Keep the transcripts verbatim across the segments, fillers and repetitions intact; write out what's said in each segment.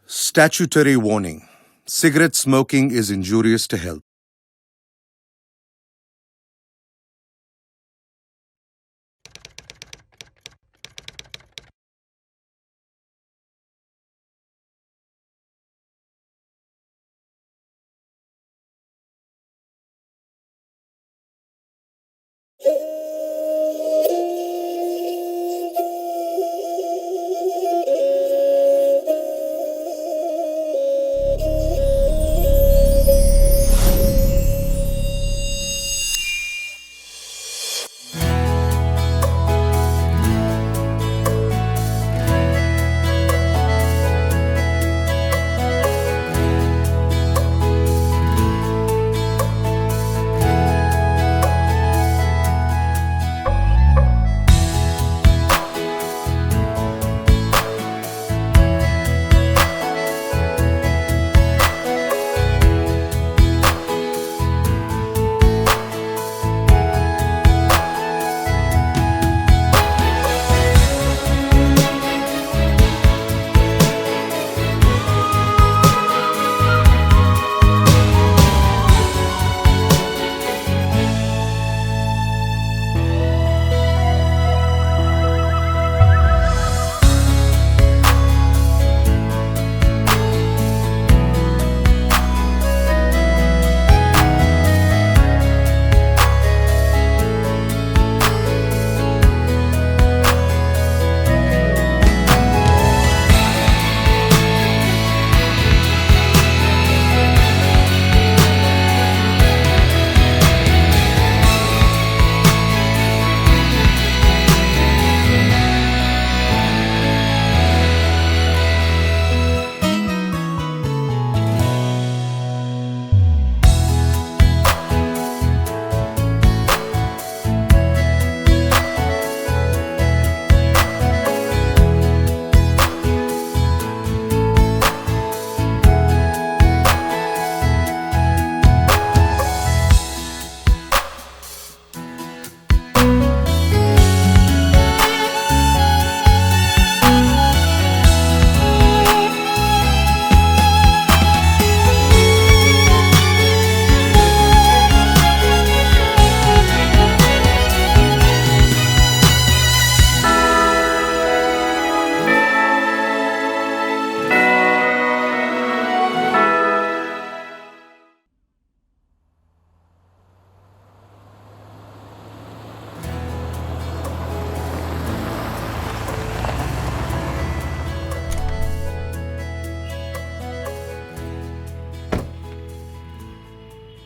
Statutory warning. Cigarette smoking is injurious to health.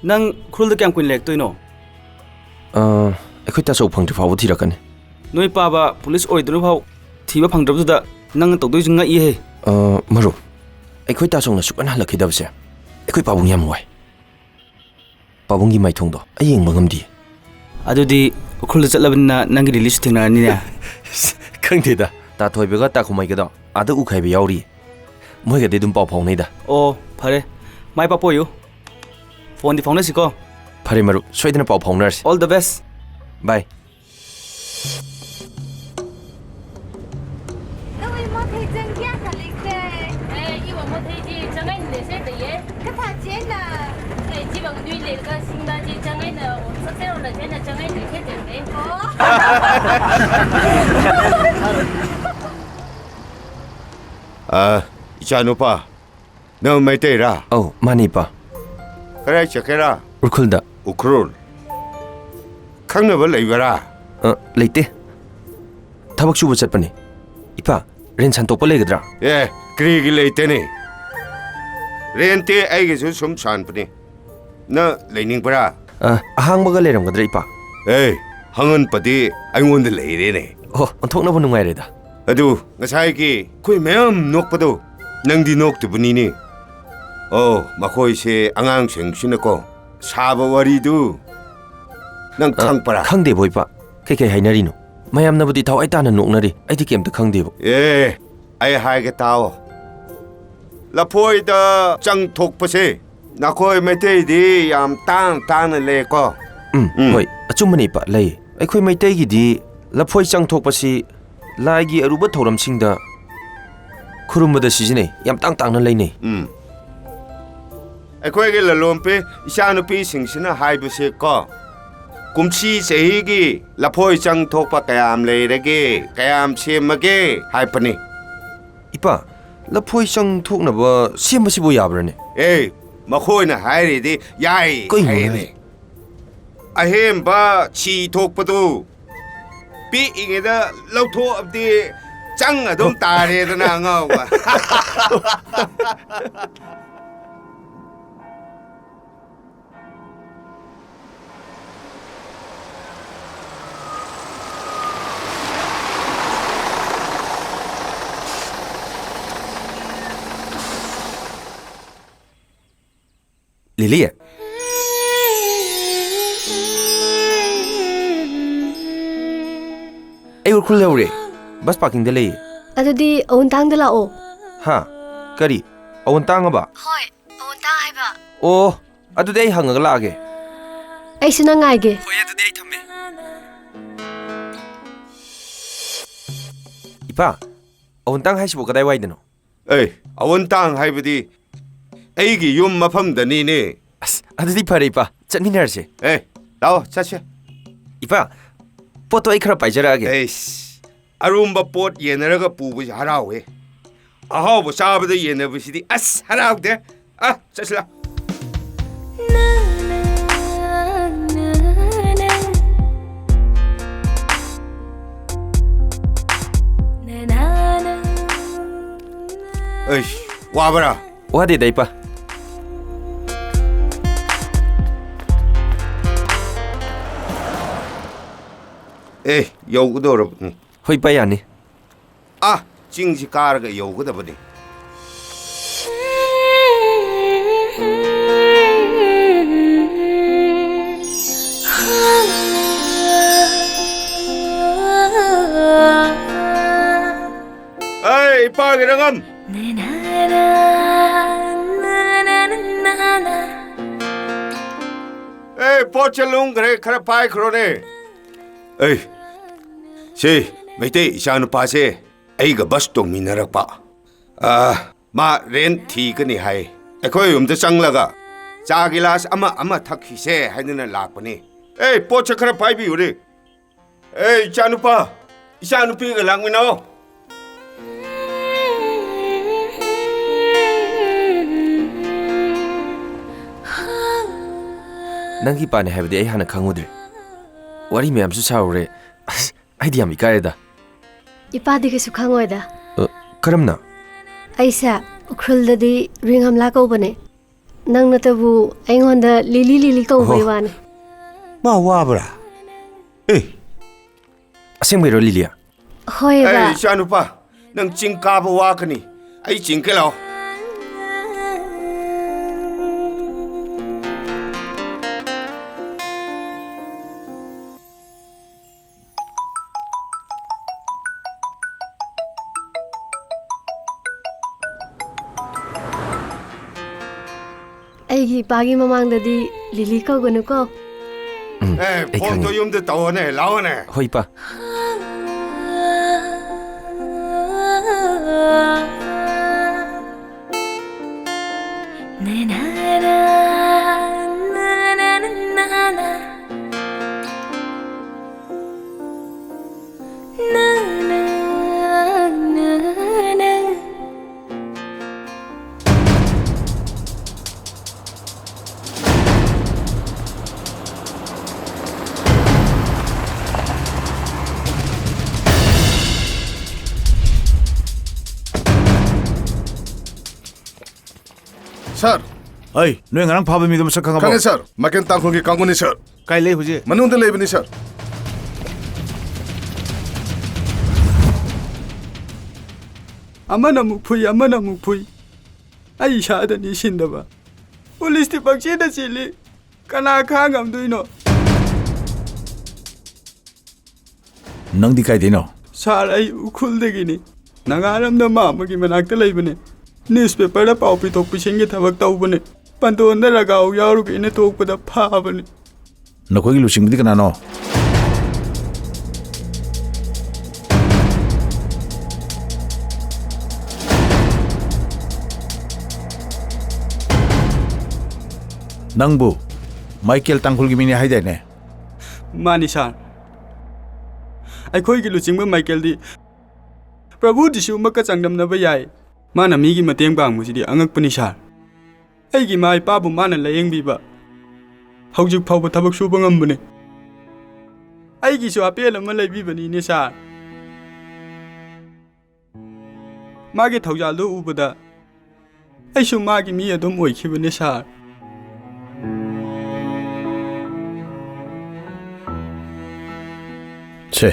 ꯅꯪ ꯎꯈ꯭ꯔꯨꯜꯗ ꯀꯌꯥꯝ ꯀꯨꯏꯅ ꯂꯩꯔꯛꯇꯣꯏꯅꯣ? ꯑ, ꯑꯩꯈꯣꯏ ꯇꯥꯆꯧ ꯐꯪꯗ꯭ꯔꯤ ꯐꯥꯎꯕ ꯊꯤꯔꯛꯀꯅꯤ꯫ ꯅꯣꯏ ꯄꯥꯕ ꯄꯨꯂꯤꯁ ꯑꯣꯏꯗ꯭ꯔꯤꯕ ꯐꯥꯎ ꯊꯤꯕ ꯐꯪꯗ꯭ꯔꯕꯗꯨꯗ ꯅꯪꯅ ꯇꯧꯗꯣꯏꯁꯨ ꯉꯛꯏꯍꯦ꯫ ꯑ, ꯃꯔꯨꯞ, ꯑꯩꯈꯣꯏ ꯇꯥꯆꯧꯅ ꯁꯨꯛꯍꯟ ꯍꯜꯂꯛꯈꯤꯗꯕꯁꯦ ꯑꯩꯈꯣꯏ ꯄꯥꯕꯨꯡ ꯌꯥꯝ ꯋꯥꯏ꯫ ꯄꯥꯕꯨꯡꯒꯤ ꯃꯥꯏꯊꯣꯡꯗꯣ ꯑꯩ ꯌꯦꯡꯕ ꯉꯝꯗꯦ꯫ ꯑꯗꯨꯗꯤ ꯎꯈ꯭ꯔꯨꯜꯗ ꯆꯠꯂꯕꯅꯤꯅ ꯅꯪꯒꯤ ꯔꯤꯂꯤꯁꯁꯨ ꯊꯦꯡꯅꯔꯅꯤꯅꯦ꯫ ꯈꯪꯗꯦꯗ, ꯇꯥ ꯊꯣꯏꯕꯒ ꯇꯥ ꯈꯨꯃꯩꯒꯗꯣ ꯑꯥꯗ ꯎꯈꯥꯏꯕ ꯌꯥꯎꯔꯤ꯫ ꯃꯣꯏꯒꯗꯤ ꯑꯗꯨꯝ ꯄꯥꯎ ꯐꯥꯎꯅꯩꯗ꯫ ꯑꯣ, ꯐꯔꯦ꯫ ꯃꯥꯏ ꯄꯥꯛꯄ ꯑꯣꯏꯌꯨ꯫ ꯐꯣꯟꯗꯤ ꯐꯥꯎꯅꯁꯤꯀꯣ꯫ ꯐꯔꯦ ꯃꯔꯨꯞ, ꯁꯣꯏꯗꯅ ꯄꯥꯎ ꯐꯥꯎꯅꯔꯁꯤ꯫ All the best꯫ Bye꯫ ꯅꯣꯏ ꯃꯈꯩ ꯆꯪ ꯀꯌꯥ ꯈꯜꯂꯤꯁꯦ? ꯑꯦ, ꯏꯕ ꯃꯈꯩꯗꯤ ꯆꯪꯉꯥꯏꯅ ꯂꯩꯁꯦ ꯂꯩꯌꯦ꯫ ꯀꯊꯥ ꯆꯦꯟꯅ? ꯑꯦ, ꯖꯤꯕꯪ ꯅꯨꯏ ꯂꯩꯔꯒ ꯁꯤꯡꯗꯥꯖꯤ ꯆꯪꯉꯥꯏꯅ ꯁꯛꯆꯦꯔꯣꯜꯂ ꯆꯦꯟꯅ ꯆꯪꯉꯥꯏꯅ ꯂꯩꯁꯦ ꯂꯩꯌꯦ꯫ ꯑꯣ꯫ ꯑ, ꯏꯆꯥꯅꯨꯄꯥ, ꯅꯪ ꯃꯩꯇꯩꯔꯥ? ꯑꯧ, ꯃꯥꯅꯤ, ꯏꯄꯥ꯫ ꯀꯗꯥꯏ ꯆꯠꯀꯦꯔꯥ? ꯎꯈ꯭ꯔꯨꯜꯗ꯫ ꯎꯈ꯭ꯔꯨꯜ? ꯈꯪꯅꯕ ꯂꯩꯕꯔꯥ? ꯑ, ꯂꯩꯇꯦ꯫ ꯊꯕꯛ ꯁꯨꯕ ꯆꯠꯄꯅꯤ꯫ ꯏꯄꯥ, ꯔꯦꯟ ꯁꯟꯇꯣꯛꯄ ꯂꯩꯒꯗ꯭ꯔꯥ? ꯑꯦ, ꯀꯔꯤꯒꯤ ꯂꯩꯇꯦꯅꯦ? ꯔꯦꯟꯇꯤ ꯑꯩꯒꯤꯁꯨ ꯁꯨꯝ ꯁꯥꯟꯕꯅꯤ꯫ ꯅꯪ ꯂꯩꯅꯤꯡꯕ꯭ꯔꯥ? ꯑ, ꯑꯍꯥꯡꯕꯒ ꯂꯩꯔꯝꯒꯗ꯭ꯔꯥ, ꯏꯄꯥ? ꯑꯦ, ꯍꯪꯍꯟꯕꯗꯤ ꯑꯩꯉꯣꯟꯗ ꯂꯩꯔꯦꯅꯦ꯫ ꯑꯣ, ꯑꯣꯟꯊꯣꯛꯅꯕ ꯅꯨꯡꯉꯥꯏꯔꯦꯗ꯫ ꯑꯗꯨ ꯉꯁꯥꯏꯒꯤ ꯑꯩꯈꯣꯏ ꯃꯌꯥꯝ ꯅꯣꯛꯄꯗꯣ ꯅꯪꯗꯤ ꯅꯣꯛꯇꯕꯅꯤꯅꯦ꯫ ꯑꯣ, ꯃꯈꯣꯏꯁꯦ ꯑꯉꯥꯡꯁꯤꯡꯁꯤꯅꯀꯣ ꯁꯥꯕ ꯋꯥꯔꯤꯗꯨ ꯅꯪ ꯑ, ꯈꯪꯕ꯭ꯔꯥ? ꯈꯪꯗꯦꯕꯣ, ꯏꯄꯥ꯫ ꯀꯩꯀꯩ ꯍꯥꯏꯅꯔꯤꯅꯣ? ꯃꯌꯥꯝꯅꯕꯨꯗꯤ ꯊꯋꯥꯏ ꯇꯥꯅ ꯅꯣꯛꯅꯔꯤ, ꯑꯩꯗꯤ ꯀꯩꯝꯇ ꯈꯪꯗꯦꯕꯣ꯫ ꯑꯦ, ꯑꯩ ꯍꯥꯏꯒꯦ ꯇꯥꯎ꯫ ꯂꯐꯣꯏꯗ ꯆꯪ ꯊꯣꯛꯄꯁꯦ ꯅꯈꯣꯏ ꯃꯩꯇꯩꯗꯤ ꯌꯥꯝ ꯇꯥꯡ ꯇꯥꯡꯅ ꯂꯩꯀꯣ꯫ ꯎꯝ, ꯎꯝ꯫ ꯍꯣꯏ, ꯑꯆꯨꯝꯕꯅꯤ, ꯏꯄꯥ, ꯂꯩ꯫ ꯑꯩꯈꯣꯏ ꯃꯩꯇꯩꯒꯤꯗꯤ ꯂꯐꯣꯏ ꯆꯪ ꯊꯣꯛꯄꯁꯤ ꯂꯥꯏꯒꯤ ꯑꯔꯨꯕ ꯊꯧꯔꯝꯁꯤꯡꯗ ꯈꯨꯔꯨꯝꯕꯗ ꯁꯤꯖꯤꯟꯅꯩ, ꯌꯥꯝ ꯇꯥꯡ ꯇꯥꯡꯅ ꯂꯩꯅꯩ꯫ ꯎꯝ꯫ ꯑꯩꯈꯣꯏꯒꯤ ꯂꯂꯣꯟꯕꯤ ꯏꯆꯥꯅꯨꯄꯤꯁꯤꯡꯁꯤꯅ ꯍꯥꯏꯕꯁꯦ ꯀꯣ, ꯀꯨꯝꯁꯤ ꯆꯍꯤꯒꯤ ꯂꯐꯣꯏ ꯆꯪ ꯊꯣꯛꯄ ꯀꯌꯥꯝ ꯂꯩꯔꯒꯦ, ꯀꯌꯥꯝ ꯁꯦꯝꯃꯒꯦ ꯍꯥꯏꯕꯅꯤ꯫ ꯏꯄꯥ, ꯂꯐꯣꯏ ꯆꯪ ꯊꯣꯛꯅꯕ ꯁꯦꯝꯕꯁꯤꯕꯨ ꯌꯥꯕ꯭ꯔꯅꯦ? ꯑꯦ, ꯃꯈꯣꯏꯅ ꯍꯥꯏꯔꯤꯗꯤ ꯌꯥꯏ ꯀꯩꯅꯣꯅꯦ ꯍꯥꯏꯔꯤꯅꯦ꯫ ꯍꯥꯏꯁꯦ? ꯑꯍꯦꯟꯕ ꯁꯤ ꯊꯣꯛꯄꯗꯨ ꯄꯤꯛꯏꯉꯩꯗ ꯂꯧꯊꯣꯛꯑꯕꯗꯤ ꯆꯪ ꯑꯗꯨꯝ ꯇꯥꯔꯦꯗꯅ, ꯑꯉꯥꯎꯕ꯫ ꯂꯤ꯫ ꯑꯩ ꯎꯈ꯭ꯔꯨꯜ ꯌꯧꯔꯦ꯫ ꯕꯁ ꯄꯥꯔꯀꯤꯡꯗ ꯂꯩꯌꯦ꯫ ꯑꯗꯨꯗꯤ ꯑꯋꯨꯟꯇꯥꯡꯗ ꯂꯥꯛꯑꯣ꯫ ꯍꯥ? ꯀꯔꯤ? ꯑꯋꯨꯟꯇꯥꯡ ꯑꯕ? ꯍꯣꯏ, ꯑꯋꯨꯟꯇꯥꯡ ꯍꯥꯏꯕ꯫ ꯑꯣ, ꯑꯗꯨꯗꯤ ꯑꯩ ꯍꯪꯉꯒ ꯂꯥꯛꯑꯒꯦ꯫ ꯑꯩꯁꯨ ꯅꯪ ꯉꯥꯏꯒꯦ꯫ ꯍꯣꯏ, ꯑꯗꯨꯗꯤ ꯑꯩ ꯊꯝꯃꯦ꯫ ꯏꯄꯥ, ꯑꯋꯨꯟꯇꯥꯡ ꯍꯥꯏꯁꯤꯕꯨ ꯀꯗꯥꯏꯋꯥꯏꯗꯅꯣ? ꯑꯦ, ꯑꯋꯨꯟꯇꯥꯡ ꯍꯥꯏꯕꯗꯤ ꯑꯩꯒꯤ ꯌꯨꯝ ꯃꯐꯝꯗꯅꯤꯅꯦ꯫ ꯑꯁ, ꯑꯗꯨꯗꯤ ꯐꯔꯦ, ꯏꯄꯥ꯫ ꯆꯠꯃꯤꯟꯅꯔꯁꯦ꯫ ꯑꯦ, ꯂꯥꯛꯑꯣ, ꯆꯠꯁꯦ꯫ ꯏꯄꯥ, ꯄꯣꯠꯇꯣ ꯑꯩ ꯈꯔ ꯄꯥꯏꯖꯔꯛꯑꯒꯦ꯫ ꯑꯩꯁ, ꯑꯔꯨꯝꯕ ꯄꯣꯠ ꯌꯦꯟꯅꯔꯒ ꯄꯨꯕꯁꯦ ꯍꯔꯥꯎꯋꯦ꯫ ꯑꯍꯥꯎꯕ ꯆꯥꯕꯗ ꯌꯦꯟꯅꯕꯁꯤꯗꯤ ꯑꯁ ꯍꯔꯥꯎꯗꯦ꯫ ꯑ, ꯆꯠꯁꯤꯂꯥ꯫ ꯑꯩꯁ, ꯋꯥꯕ꯭ꯔꯥ? ꯋꯥꯗꯦꯗ, ꯏꯄꯥ꯫ ꯑꯦ, ꯌꯧꯒꯗꯧꯔꯕꯅꯤ꯫ ꯍꯣꯏ, ꯏꯄꯥ, ꯌꯥꯅꯤ꯫ ꯑꯥ, ꯆꯤꯡꯁꯤ ꯀꯥꯔꯒ ꯌꯧꯒꯗꯕꯅꯤ꯫ ꯑꯩ ꯏꯄꯥꯒꯤ ꯔꯪꯉꯝ! ꯑꯦ, ꯄꯣꯠꯁꯦ ꯂꯨꯝꯈ꯭ꯔꯦ, ꯈꯔ ꯄꯥꯏꯈ꯭ꯔꯣꯅꯦ꯫ ꯑꯩ, ꯁꯤ ꯃꯩꯇꯩ ꯏꯆꯥꯅꯨꯄꯥꯁꯦ ꯑꯩꯒ ꯕꯁ ꯇꯣꯡꯃꯤꯟꯅꯔꯛꯄ꯫ ꯑ, ꯃꯥ ꯔꯦꯟꯠ ꯊꯤꯒꯅꯤ ꯍꯥꯏ꯫ ꯑꯩꯈꯣꯏ ꯌꯨꯝꯗ ꯆꯪꯂꯒ ꯆꯥ ꯒꯤꯂꯥꯁ ꯑꯃ ꯑꯃ ꯊꯛꯈꯤꯁꯦ ꯍꯥꯏꯗꯨꯅ ꯂꯥꯛꯄꯅꯤ꯫ ꯑꯦ, ꯄꯣꯠꯁꯦ ꯈꯔ ꯄꯥꯏꯕꯤꯌꯨꯅꯦ꯫ ꯑꯦ, ꯏꯆꯥꯅꯨꯄꯥ, ꯏꯆꯥꯅꯨꯄꯤꯒ ꯂꯥꯛꯃꯤꯟꯅꯧ꯫ ꯅꯪꯒꯤ ꯏꯄꯥꯅꯦ ꯍꯥꯏꯕꯗꯤ ꯑꯩ ꯍꯥꯟꯅ ꯈꯪꯉꯨꯗ꯭ꯔꯦ꯫ ꯋꯥꯔꯤ ꯃꯌꯥꯝꯁꯨ ꯁꯥꯔꯨꯔꯦ꯫ ꯑꯁ, ꯑꯩꯗꯤ ꯌꯥꯝ ꯏꯀꯥꯏꯔꯦꯗ꯫ ꯏꯄꯥꯗꯤ ꯀꯩꯁꯨ ꯈꯪꯉꯣꯏꯗ꯫ ꯑ, ꯀꯔꯝꯅ? ꯑꯩꯁꯦ ꯎꯈ꯭ꯔꯨꯜꯗꯗꯤ ꯔꯤꯡꯍꯝꯂꯥ ꯀꯧꯕꯅꯦ꯫ ꯅꯪꯅꯇꯕꯨ ꯑꯩꯉꯣꯟꯗ ꯂꯤꯂꯤ ꯂꯤꯂꯤ ꯀꯧꯕꯩ ꯍꯣ꯫ ꯋꯥꯅꯦ꯫ ꯃꯥ ꯋꯥꯕ꯭ꯔꯥ? ꯑꯦ! ꯑꯁꯦꯡꯕꯩꯔꯣ, ꯂꯤꯂꯤꯌꯥ? ꯍꯣꯏ, ꯕꯥ꯫ ꯑꯩ ꯏꯆꯥꯅꯨꯄꯥ, ꯅꯪ ꯆꯤꯡ ꯀꯥꯕ ꯋꯥꯒꯅꯤ꯫ ꯑꯩ ꯆꯤꯡꯒꯦ ꯂꯥꯛꯑꯣ꯫ ꯑꯩꯒꯤ ꯏꯄꯥꯒꯤ ꯃꯃꯥꯡꯗꯗꯤ ꯂꯤꯂꯤ ꯀꯧꯒꯅꯨꯀꯣ꯫ ꯎꯝ, ꯑꯦ, ꯑꯩ ꯐꯣꯟꯗꯣ ꯈꯪꯉꯦ꯫ ꯌꯨꯝꯗ ꯇꯧꯑꯣꯅꯦ, ꯂꯥꯛꯑꯣꯅꯦ꯫ ꯍꯣꯏ, ꯏꯄꯥ꯫ ꯁꯥꯔ꯫ ꯑꯩ, ꯅꯣꯏ ꯉꯔꯥꯡ ꯐꯥꯕ ꯃꯤꯗꯣ ꯃꯁꯛ ꯈꯪꯉꯕꯣ? ꯈꯪꯉꯦ, ꯁꯥꯔ꯫ ꯃꯥꯏꯀꯦꯜ ꯇꯥꯡꯈꯨꯜꯒꯤ ꯀꯥꯡꯕꯨꯅꯤ, ꯁꯥꯔ꯫ ꯀꯥꯏ ꯂꯩ ꯍꯧꯖꯤꯛ? ꯃꯅꯨꯡꯗ ꯂꯩꯕꯅꯤ, ꯁꯥꯔ꯫ ꯑꯃꯅ ꯑꯃꯨꯛ ꯐꯨꯏ, ꯑꯃꯅ ꯑꯃꯨꯛ ꯐꯨꯏ꯫ ꯑꯩ ꯏꯁꯥꯗꯅꯤ ꯁꯤꯟꯗꯕ꯫ ꯄꯨꯂꯤꯁꯇꯤ ꯄꯪꯆꯦꯟꯗ ꯆꯦꯜꯂꯤ꯫ ꯀꯅꯥ ꯈꯥꯡ ꯉꯝꯗꯣꯏꯅꯣ? ꯅꯪꯗꯤ ꯀꯥꯏꯗꯩꯅꯣ? ꯁꯥꯔ, ꯑꯩ ꯎꯈ꯭ꯔꯨꯜꯗꯒꯤꯅꯤ꯫ ꯅꯥꯒꯥꯔꯝꯗ ꯃꯥꯝꯃꯒꯤ ꯃꯅꯥꯛꯇ ꯂꯩꯕꯅꯦ꯫ ꯅ꯭ꯌꯨꯁꯄꯦꯄꯔꯗ ꯄꯥꯎ ꯄꯤꯊꯣꯛ ꯄꯤꯁꯤꯟꯒꯤ ꯊꯕꯛ ꯇꯧꯕꯅꯦ꯫ ꯄꯟꯇꯣꯟꯗ ꯔꯒꯥꯎ ꯌꯥꯎꯔꯨꯒꯦꯅ ꯊꯣꯛꯄꯗ ꯐꯥꯕꯅꯦ꯫ ꯅꯈꯣꯏꯒꯤ ꯂꯨꯆꯤꯡꯕꯗꯤ ꯀꯅꯥꯅꯣ? ꯅꯪꯕꯨ ꯃꯥꯏꯀꯦꯜ ꯇꯥꯡꯈꯨꯜꯒꯤ ꯃꯤꯅꯤ ꯍꯥꯏꯗꯥꯏꯅꯦ? ꯃꯥꯅꯤ, ꯁꯥꯔ꯫ ꯑꯩꯈꯣꯏꯒꯤ ꯂꯨꯆꯤꯡꯕ ꯃꯥꯏꯀꯦꯜꯗꯤ ꯄ꯭ꯔꯚꯨ ꯖꯤꯁꯨꯃꯛꯀ ꯆꯥꯡꯗꯝꯅꯕ ꯌꯥꯏ꯫ ꯃꯥꯅ ꯃꯤꯒꯤ ꯃꯇꯦꯡ ꯄꯥꯡꯕꯁꯤꯗꯤ ꯑꯉꯛꯄꯅꯤ, ꯁꯥꯔ꯫ ꯑꯩꯒꯤ ꯏꯃꯥ ꯏꯄꯥꯕꯨ ꯃꯥꯅ ꯂꯥꯌꯦꯡꯕꯤꯕ ꯍꯧꯖꯤꯛ ꯐꯥꯎꯕ ꯊꯕꯛ ꯁꯨꯕ ꯉꯝꯕꯅꯤ꯫ ꯑꯩꯒꯤꯁꯨ ꯑꯄꯦꯜ ꯑꯃ ꯂꯩꯕꯤꯕꯅꯤꯅꯦ, ꯁꯥꯔ꯫ ꯃꯥꯒꯤ ꯊꯧꯖꯥꯜꯗꯨ ꯎꯕꯗ ꯑꯩꯁꯨ ꯃꯥꯒꯤ ꯃꯤ ꯑꯗꯨꯝ ꯑꯣꯏꯈꯤꯕꯅꯦ, ꯁꯥꯔ꯫ ꯁꯦ,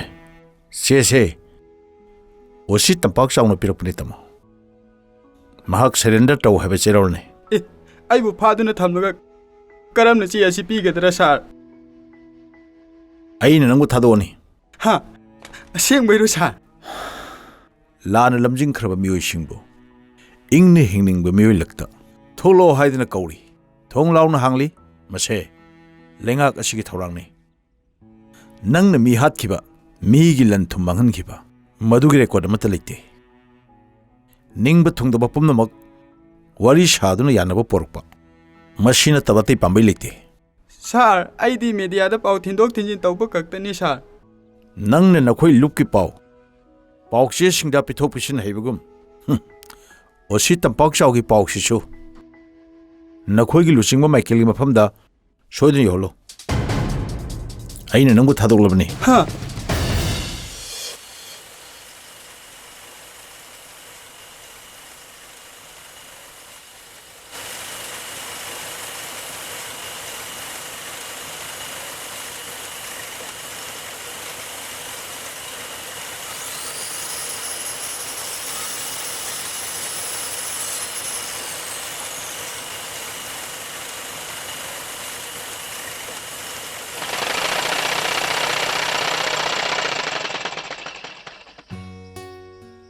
ꯆꯦꯁꯦ꯫ ꯑꯣ ꯁꯤ ꯇꯝꯄꯥꯛ ꯆꯥꯎꯅ ꯄꯤꯔꯛꯄꯅꯦ, ꯇꯥꯃꯣ꯫ ꯃꯍꯥꯛ ꯁꯔꯦꯟꯗꯔ ꯇꯧ ꯍꯥꯏꯕ ꯆꯦꯔꯣꯜꯅꯤ꯫ ꯑꯦ, ꯑꯩꯕꯨ ꯐꯥꯗꯨꯅ ꯊꯝꯂꯒ ꯀꯔꯝꯅ ꯆꯦ ꯑꯁꯤ ꯄꯤꯒꯗ꯭ꯔꯥ, ꯁꯥꯔ? ꯑꯩꯅ ꯅꯪꯕꯨ ꯊꯥꯗꯣꯛꯑꯅꯤ꯫ ꯍꯥ? ꯑꯁꯦꯡꯕꯩꯔꯣ, ꯁꯥꯔ? ꯂꯥꯟꯅ ꯂꯝꯖꯤꯡꯈ꯭ꯔꯕ ꯃꯤꯑꯣꯏꯁꯤꯡꯕꯨ ꯏꯪꯅ ꯍꯤꯡꯅꯤꯡꯕ ꯃꯤꯑꯣꯏ ꯂꯛꯇ ꯊꯣꯛꯂꯛꯑꯣ ꯍꯥꯏꯗꯨꯅ ꯀꯧꯔꯤ꯫ ꯊꯣꯡ ꯂꯥꯎꯅ ꯍꯥꯡꯂꯤ꯫ ꯃꯁꯦ ꯂꯩꯉꯥꯛ ꯑꯁꯤꯒꯤ ꯊꯧꯔꯥꯡꯅꯤ꯫ ꯅꯪꯅ ꯃꯤ ꯍꯥꯠꯈꯤꯕ, ꯃꯤꯒꯤ ꯂꯟ ꯊꯨꯝ ꯃꯥꯡꯍꯟꯈꯤꯕ, ꯃꯗꯨꯒꯤ ꯔꯦꯀꯣꯔꯗ ꯑꯃꯠꯇ ꯂꯩꯇꯦ꯫ ꯅꯤꯡꯕ ꯊꯨꯡꯗꯕ ꯄꯨꯝꯅꯃꯛ ꯋꯥꯔꯤ ꯁꯥꯗꯨꯅ ꯌꯥꯅꯕ ꯄꯣꯔꯛꯄ, ꯃꯁꯤ ꯅꯠꯇꯕ ꯑꯇꯩ ꯄꯥꯝꯕꯩ ꯂꯩꯇꯦ꯫ ꯁꯥꯔ, ꯑꯩꯗꯤ ꯃꯦꯗꯤꯌꯥꯗ ꯄꯥꯎ ꯊꯤꯟꯗꯣꯛ ꯊꯤꯟꯖꯤꯟ ꯇꯧꯕ ꯈꯛꯇꯅꯤ, ꯁꯥꯔ꯫ ꯅꯪꯅ ꯅꯈꯣꯏ ꯂꯨꯞꯀꯤ ꯄꯥꯎ ꯄꯥꯎꯆꯦꯁꯤꯡꯗ ꯄꯤꯊꯣꯛ ꯄꯤꯁꯤꯟ ꯍꯩꯕꯒꯨꯝ, ꯍꯨꯝ, ꯑꯣꯁꯤ ꯇꯝꯄꯥꯛ ꯆꯥꯎꯒꯤ ꯄꯥꯎꯁꯤꯁꯨ ꯅꯈꯣꯏꯒꯤ ꯂꯨꯆꯤꯡꯕ ꯃꯥꯏꯀꯦꯜꯒꯤ ꯃꯐꯝꯗ ꯁꯣꯏꯗꯅ ꯌꯧꯍꯜꯂꯨ꯫ ꯑꯩꯅ ꯅꯪꯕꯨ ꯊꯥꯗꯣꯛꯂꯕꯅꯤ꯫ ꯍꯥ?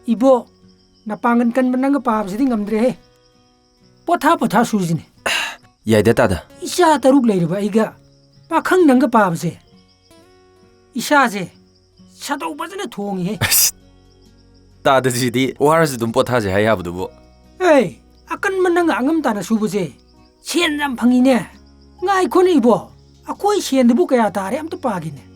ꯏꯕꯣ, ꯅꯄꯥꯡꯒꯜ ꯀꯟꯕ ꯅꯪꯒ ꯄꯥꯕꯁꯤꯗꯤ ꯉꯝꯗ꯭ꯔꯦꯍꯦ꯫ ꯄꯣꯊꯥ ꯄꯣꯊꯥ ꯁꯨꯁꯤꯅꯦ꯫ ꯌꯥꯏꯗ ꯇꯥꯗ꯫ ꯏꯆꯥ ꯇꯔꯨꯛ ꯂꯩꯔꯕ ꯑꯩꯒ ꯄꯥꯈꯪ ꯅꯪꯒ ꯄꯥꯕꯁꯦ, ꯏꯁꯥꯁꯦ ꯁꯥꯗꯧ ꯐꯖꯅ ꯊꯣꯡꯉꯤꯍꯦ꯫ ꯑꯁ, ꯇꯥꯗꯁꯤꯗꯤ ꯋꯥꯔꯁꯨ ꯑꯗꯨꯝ ꯄꯣꯊꯥꯁꯦ ꯍꯥꯏ ꯌꯥꯕꯗꯨꯕꯨ꯫ ꯑꯦ, ꯑꯀꯟꯕ ꯅꯪꯒ ꯑꯉꯝ ꯇꯥꯅ ꯁꯨꯕꯁꯦ ꯁꯦꯟ ꯌꯥꯝ ꯐꯪꯉꯤꯅꯦ꯫ ꯉꯥꯏꯈꯣꯅꯦ ꯏꯕꯣ, ꯑꯩꯈꯣꯏ ꯁꯦꯟꯗꯨꯕꯨ ꯀꯌꯥ ꯇꯥꯔꯦ ꯑꯝꯇ ꯄꯥꯒꯦꯅꯦ꯫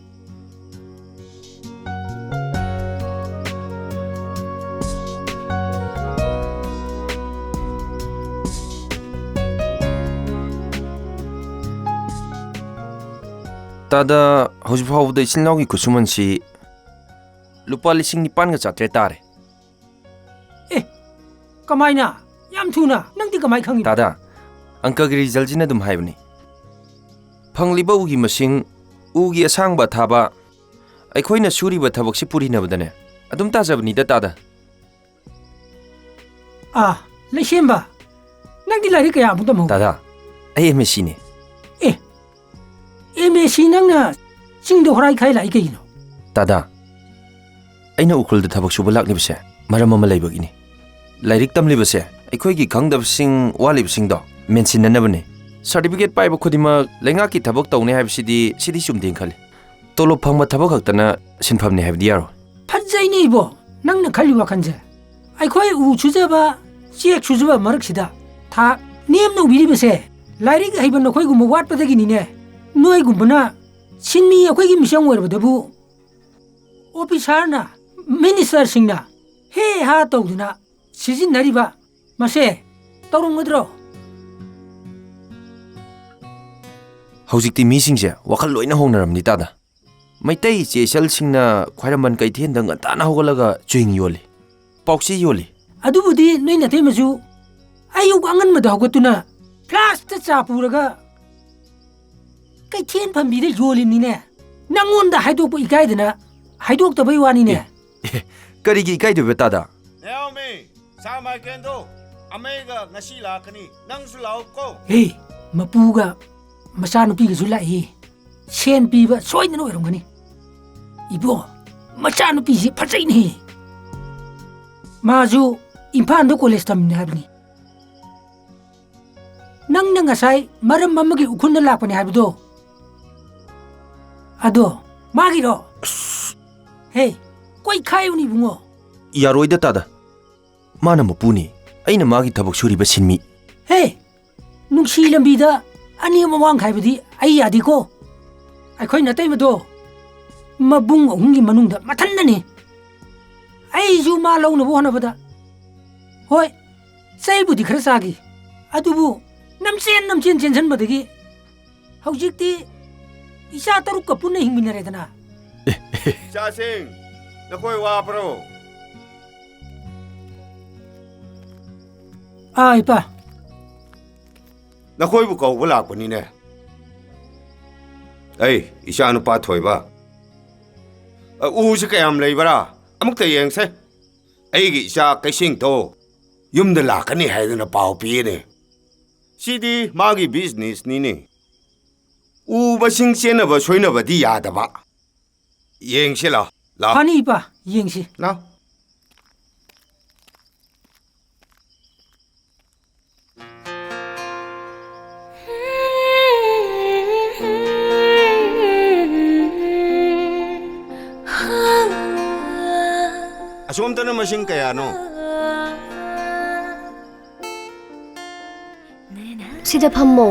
ꯇꯥꯗ, ꯍꯧꯖꯤꯛ ꯐꯥꯎꯕꯗ ꯏꯆꯤꯜ ꯏꯅꯥꯎꯒꯤ ꯈꯨꯠꯁꯨꯃꯟꯁꯤ ꯂꯨꯄꯥ ꯂꯤꯁꯤꯡ ꯅꯤꯄꯥꯟꯒ ꯆꯥꯇ꯭ꯔꯦꯠ ꯇꯥꯔꯦ꯫ ꯑꯦ, ꯀꯃꯥꯏꯅ? ꯌꯥꯝ ꯊꯨꯅ? ꯅꯪꯗꯤ ꯀꯃꯥꯏ ꯈꯪꯉꯤꯕ? ꯇꯥꯗ, ꯑꯪꯀꯒꯤ ꯔꯤꯖꯜꯁꯤꯅ ꯑꯗꯨꯝ ꯍꯥꯏꯕꯅꯤ꯫ ꯐꯪꯂꯤꯕ ꯎꯒꯤ ꯃꯁꯤꯡ, ꯎꯒꯤ ꯑꯁꯥꯡꯕ ꯑꯊꯥꯕ, ꯑꯩꯈꯣꯏꯅ ꯁꯨꯔꯤꯕ ꯊꯕꯛꯁꯤ ꯄꯨꯔꯤꯅꯕꯗꯅꯦ ꯑꯗꯨꯝ ꯇꯥꯖꯕꯅꯤꯗ ꯇꯥꯗ꯫ ꯑꯥ, ꯂꯩꯁꯦꯝꯕ, ꯅꯪꯗꯤ ꯂꯥꯏꯔꯤꯛ ꯀꯌꯥꯃꯨꯛ ꯇꯝꯍꯧ? ꯇꯥꯗ, ꯑꯩ ꯑꯦꯝ ꯑꯦꯁ ꯁꯤꯅꯦ꯫ ꯑꯦ, ꯑꯦꯝ ꯑꯦꯁ ꯁꯤ ꯅꯪꯅ ꯆꯤꯡꯗ ꯍꯣꯔꯥꯏ ꯈꯥꯏ ꯂꯥꯛꯏ ꯀꯩꯒꯤꯅꯣ? ꯇꯥꯗ, ꯑꯩꯅ ꯎꯈ꯭ꯔꯨꯜꯗ ꯊꯕꯛ ꯁꯨꯕ ꯂꯥꯛꯂꯤꯕꯁꯦ ꯃꯔꯝ ꯑꯃ ꯂꯩꯕꯒꯤꯅꯤ꯫ ꯂꯥꯏꯔꯤꯛ ꯇꯝꯂꯤꯕꯁꯦ ꯑꯩꯈꯣꯏꯒꯤ ꯈꯪꯗꯕꯁꯤꯡ ꯋꯥꯠꯂꯤꯕꯁꯤꯡꯗꯣ ꯃꯦꯟꯁꯤꯟꯅꯅꯕꯅꯤ꯫ ꯁꯥꯔꯇꯤꯐꯤꯀꯦꯠ ꯄꯥꯏꯕ ꯈꯨꯗꯤꯡꯃꯛ ꯂꯩꯉꯥꯛꯀꯤ ꯊꯕꯛ ꯇꯧꯅꯤ ꯍꯥꯏꯕꯁꯤꯗꯤ, ꯁꯤꯗꯤ ꯆꯨꯝꯗꯦꯅ ꯈꯜꯂꯤ꯫ ꯇꯣꯂꯣꯞ ꯐꯪꯕ ꯊꯕꯛ ꯈꯛꯇꯅ ꯁꯤꯟꯐꯝꯅꯤ ꯍꯥꯏꯕꯗꯤ ꯌꯥꯔꯣꯏ꯫ ꯐꯖꯩꯅꯦ ꯏꯕꯣ, ꯅꯪꯅ ꯈꯜꯂꯤ ꯋꯥꯈꯜꯁꯦ꯫ ꯑꯩꯈꯣꯏ ꯎ ꯁꯨꯖꯕ, ꯆꯦꯛ ꯁꯨꯖꯕ ꯃꯔꯛꯁꯤꯗ ꯊꯥꯛ ꯅꯦꯝꯅ ꯎꯕꯤꯔꯤꯕꯁꯦ ꯂꯥꯏꯔꯤꯛ ꯍꯩꯕ ꯅꯈꯣꯏꯒꯨꯝꯕ ꯋꯥꯠꯄꯗꯒꯤꯅꯤꯅꯦ꯫ ꯅꯣꯏꯒꯨꯝꯕꯅ ꯁꯤꯟꯃꯤ ꯑꯩꯈꯣꯏꯒꯤ ꯃꯤꯆꯪ ꯑꯣꯏꯔꯕꯗꯕꯨ ꯑꯣꯐꯤꯁꯥꯔꯅ, ꯃꯤꯅꯤꯁꯇꯔꯁꯤꯡꯅ ꯍꯦ ꯍꯥ ꯇꯧꯗꯨꯅ ꯁꯤꯖꯤꯟꯅꯔꯤꯕ ꯃꯁꯦ ꯇꯧꯔꯝꯒꯗ꯭ꯔꯣ? ꯍꯧꯖꯤꯛꯇꯤ ꯃꯤꯁꯤꯡꯁꯦ ꯋꯥꯈꯜ ꯂꯣꯏꯅ ꯍꯣꯡꯅꯔꯝꯅꯤ ꯇꯥꯗ꯫ ꯃꯩꯇꯩ ꯏꯆꯦ ꯏꯆꯜꯁꯤꯡꯅ ꯈ꯭ꯋꯥꯏꯔꯝꯕꯟ ꯀꯩꯊꯦꯜꯗ ꯉꯟꯇꯥꯅ ꯍꯧꯒꯠꯂꯒ ꯆꯨꯍꯤꯡ ꯌꯣꯜꯂꯤ, ꯄꯥꯎꯆꯦ ꯌꯣꯜꯂꯤ꯫ ꯑꯗꯨꯕꯨꯗꯤ ꯅꯣꯏ ꯅꯇꯩꯃꯁꯨ ꯑꯌꯨꯛ ꯑꯉꯟꯕꯗ ꯍꯧꯒꯠꯇꯨꯅ ꯐ꯭ꯂꯥꯁꯛꯇ ꯆꯥ ꯄꯨꯔꯒ ꯀꯩꯊꯦꯜ ꯐꯝꯕꯤꯗ ꯌꯣꯜꯂꯤꯅꯤꯅꯦ꯫ ꯅꯪꯉꯣꯟꯗ ꯍꯥꯏꯗꯣꯛꯄ ꯏꯀꯥꯏꯗꯅ ꯍꯥꯏꯗꯣꯛꯇꯕꯩ ꯋꯥꯅꯤꯅꯦ꯫ ꯑꯦ, ꯑꯦ, ꯀꯔꯤꯒꯤ ꯏꯀꯥꯏꯗꯣꯏꯕ ꯇꯥꯗ? ꯅꯥꯎꯃꯤ, ꯁꯥ ꯃꯥꯏꯀꯦꯟꯗꯣ ꯑꯃꯩꯒ ꯉꯁꯤ ꯂꯥꯛꯀꯅꯤ, ꯅꯪꯁꯨ ꯂꯥꯛꯎꯀꯣ꯫ ꯍꯦ, ꯃꯄꯨꯒ ꯃꯆꯥꯅꯨꯄꯤꯒꯁꯨ ꯂꯥꯛꯏ꯫ ꯁꯦꯟ ꯄꯤꯕ ꯁꯣꯏꯗꯅ ꯑꯣꯏꯔꯝꯒꯅꯤ꯫ ꯏꯕꯣ, ꯃꯆꯥꯅꯨꯄꯤꯁꯤ ꯐꯖꯩꯅꯦ꯫ ꯃꯥꯁꯨ ꯏꯝꯐꯥꯜꯗ ꯀꯣꯂꯦꯖ ꯇꯝꯃꯤꯅꯦ ꯍꯥꯏꯕꯅꯤ꯫ ꯅꯪꯅ ꯉꯁꯥꯏ ꯃꯔꯝ ꯑꯃꯒꯤ ꯎꯈ꯭ꯔꯨꯜꯗ ꯂꯥꯛꯄꯅꯦ ꯍꯥꯏꯕꯗꯣ, ꯑꯗꯣ ꯃꯥꯒꯤꯔꯣ? ꯍꯦ, ꯀꯣꯏꯈꯥꯏꯌꯨꯅꯦ ꯏꯕꯨꯡꯉꯣ꯫ ꯌꯥꯔꯣꯏꯗ ꯇꯥꯗ꯫ ꯃꯥꯅ ꯃꯄꯨꯅꯤ, ꯑꯩꯅ ꯃꯥꯒꯤ ꯊꯕꯛ ꯁꯨꯔꯤꯕ ꯁꯤꯟꯃꯤ꯫ ꯍꯦ, ꯅꯨꯡꯁꯤ ꯂꯝꯕꯤꯗ ꯑꯅꯤ ꯑꯃ ꯋꯥꯡ ꯈꯥꯏꯕꯗꯤ ꯑꯩ ꯌꯥꯗꯦꯀꯣ꯫ ꯑꯩꯈꯣꯏ ꯅꯇꯩꯃꯗꯣ ꯃꯕꯨꯡ ꯑꯍꯨꯝꯒꯤ ꯃꯅꯨꯡꯗ ꯃꯊꯟꯗꯅꯤ꯫ ꯑꯩꯁꯨ ꯃꯥ ꯂꯧꯅꯕ ꯍꯣꯠꯅꯕꯗ, ꯍꯣꯏ, ꯆꯩꯕꯨꯗꯤ ꯈꯔ ꯆꯥꯈꯤ, ꯑꯗꯨꯕꯨ ꯅꯝꯆꯦꯟ ꯅꯝꯆꯦꯟ ꯆꯦꯟꯁꯤꯟꯕꯗꯒꯤ ꯍꯧꯖꯤꯛꯇꯤ ꯏꯆꯥ ꯇꯔꯨꯛꯀ ꯄꯨꯟꯅ ꯍꯤꯡꯃꯤꯟꯅꯔꯦꯗꯅ꯫ ꯏꯆꯥꯁꯤꯡ, ꯅꯈꯣꯏ ꯋꯥꯕ꯭ꯔꯣ? ꯑꯥ, ꯏꯄꯥ꯫ ꯅꯈꯣꯏꯕꯨ ꯀꯧꯕ ꯂꯥꯛꯄꯅꯤꯅꯦ꯫ ꯑꯩ, ꯏꯆꯥ ꯅꯨꯄꯥ ꯊꯣꯏꯕ, ꯑ, ꯎꯁꯤ ꯀꯌꯥꯝ ꯂꯩꯕ꯭ꯔꯥ? ꯑꯃꯨꯛꯇ ꯌꯦꯡꯁꯦ꯫ ꯑꯩꯒꯤ ꯏꯆꯥ ꯀꯩꯁꯤꯡꯗꯣ ꯌꯨꯝꯗ ꯂꯥꯛꯀꯅꯤ ꯍꯥꯏꯗꯨꯅ ꯄꯥꯎ ꯄꯤꯌꯦꯅꯦ꯫ ꯁꯤꯗꯤ ꯃꯥꯒꯤ ꯕꯤꯖꯤꯅꯦꯁꯅꯤꯅꯦ꯫ ꯎ ꯃꯁꯤꯡ ꯆꯦꯟꯅꯕ ꯁꯣꯏꯅꯕꯗꯤ ꯌꯥꯗꯕ꯫ ꯌꯦꯡꯁꯤ ꯂꯥꯎ, ꯂꯥꯎ꯫ ꯐꯅꯤ ꯏꯄꯥ, ꯌꯦꯡꯁꯤ꯫ ꯂꯥꯎ꯫ ꯁꯣꯝꯗꯅ ꯃꯁꯤꯡ ꯀꯌꯥꯅꯣ? ꯁꯤꯗ ꯐꯝꯃꯣ꯫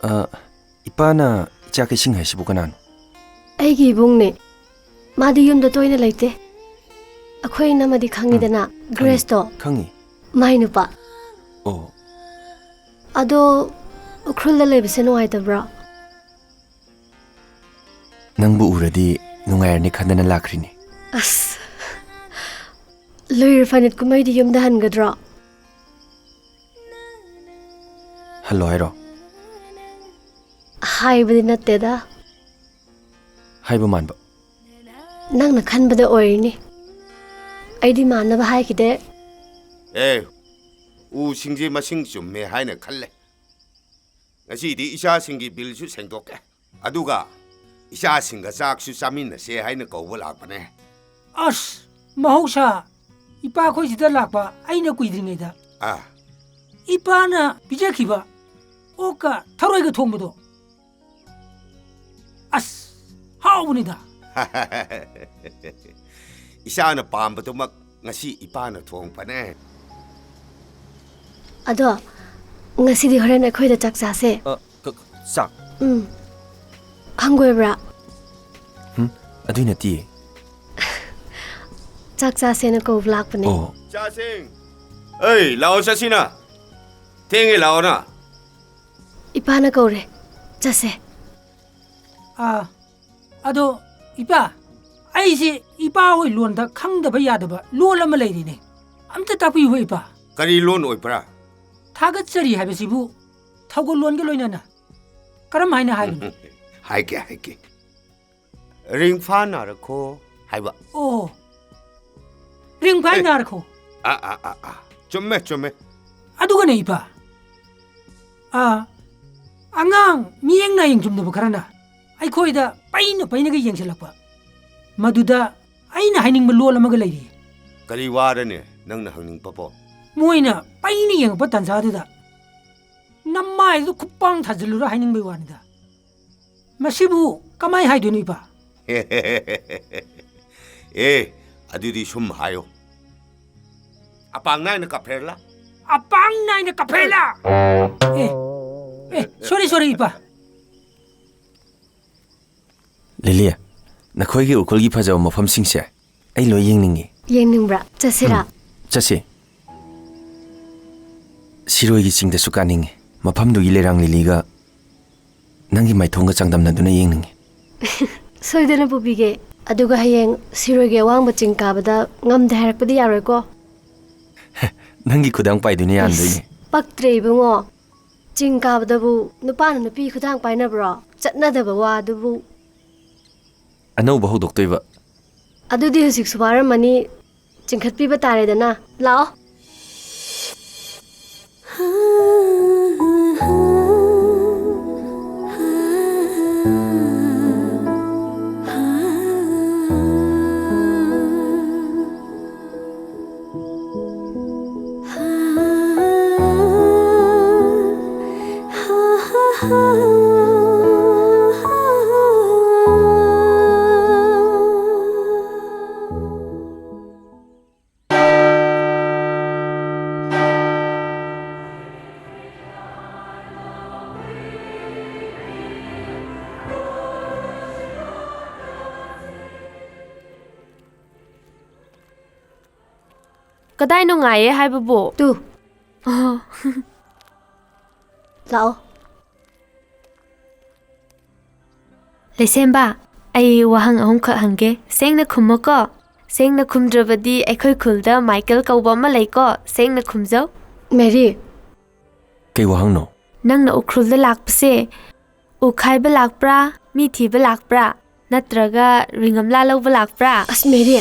ꯑ, ꯏꯄꯥꯅ ꯏꯆꯥ ꯀꯩꯁꯤꯡ ꯍꯥꯏꯁꯤꯕꯨ ꯀꯅꯥꯅꯣ? ꯑꯩꯒꯤ ꯏꯕꯨꯡꯅꯦ꯫ ꯃꯥꯗꯤ ꯌꯨꯝꯗ ꯇꯣꯏꯅ ꯂꯩꯇꯦ꯫ ꯑꯩꯈꯣꯏ ꯏꯅꯝꯃꯗꯤ ꯈꯪꯉꯤꯗꯅ, ꯎꯝ, ꯈꯪꯉꯤ, ꯒ꯭ꯔꯦꯁꯇꯣ? ꯈꯪꯉꯤ꯫ ꯃꯥꯏ ꯅꯨꯄꯥ꯫ ꯑꯣ꯫ ꯑꯗꯣ ꯎꯈ꯭ꯔꯨꯜꯗ ꯂꯩꯕꯁꯦ ꯅꯨꯡꯉꯥꯏꯇꯕ꯭ꯔꯣ? ꯅꯪꯕꯨ ꯎꯔꯗꯤ ꯅꯨꯡꯉꯥꯏꯔꯅꯤ ꯈꯟꯗꯅ ꯂꯥꯛꯈ꯭ꯔꯤꯅꯤ꯫ ꯑꯁ, ꯂꯨꯏ ꯔꯐꯥꯅꯤꯠ ꯀꯨꯝꯍꯩꯗꯤ ꯌꯨꯝꯗ ꯍꯟꯒꯗ꯭ꯔꯣ? ꯍꯜꯂꯣ ꯍꯥꯏꯔꯣ? ꯍꯥꯏꯕꯗꯤ ꯅꯠꯇꯦꯗ꯫ ꯍꯥꯏꯕ ꯃꯥꯟꯕ꯫ ꯅꯪꯅ ꯈꯟꯕꯗ ꯑꯣꯏꯔꯤꯅꯤ꯫ ꯑꯩꯗꯤ ꯃꯥꯟꯅꯕ ꯍꯥꯏꯈꯤꯗꯦ꯫ ꯑꯦ, ꯎꯁꯤꯡꯁꯦ ꯃꯁꯤꯡ ꯆꯨꯝꯃꯦ ꯍꯥꯏꯅ ꯈꯜꯂꯦ꯫ ꯉꯁꯤꯗꯤ ꯏꯆꯥꯁꯤꯡꯒꯤ ꯕꯤꯜꯁꯨ ꯁꯦꯡꯗꯣꯛꯀꯦ꯫ ꯑꯗꯨꯒ ꯏꯆꯥꯁꯤꯡꯒ ꯆꯥꯛꯁꯨ ꯆꯥꯃꯤꯟꯅꯁꯦ ꯍꯥꯏꯅ ꯀꯧꯕ ꯂꯥꯛꯄꯅꯦ꯫ ꯑꯁ, ꯃꯍꯧꯁꯥ ꯏꯄꯥ ꯑꯩꯈꯣꯏ ꯁꯤꯗ ꯂꯥꯛꯄ ꯑꯩꯅ ꯀꯨꯏꯗ꯭ꯔꯤꯉꯩꯗ ꯑꯥ꯫ ꯏꯄꯥꯅ ꯄꯤꯖꯈꯤꯕ ꯑꯣꯛꯀ ꯊꯔꯣꯏꯒ ꯊꯣꯡꯕꯗꯣ꯫ ꯑꯁ, ꯍꯥꯎꯕꯅꯤꯗ꯫ ꯏꯆꯥꯅ ꯄꯥꯝꯕꯗꯨꯃꯛ ꯉꯁꯤ ꯏꯄꯥꯅ ꯊꯣꯡꯕꯅꯦ꯫ ꯑꯗꯣ, ꯉꯁꯤꯗꯤ ꯍꯣꯔꯦꯟ ꯑꯩꯈꯣꯏꯗ ꯆꯥꯛ ꯆꯥꯁꯦ꯫ ꯑ, ꯀ-, ꯀ-, ꯆꯥꯛ? ꯎꯝ꯫ ꯍꯪꯒꯣꯏꯕ꯭ꯔꯥ? ꯍꯨꯝ, ꯑꯗꯨꯏ ꯅꯠꯇꯤꯌꯦ꯫ ꯆꯥꯛ ꯆꯥꯁꯦꯅ ꯀꯧꯕ ꯂꯥꯛꯄꯅꯦ꯫ ꯑꯣ꯫ ꯏꯆꯥꯁꯤꯡ! ꯑꯩ, ꯂꯥꯛꯑꯣ ꯆꯠꯁꯤꯅ꯫ ꯊꯦꯡꯉꯦ, ꯂꯥꯛꯑꯣꯅ꯫ ꯏꯄꯥꯅ ꯀꯧꯔꯦ꯫ ꯆꯠꯁꯦ꯫ ꯑꯥ, ꯑꯗꯣ ꯏꯄꯥ, ꯑꯩꯁꯦ ꯏꯄꯥ ꯍꯣꯏ ꯂꯣꯟꯗ ꯈꯪꯗꯕ ꯌꯥꯗꯕ ꯂꯣꯟ ꯑꯃ ꯂꯩꯔꯤꯅꯦ꯫ ꯑꯝꯇ ꯇꯥꯛꯄꯤꯌꯨ ꯏꯄꯥ꯫ ꯀꯔꯤ ꯂꯣꯟ ꯑꯣꯏꯕ꯭ꯔꯥ? ꯊꯥꯒꯠꯆꯔꯤ ꯍꯥꯏꯕꯁꯤꯕꯨ ꯊꯧꯒꯜ ꯂꯣꯟꯒ ꯂꯣꯏꯅꯅ ꯀꯔꯝ ꯍꯥꯏꯅ ꯍꯥꯏꯒꯅꯤ? ꯍꯥꯏꯒꯦ, ꯍꯥꯏꯒꯦ꯫ ꯔꯤꯡꯐꯥ ꯅꯥꯔꯛꯈꯣ ꯍꯥꯏꯕ꯫ ꯑꯣ, ꯔꯤꯡꯐꯥꯏ ꯑꯦ꯫ ꯅꯥꯔꯛꯈꯣ꯫ ꯑꯥ, ꯑꯥ, ꯑꯥ, ꯑꯥ꯫ ꯆꯨꯝꯃꯦ, ꯆꯨꯝꯃꯦ꯫ ꯑꯗꯨꯒꯅꯦ ꯏꯄꯥ, ꯑꯥ, ꯑꯉꯥꯡ ꯃꯤꯠꯌꯦꯡ ꯅꯥꯌꯦꯡ ꯆꯨꯝꯗꯕ ꯈꯔꯅ ꯑꯩꯈꯣꯏꯗ ꯄꯩꯅ ꯄꯩꯅꯒ ꯌꯦꯡꯁꯤꯜꯂꯛꯄ, ꯃꯗꯨꯗ ꯑꯩꯅ ꯍꯥꯏꯅꯤꯡꯕ ꯂꯣꯜ ꯑꯃꯒ ꯂꯩꯔꯤ꯫ ꯀꯔꯤ ꯋꯥꯔꯅꯦ ꯅꯪꯅ ꯍꯪꯅꯤꯡꯕꯕꯣ? ꯃꯣꯏꯅ ꯄꯩꯅ ꯌꯦꯡꯉꯛꯄ ꯇꯥꯟꯖꯥꯗꯨꯗ ꯅꯃꯥꯏꯗꯨ ꯈꯨꯄꯥꯡ ꯊꯥꯖꯤꯜꯂꯨꯔ ꯍꯥꯏꯅꯤꯡꯕꯩ ꯋꯥꯅꯤꯗ꯫ ꯃꯁꯤꯕꯨ ꯀꯃꯥꯏ ꯍꯥꯏꯗꯣꯏꯅꯣ, ꯏꯄꯥ? ꯑꯦ, ꯑꯗꯨꯗꯤ ꯁꯨꯝ ꯍꯥꯏꯌꯣ꯫ ꯑꯄꯥꯡ ꯅꯥꯏꯅ ꯀꯞꯐꯦꯔꯂꯥ? ꯑꯄꯥꯡ ꯅꯥꯏꯅ ꯀꯞꯐꯦꯔꯂꯥ? ꯑꯦ, ꯑꯦ, sorry, sorry, ꯏꯄꯥ꯫ ꯂꯤꯂꯤ, ꯅꯈꯣꯏꯒꯤ ꯎꯈ꯭ꯔꯨꯜꯒꯤ ꯐꯖꯕ ꯃꯐꯝꯁꯤꯡꯁꯦ ꯑꯩ ꯂꯣꯏ ꯌꯦꯡꯅꯤꯡꯉꯤ꯫ ꯌꯦꯡꯅꯤꯡꯕ꯭ꯔꯥ? ꯆꯠꯁꯤꯔꯥ? ꯎꯝ, ꯆꯠꯁꯤ꯫ ꯁꯤꯔꯣꯏꯒꯤ ꯆꯤꯡꯗꯁꯨ ꯀꯥꯅꯤꯡꯉꯤ꯫ ꯃꯐꯝꯗꯨꯒꯤ ꯂꯩꯔꯥꯡ ꯂꯤꯂꯤꯒ ꯅꯪꯒꯤ ꯃꯥꯏꯊꯣꯡꯒ ꯆꯥꯡꯗꯝꯅꯗꯨꯅ ꯌꯦꯡꯅꯤꯡꯉꯤ꯫ ꯁꯣꯏꯗꯅ ꯄꯨꯕꯤꯒꯦ꯫ ꯑꯗꯨꯒ ꯍꯌꯦꯡ ꯁꯤꯔꯣꯏꯒꯤ ꯑꯋꯥꯡꯕ ꯆꯤꯡ ꯀꯥꯕꯗ ꯉꯝꯗꯦ ꯍꯥꯏꯔꯛꯄꯗꯤ ꯌꯥꯔꯣꯏꯀꯣ? ꯅꯪꯒꯤ ꯈꯨꯗꯥꯡ ꯄꯥꯏꯗꯨꯅ ꯌꯥꯟꯗꯣꯏꯅꯦ꯫ ꯏꯁ, ꯄꯛꯇ꯭ꯔꯦ ꯏꯕꯨꯡꯉꯣ꯫ ꯆꯤꯡ ꯀꯥꯕꯗꯕꯨ ꯅꯨꯄꯥꯅ ꯅꯨꯄꯤ ꯈꯨꯗꯥꯡ ꯄꯥꯏꯅꯕ꯭ꯔꯣ? ꯆꯠꯅꯗꯕ ꯋꯥ ꯑꯗꯨꯕꯨ꯫ ꯑꯅꯧꯕ ꯍꯧꯗꯣꯛꯇꯣꯏꯕ꯫ ꯑꯗꯨꯗꯤ ꯍꯧꯖꯤꯛꯁꯨ ꯋꯥꯔꯝꯃꯅꯤ, ꯆꯤꯡꯈꯠꯄꯤꯕ ꯇꯥꯔꯦꯗꯅ꯫ ꯂꯥꯛꯑꯣ꯫ ꯀꯗꯥꯏ ꯅꯨꯡꯉꯥꯏꯌꯦ ꯍꯥꯏꯕꯕꯨ? ꯇꯨ꯫ ꯑꯣ꯫ ꯂꯥꯛꯑꯣ꯫ ꯂꯩꯁꯦꯝꯕ, ꯑꯩ ꯋꯥꯍꯪ ꯑꯍꯨꯝꯈꯛ ꯍꯪꯒꯦ, ꯁꯦꯡꯅ ꯈꯨꯝꯃꯣꯀꯣ꯫ ꯁꯦꯡꯅ ꯈꯨꯝꯗ꯭ꯔꯕꯗꯤ ꯑꯩꯈꯣꯏ ꯈꯨꯜꯗ ꯃꯥꯏꯀꯦꯜ ꯀꯧꯕ ꯑꯃ ꯂꯩꯀꯣ, ꯁꯦꯡꯅ ꯈꯨꯝꯖꯧ꯫ ꯃꯦꯔꯤ꯫ ꯀꯩ ꯋꯥꯍꯪꯅꯣ? ꯅꯪꯅ ꯎꯈ꯭ꯔꯨꯜꯗ ꯂꯥꯛꯄꯁꯦ ꯎ ꯈꯥꯏꯕ ꯂꯥꯛꯄ꯭ꯔꯥ, ꯃꯤ ꯊꯤꯕ ꯂꯥꯛꯄ꯭ꯔꯥ, ꯅꯠꯇ꯭ꯔꯒ ꯔꯤꯡꯒꯝꯂꯥ ꯂꯧꯕ ꯂꯥꯛꯄ꯭ꯔꯥ? ꯑꯁ ꯃꯦꯔꯤ,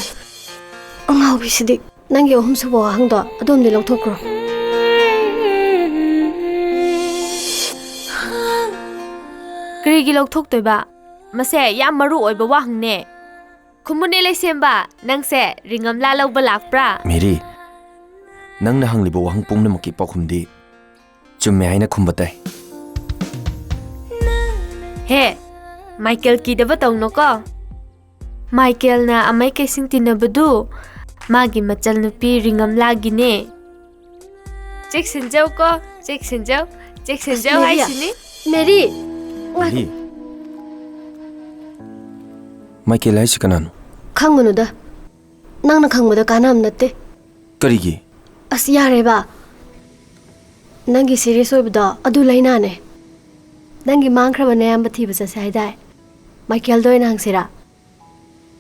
ꯑꯉꯥꯎꯕꯤꯁꯤꯗꯤ꯫ ꯅꯪꯒꯤ ꯑꯍꯨꯝꯁꯨꯕ ꯋꯥꯍꯪꯗꯣ ꯑꯗꯣꯝꯗꯤ ꯂꯧꯊꯣꯛꯈ꯭ꯔꯣ꯫ ꯀꯩꯒꯤ ꯂꯧꯊꯣꯛꯇꯣꯏꯕ? ꯃꯁꯦ ꯌꯥꯝ ꯃꯔꯨ ꯑꯣꯏꯕ ꯋꯥꯍꯪꯅꯦ꯫ ꯈꯨꯝꯃꯨꯅꯦ ꯂꯩꯁꯦꯝꯕ, ꯅꯪꯁꯦ ꯔꯤꯡꯒꯝꯂꯥ ꯂꯧꯕ ꯂꯥꯛꯄ꯭ꯔꯥ? ꯃꯦꯔꯤ, ꯅꯪꯅ ꯍꯪꯂꯤꯕ ꯋꯥꯍꯪ ꯄꯨꯝꯅꯃꯛꯀꯤ ꯄꯥꯎꯈꯨꯝꯗꯤ ꯆꯨꯝꯃꯦ ꯍꯥꯏꯅ ꯈꯨꯝꯕ ꯇꯥꯏ꯫ ꯍꯦ, ꯃꯥꯏꯀꯦꯜ ꯀꯤꯗꯕ ꯇꯧꯅꯣꯀꯣ꯫ ꯃꯥꯏꯀꯦꯜꯅ ꯑꯃꯩ ꯀꯩꯁꯤꯡ ꯇꯤꯟꯅꯕꯗꯨ ꯃꯥꯒꯤ ꯃꯆꯜꯅꯨꯄꯤ ꯔꯤꯡꯒꯝꯂꯥꯒꯤꯅꯦ꯫ ꯆꯦꯛꯁꯤꯟꯖꯧꯀꯣ, ꯆꯦꯛꯁꯤꯟꯖꯧ, ꯆꯦꯛꯁꯤꯟꯖꯧ ꯃꯦꯔꯤ, ꯍꯥꯏꯁꯤꯅꯤ꯫ ꯃꯦꯔꯤ! ꯃꯦꯔꯤ! ꯃꯥꯏꯀꯦꯜ ꯍꯥꯏꯁꯤ ꯀꯅꯥꯅꯣ? ꯈꯪꯒꯅꯨꯗ꯫ ꯅꯪꯅ ꯈꯪꯕꯗ ꯀꯥꯟꯅꯕ ꯅꯠꯇꯦ꯫ ꯀꯔꯤꯒꯤ? ꯑꯁ, ꯌꯥꯔꯦꯕ꯫ ꯅꯪꯒꯤ ꯁꯤꯔꯤꯌꯁ ꯑꯣꯏꯕꯗꯣ ꯑꯗꯨ ꯂꯥꯏꯅꯥꯅꯦ꯫ ꯅꯪꯒꯤ ꯃꯥꯡꯈ꯭ꯔꯕ ꯅꯌꯥꯝꯕ ꯊꯤꯕ ꯆꯠꯁꯦ ꯍꯥꯏꯗꯥꯏ? ꯃꯥꯏꯀꯦꯜꯗ ꯑꯣꯏꯅ ꯍꯪꯁꯤꯔꯥ?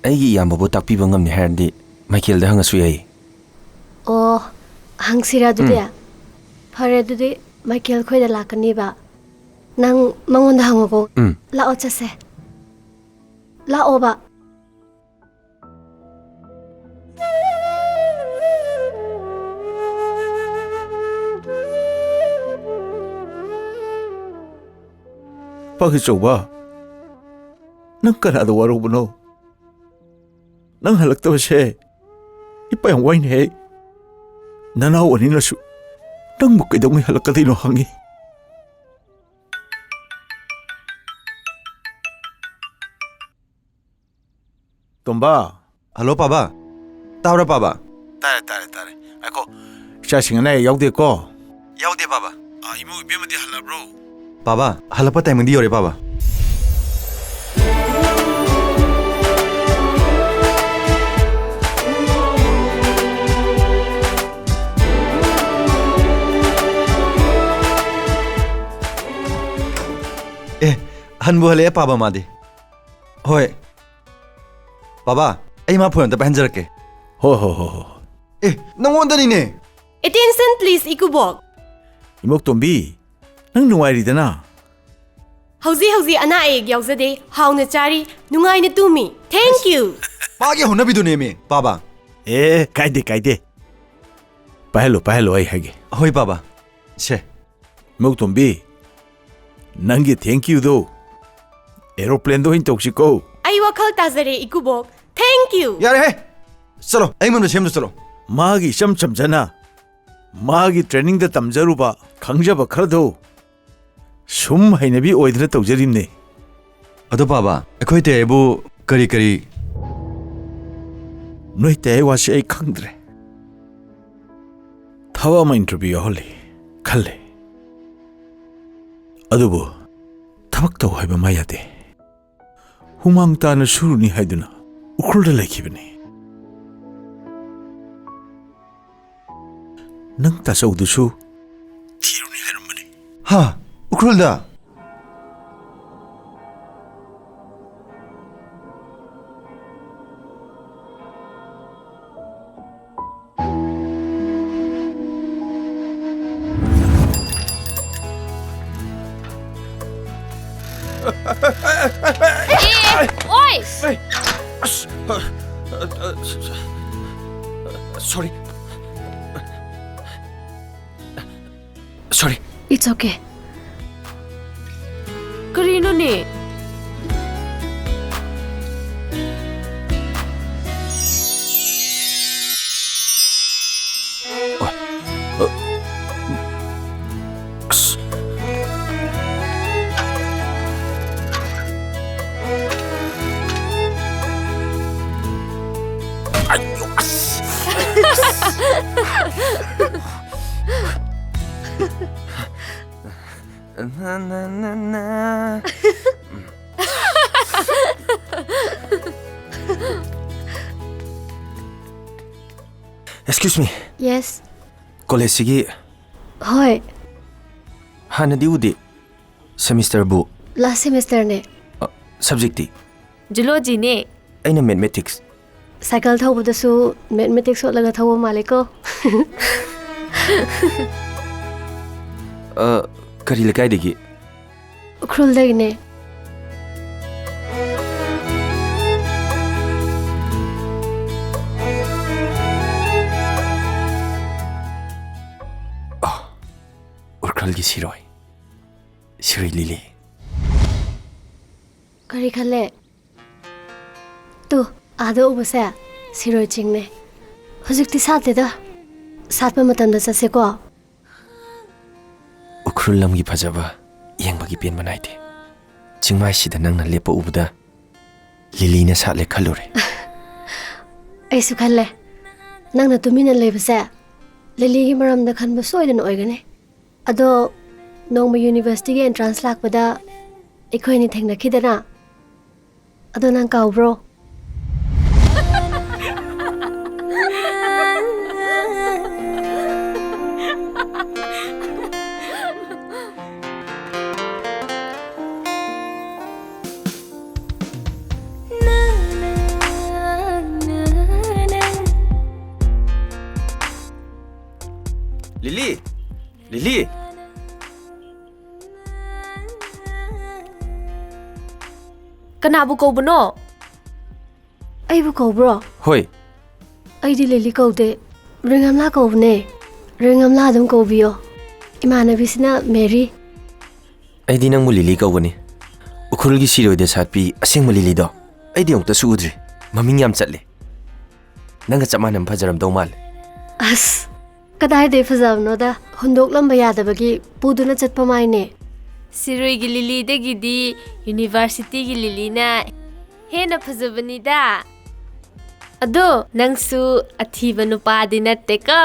ꯑꯩꯒꯤ ꯏꯌꯥꯝꯕꯕꯨ ꯇꯥꯛꯄꯤꯕ ꯉꯝꯅꯤ ꯍꯥꯏꯔꯗꯤ ꯃꯥꯏꯀꯦꯜꯗ ꯍꯪꯉꯁꯨ ꯌꯥꯏꯌꯦ꯫ ꯑꯣ, ꯍꯪꯁꯤꯔꯥ ꯑꯗꯨꯗꯤ? ꯎꯝ꯫ ꯐꯔꯦ, ꯑꯗꯨꯗꯤ ꯃꯥꯏꯀꯦꯜ ꯈꯣꯏꯗ ꯂꯥꯛꯀꯅꯤꯕ꯫ ꯅꯪ ꯃꯉꯣꯟꯗ ꯍꯪꯉꯨꯀꯣ꯫ ꯎꯝ꯫ ꯂꯥꯛꯑꯣ, ꯆꯠꯁꯦ꯫ ꯂꯥꯛꯑꯣꯕ꯫ ꯄꯥꯈꯤꯆꯧꯕ, ꯅꯪ ꯀꯅꯥꯗ ꯋꯥꯔꯧꯕꯅꯣ? ꯅꯪ ꯍꯜꯂꯛꯇꯕꯁꯦ ꯏꯄꯥ ꯌꯥꯝ ꯋꯥꯏꯅꯦꯍꯦ꯫ ꯅꯅꯥꯎ ꯑꯅꯤꯅꯁꯨ ꯅꯪꯕꯨ ꯀꯩꯗꯧꯉꯩ ꯍꯜꯂꯛꯀꯗꯣꯏꯅꯣ ꯍꯪꯉꯤ꯫ ꯇꯣꯝꯕ꯫ ꯍꯜꯂꯣ, ꯄꯥꯕ꯫ ꯇꯥꯕ꯭ꯔꯥ, ꯄꯥꯕ? ꯇꯥꯔꯦ, ꯇꯥꯔꯦ, ꯇꯥꯔꯦ꯫ ꯉꯥꯏꯈꯣ, ꯏꯆꯥꯁꯤꯡ ꯑꯅꯥ ꯑꯌꯦꯛ ꯌꯥꯎꯗꯦꯀꯣ? ꯌꯥꯎꯗꯦ, ꯄꯥꯕ꯫ ꯑꯥ, ꯏꯃꯧ ꯏꯕꯦꯝꯃꯗꯤ ꯍꯜꯂꯕ꯭ꯔꯣ? ꯄꯥꯕ, ꯍꯜꯂꯛꯄ ꯇꯥꯏꯃꯤꯡꯗꯤ ꯌꯧꯔꯦ, ꯄꯥꯕ꯫ ꯑꯦ, ꯍꯟꯕꯨ ꯍꯜꯂꯛꯑꯦ, ꯄꯥꯕ, ꯃꯥꯗꯤ꯫ ꯍꯣꯏ꯫ ꯄꯥꯕ, ꯑꯩ ꯃꯥ ꯐꯣꯟ ꯑꯝꯇ ꯄꯥꯏꯍꯟꯖꯔꯛꯀꯦ꯫ ꯍꯣ, ꯍꯣ, ꯍꯣ, ꯍꯣ꯫ ꯑꯦ, ꯅꯪꯉꯣꯟꯗꯅꯤꯅꯦ꯫ Attention please, ꯏꯀꯨꯕꯣꯛ꯫ ꯏꯃꯧꯇꯣꯝꯕꯤ, ꯅꯪ ꯅꯨꯡꯉꯥꯏꯔꯤꯗꯅ? ꯍꯧꯖꯤꯛ ꯍꯧꯖꯤꯛ ꯑꯅꯥ ꯑꯌꯦꯛ ꯌꯥꯎꯖꯗꯦ, ꯍꯥꯎꯅ ꯆꯥꯔꯤ, ꯅꯨꯡꯉꯥꯏꯅ ꯇꯨꯝꯃꯤ꯫ Thank you꯫ ꯃꯥꯒꯤ ꯍꯧꯅꯕꯤꯗꯨꯅꯦꯃꯤ, ꯄꯥꯕ꯫ ꯑꯦ, ꯀꯥꯏꯗꯦ, ꯀꯥꯏꯗꯦ꯫ ꯄꯥꯏꯍꯜꯂꯣ, ꯄꯥꯏꯍꯜꯂꯣ, ꯑꯩ ꯍꯥꯏꯒꯦ꯫ ꯍꯣꯏ, ꯄꯥꯕ꯫ ꯁꯦ꯫ ꯏꯃꯧꯇꯣꯝꯕꯤ, ꯅꯪꯒꯤ thank you ꯗꯣ ꯑꯦꯔꯣꯄ꯭ꯂꯦꯟꯗ ꯑꯣꯏꯅ ꯇꯧꯁꯤꯀꯣ꯫ ꯑꯩ ꯋꯥꯈꯜ ꯇꯥꯖꯔꯦ, ꯏꯀꯨꯕꯣꯛ꯫ Thank you꯫ ꯌꯥꯔꯦꯍꯦ! ꯆꯠꯂꯣ, ꯑꯩꯉꯣꯟꯗ ꯁꯦꯝꯗ ꯆꯠꯂꯣ꯫ ꯃꯥꯒꯤ ꯏꯆꯝ ꯆꯝꯖꯅ ꯃꯥꯒꯤ ꯇ꯭ꯔꯦꯅꯤꯡꯗ ꯇꯝꯖꯔꯨꯕ, ꯈꯪꯖꯕ ꯈꯔꯗꯣ ꯁꯨꯝ ꯍꯩꯅꯕꯤ ꯑꯣꯏꯗꯅ ꯇꯧꯖꯔꯤꯕꯅꯦ꯫ ꯑꯗꯣ ꯕꯥꯕꯥ, ꯑꯩꯈꯣꯏ ꯇꯌꯥꯏꯕꯨ ꯀꯔꯤ ꯀꯔꯤ? ꯅꯣꯏ ꯇꯌꯥꯏ ꯋꯥꯁꯤ ꯑꯩ ꯈꯪꯗ꯭ꯔꯦ꯫ ꯊꯕꯛ ꯑꯃ ꯏꯟꯇꯔꯚ꯭ꯌꯨ ꯌꯥꯎꯍꯜꯂꯤ ꯈꯜꯂꯦ, ꯑꯗꯨꯕꯨ ꯊꯕꯛ ꯇꯧ ꯍꯥꯏꯕ ꯃꯥ ꯌꯥꯗꯦ꯫ ꯍꯨꯃꯥꯡ ꯇꯥꯅ ꯁꯨꯔꯨꯅꯤ ꯍꯥꯏꯗꯨꯅ ꯎꯈ꯭ꯔꯨꯜꯗ ꯂꯩꯈꯤꯕꯅꯤ꯫ ꯅꯪ ꯇꯥꯆꯧꯗꯨꯁꯨ ꯊꯤꯔꯨꯅꯤ ꯍꯥꯏꯔꯝꯕꯅꯤ꯫ ꯍꯥ? ꯎꯈ꯭ꯔꯨꯜꯗ? ꯑꯦ, ꯑꯣꯏ! ꯑꯩ, ꯑꯁ, ꯑ, ꯑ, ꯑ, ꯁ-, ꯁ-, sorry꯫ Sorry꯫ It's okay. ꯀꯔꯤꯅꯣꯅꯦ? ꯑꯣꯏ꯫ ꯑ, ꯑꯁ꯫ ꯑꯌꯣ, ꯑꯁ꯫ ꯅ, ꯅ, ꯅ, ꯅ꯫ Excuse me꯫ Yes꯫ ꯀꯣꯂꯦꯖꯁꯤꯒꯤ ꯍꯣꯏ꯫ ꯍꯥꯟꯅꯗꯤ ꯎꯗꯦ꯫ Semesterꯕꯨ? Last semesterꯅꯦ꯫ ꯑ, subjectꯇꯤ? Zoologyꯅꯦ꯫ ꯑꯩꯅ mathematics꯫ Cycle ꯊꯧꯕꯗꯁꯨ mathematics ꯁꯣꯠꯂꯒ ꯊꯧꯕ ꯃꯥꯜꯂꯦꯀꯣ꯫ ꯑ, ꯀꯔꯤ ꯂꯩꯀꯥꯏꯗꯒꯤ? ꯎꯈ꯭ꯔꯨꯜꯗꯒꯤꯅꯦ꯫ ꯑ, ꯎꯈ꯭ꯔꯨꯜꯒꯤ ꯁꯤꯔꯣꯏ, ꯁꯤꯔꯣꯏ ꯂꯤꯂꯤ꯫ ꯀꯔꯤ ꯈꯜꯂꯦ? ꯇꯨ, ꯑꯥꯗ ꯎꯕꯁꯦ ꯁꯤꯔꯣꯏ ꯆꯤꯡꯅꯦ꯫ ꯍꯧꯖꯤꯛꯇꯤ ꯁꯥꯠꯇꯦꯗ꯫ ꯁꯥꯠꯄ ꯃꯇꯝꯗ ꯆꯠꯁꯦꯀꯣ꯫ ꯎꯈ꯭ꯔꯨꯜ ꯂꯝꯒꯤ ꯐꯖꯕ ꯌꯦꯡꯕꯒꯤ ꯄꯦꯟꯕ ꯅꯥꯏꯗꯦ꯫ ꯆꯤꯡꯃꯥꯏꯁꯤꯗ ꯅꯪꯅ ꯂꯦꯞꯄ ꯎꯕꯗ ꯂꯤꯂꯤꯅ ꯁꯥꯠꯂꯦ ꯈꯜꯂꯨꯔꯦ꯫ ꯑꯩꯁꯨ ꯈꯜꯂꯦ꯫ ꯅꯪꯅ ꯇꯨꯃꯤꯟꯅ ꯂꯩꯕꯁꯦ ꯂꯤꯂꯤꯒꯤ ꯃꯔꯝꯗ ꯈꯟꯕ ꯁꯣꯏꯗꯅ ꯑꯣꯏꯒꯅꯤ꯫ ꯑꯗꯣ ꯅꯣꯡꯃ ꯌꯨꯅꯤꯚꯔꯁꯤꯇꯤꯒꯤ ꯑꯦꯟꯇ꯭ꯔꯥꯟꯁ ꯂꯥꯛꯄꯗ ꯑꯩꯈꯣꯏ ꯑꯅꯤ ꯊꯦꯡꯅꯈꯤꯗꯅ? ꯑꯗꯣ ꯅꯪ ꯀꯥꯎꯕ꯭ꯔꯣ? ꯂꯤꯂꯤ! ꯂꯤꯂꯤ! ꯀꯅꯥꯕꯨ ꯀꯧꯕꯅꯣ? ꯑꯩꯕꯨ ꯀꯧꯕ꯭ꯔꯣ? ꯍꯣꯏ꯫ ꯑꯩꯗꯤ ꯂꯤꯂꯤ ꯀꯧꯗꯦ, ꯔꯤꯡꯒꯝꯂꯥ ꯀꯧꯕꯅꯦ꯫ ꯔꯤꯡꯒꯝꯂꯥ ꯑꯗꯨꯝ ꯀꯧꯕꯤꯌꯣ꯫ ꯏꯃꯥꯟꯅꯕꯤꯁꯤꯅ ꯃꯦꯔꯤ꯫ ꯑꯩꯗꯤ ꯅꯪꯕꯨ ꯂꯤꯂꯤ ꯀꯧꯒꯅꯤ꯫ ꯎꯈ꯭ꯔꯨꯜꯒꯤ ꯁꯤꯔꯣꯏꯗ ꯁꯥꯠꯄꯤ ꯑꯁꯦꯡꯕ ꯂꯤꯂꯤꯗꯣ꯫ ꯑꯩꯗꯤ ꯑꯃꯨꯛꯇꯁꯨ ꯎꯗ꯭ꯔꯤ꯫ ꯃꯃꯤꯡ ꯌꯥꯝ ꯆꯠꯂꯦ꯫ ꯅꯪꯒ ꯆꯞ ꯃꯥꯟꯅꯕ ꯐꯖꯔꯝꯗꯧ ꯃꯥꯜꯂꯦ꯫ ꯑꯁ, ꯀꯗꯥꯏꯗꯩ ꯐꯖꯕꯅꯣꯗ, ꯍꯨꯟꯗꯣꯛꯂꯝꯕ ꯌꯥꯗꯕꯒꯤ ꯄꯨꯗꯨꯅ ꯆꯠꯄ ꯃꯥꯏꯅꯦ꯫ ꯁꯤꯔꯣꯏꯒꯤ ꯂꯤꯂꯤꯗꯒꯤꯗꯤ ꯌꯨꯅꯤꯚꯔꯁꯤꯇꯤꯒꯤ ꯂꯤꯂꯤꯅ ꯍꯦꯟꯅ ꯐꯖꯕꯅꯤꯗ꯫ ꯑꯗꯣ ꯅꯪꯁꯨ ꯑꯊꯤꯕ ꯅꯨꯄꯥꯗꯤ ꯅꯠꯇꯦꯀꯣ?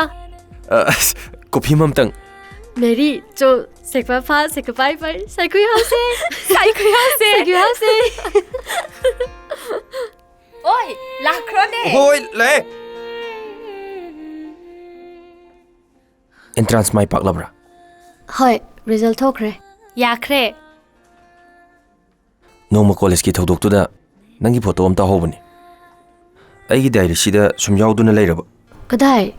ꯑ, ꯑꯁ, ꯀꯣꯐꯤ ꯑꯃꯇꯪ꯫ ꯃꯦꯔꯤ, ꯆꯣ, ꯁꯦꯛꯄ ꯐꯥ, ꯁꯦꯛꯄ ꯄꯥꯏ ꯄꯥꯏ, ꯁꯥꯏꯀꯨꯏ ꯍꯥꯎꯁꯦ꯫ ꯁꯥꯏꯀꯨꯏ ꯍꯥꯎꯁꯦ꯫ ꯁꯥꯏꯀꯨꯏ ꯍꯥꯎꯁꯦ꯫ ꯑꯣꯏ, ꯂꯥꯛꯈ꯭ꯔꯣꯅꯦ꯫ ꯍꯣꯏ, ꯂꯥꯛꯑꯦ꯫ ꯑꯦꯟꯇ꯭ꯔꯥꯟꯁ ꯃꯥꯏ ꯄꯥꯛꯂꯕ꯭ꯔꯥ? ꯍꯣꯏ, ꯔꯤꯖꯜ ꯊꯣꯛꯈ꯭ꯔꯦ꯫ ꯌꯥꯈ꯭ꯔꯦ꯫ ꯅꯣꯡꯃ ꯀꯣꯂꯦꯖꯀꯤ ꯊꯧꯗꯣꯛꯇꯨꯗ ꯅꯪꯒꯤ ꯐꯣꯇꯣ ꯑꯃ ꯇꯥꯍꯧꯕꯅꯤ꯫ ꯑꯩꯒꯤ ꯗꯥꯏꯔꯤꯁꯤꯗ ꯁꯨꯝ ꯌꯥꯎꯗꯨꯅ ꯂꯩꯔꯕ꯫ ꯀꯗꯥꯏ?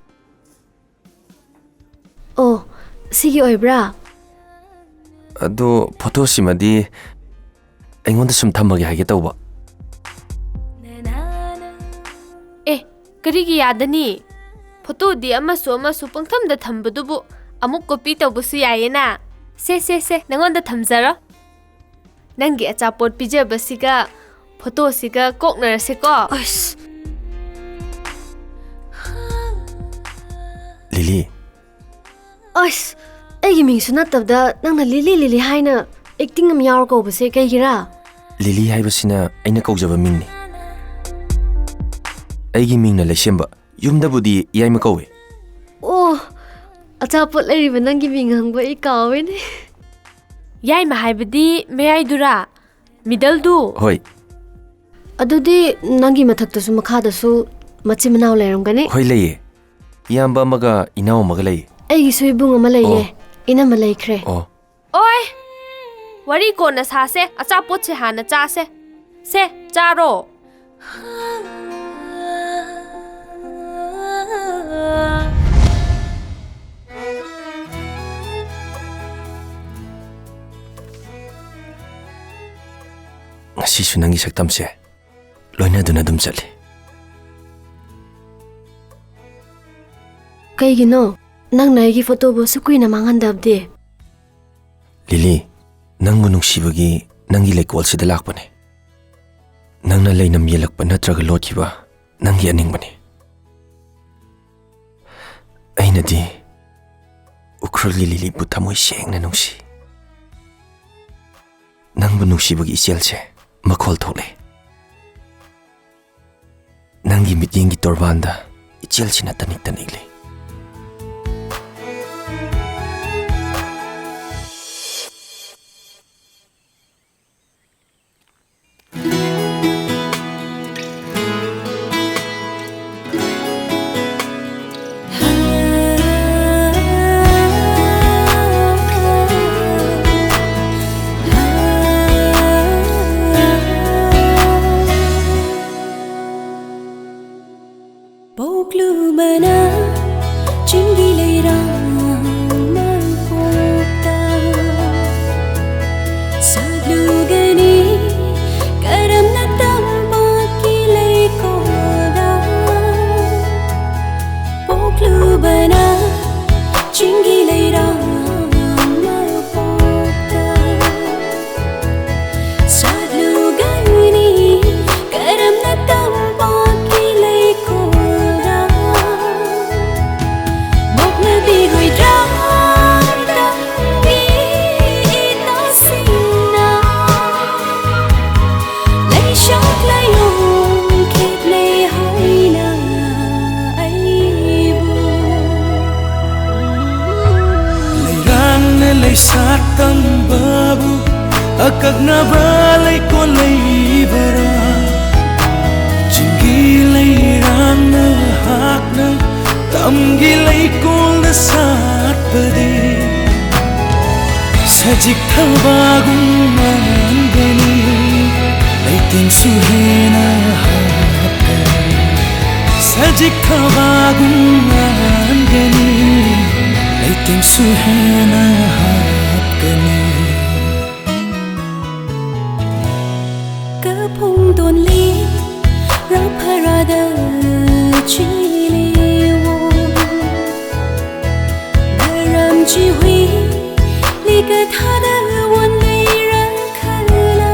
ꯑꯣ, ꯁꯤꯒꯤ ꯑꯣꯏꯕ꯭ꯔꯥ? ꯑꯗꯣ ꯐꯣꯇꯣꯁꯤꯃꯗꯤ ꯑꯩꯉꯣꯟꯗ ꯁꯨꯝ ꯊꯝꯃꯒꯦ ꯍꯥꯏꯒꯦ ꯇꯧꯕ꯫ ꯑꯦ, ꯀꯔꯤꯒꯤ ꯌꯥꯗꯅꯤ? ꯐꯣꯇꯣꯗꯤ ꯑꯃꯁꯨ ꯑꯃꯁꯨ ꯄꯪꯊꯝꯗ ꯊꯝꯕꯗꯨꯕꯨ ꯑꯃꯨꯛ ꯀꯣꯄꯤ ꯇꯧꯕꯁꯨ ꯌꯥꯏꯌꯦꯅ꯫ ꯁꯦ, ꯁꯦ, ꯁꯦ, ꯅꯉꯣꯟꯗ ꯊꯝꯖꯔꯣ꯫ ꯅꯪꯒꯤ ꯑꯆꯥꯄꯣꯠ ꯄꯤꯖꯕꯁꯤꯒ ꯐꯣꯇꯣꯁꯤꯒ ꯀꯣꯛꯅꯔꯁꯦꯀꯣ꯫ ꯑꯁ꯫ ꯂꯤꯂꯤ꯫ ꯑꯁ, ꯑꯩꯒꯤ ꯃꯤꯡꯁꯨ ꯅꯠꯇꯕꯗ ꯅꯪꯅ ꯂꯤꯂꯤ ꯂꯤꯂꯤ ꯍꯥꯏꯅ ꯑꯦꯛꯇꯤꯡ ꯑꯃ ꯌꯥꯎꯔ ꯀꯧꯕꯁꯦ ꯀꯩꯒꯤꯔꯥ? ꯂꯤꯂꯤ ꯍꯥꯏꯕꯁꯤꯅ ꯑꯩꯅ ꯀꯧꯖꯕ ꯃꯤꯡꯅꯤ꯫ ꯑꯩꯒꯤ ꯃꯤꯡꯅ ꯂꯩꯁꯦꯝꯕ꯫ ꯌꯨꯝꯗꯕꯨꯗꯤ ꯌꯥꯏꯃ ꯀꯧꯏ꯫ ꯑꯣ, ꯑꯆꯥꯄꯣꯠ ꯂꯩꯔꯤꯕ ꯅꯪꯒꯤ ꯃꯤꯡ ꯍꯪꯕ ꯑꯩ ꯀꯥꯎꯋꯦꯅꯦ꯫ ꯌꯥꯏꯃ ꯍꯥꯏꯕꯗꯤ ꯃꯌꯥꯏꯗꯨꯔꯥ? ꯃꯤꯗꯜꯗꯨ? ꯍꯣꯏ꯫ ꯑꯗꯨꯗꯤ ꯅꯪꯒꯤ ꯃꯊꯛꯇꯁꯨ ꯃꯈꯥꯗꯁꯨ ꯃꯆꯤꯟ ꯃꯅꯥꯎ ꯂꯩꯔꯝꯒꯅꯤ? ꯍꯣꯏ, ꯂꯩꯌꯦ꯫ ꯏꯌꯥꯝꯕ ꯑꯃꯒ ꯏꯅꯥꯎ ꯑꯃꯒ ꯂꯩꯌꯦ꯫ ꯑꯩꯒꯤꯁꯨ ꯏꯕꯨꯡ ꯑꯃ ꯂꯩꯌꯦ꯫ ꯑꯣ꯫ ꯏꯅꯝꯃ ꯂꯩꯈ꯭ꯔꯦ꯫ ꯑꯣ꯫ ꯑꯣꯏ! ꯋꯥꯔꯤ ꯀꯣꯟꯅ ꯁꯥꯁꯦ, ꯑꯆꯥꯄꯣꯠꯁꯦ ꯍꯥꯟꯅ ꯆꯥꯁꯦ꯫ ꯁꯦ, ꯆꯥꯔꯣ꯫ ꯉꯁꯤꯁꯨ ꯅꯪꯒꯤ ꯁꯛꯇꯝꯁꯦ ꯂꯣꯏꯅꯗꯨꯅ ꯑꯗꯨꯝ ꯆꯠꯂꯤ꯫ ꯀꯩꯒꯤꯅꯣ ꯅꯪꯅ ꯑꯩꯒꯤ ꯐꯣꯇꯣꯕꯨ ꯑꯁꯨꯛ ꯀꯨꯏꯅ ꯃꯥꯡꯍꯟꯗꯕꯗꯤ? ꯂꯤꯂꯤ, ꯅꯪꯕꯨ ꯅꯨꯡꯁꯤꯕꯒꯤ ꯅꯪꯒꯤ ꯂꯩꯀꯣꯜꯁꯤꯗ ꯂꯥꯛꯄꯅꯦ꯫ ꯅꯪꯅ ꯂꯩꯅꯝ ꯌꯦꯜꯂꯛꯄ ꯅꯠꯇ꯭ꯔꯒ ꯂꯣꯠꯈꯤꯕ ꯅꯪꯒꯤ ꯑꯅꯤꯡꯕꯅꯤ꯫ ꯑꯩꯅꯗꯤ ꯎꯈ꯭ꯔꯨꯜꯒꯤ ꯂꯤꯂꯤꯕꯨ ꯊꯃꯣꯏ ꯁꯦꯡꯅ ꯅꯨꯡꯁꯤ꯫ ꯅꯪꯕꯨ ꯅꯨꯡꯁꯤꯕꯒꯤ ꯏꯆꯦꯜꯁꯦ ꯃꯈꯣꯜ ꯊꯣꯛꯂꯦ꯫ ꯅꯪꯒꯤ ꯃꯤꯠꯌꯦꯡꯒꯤ ꯇꯣꯔꯕꯥꯟꯗ ꯏꯆꯦꯜꯁꯤꯅ ꯇꯅꯤꯛ ꯇꯅꯤꯛꯂꯤ꯫ ꯄꯣꯛꯂꯨꯕꯅ ꯇꯝꯕꯕꯨ ꯑꯀꯛꯅꯕ ꯂꯩꯀꯣꯜ ꯂꯩꯕꯔꯥ? ꯆꯤꯡꯒꯤ ꯂꯩꯔꯥꯡꯅ ꯍꯥꯛꯅ ꯇꯝꯒꯤ ꯂꯩꯀꯣꯜꯗ ꯁꯥꯠꯄꯗꯤ ꯁꯖꯤꯛ ꯊꯕꯥꯒꯨꯝ ꯉꯥꯟꯒꯅꯤ, ꯂꯩꯇꯦꯡꯁꯨ ꯍꯦꯟꯅ ꯍꯥꯞꯀꯅꯤ꯫ ꯁꯖꯤꯛ ꯊꯕꯥꯒꯨꯝ ꯉꯥꯟꯒꯅꯤ, ꯂꯩꯇꯦꯡꯁꯨ ꯍꯦꯟꯅ ꯍꯥꯞꯀꯅꯤ꯫ ꯀ ꯐꯣꯡꯗꯣꯟꯂꯤ ꯔꯥꯐꯔꯥꯗ ꯆꯤꯂꯤꯋꯣ꯫ ꯅꯔꯝ ꯆꯤꯍꯨꯏ ꯂꯤꯀ ꯊꯥꯗ ꯋꯣꯟ ꯂꯩꯔ ꯈꯜꯂ꯫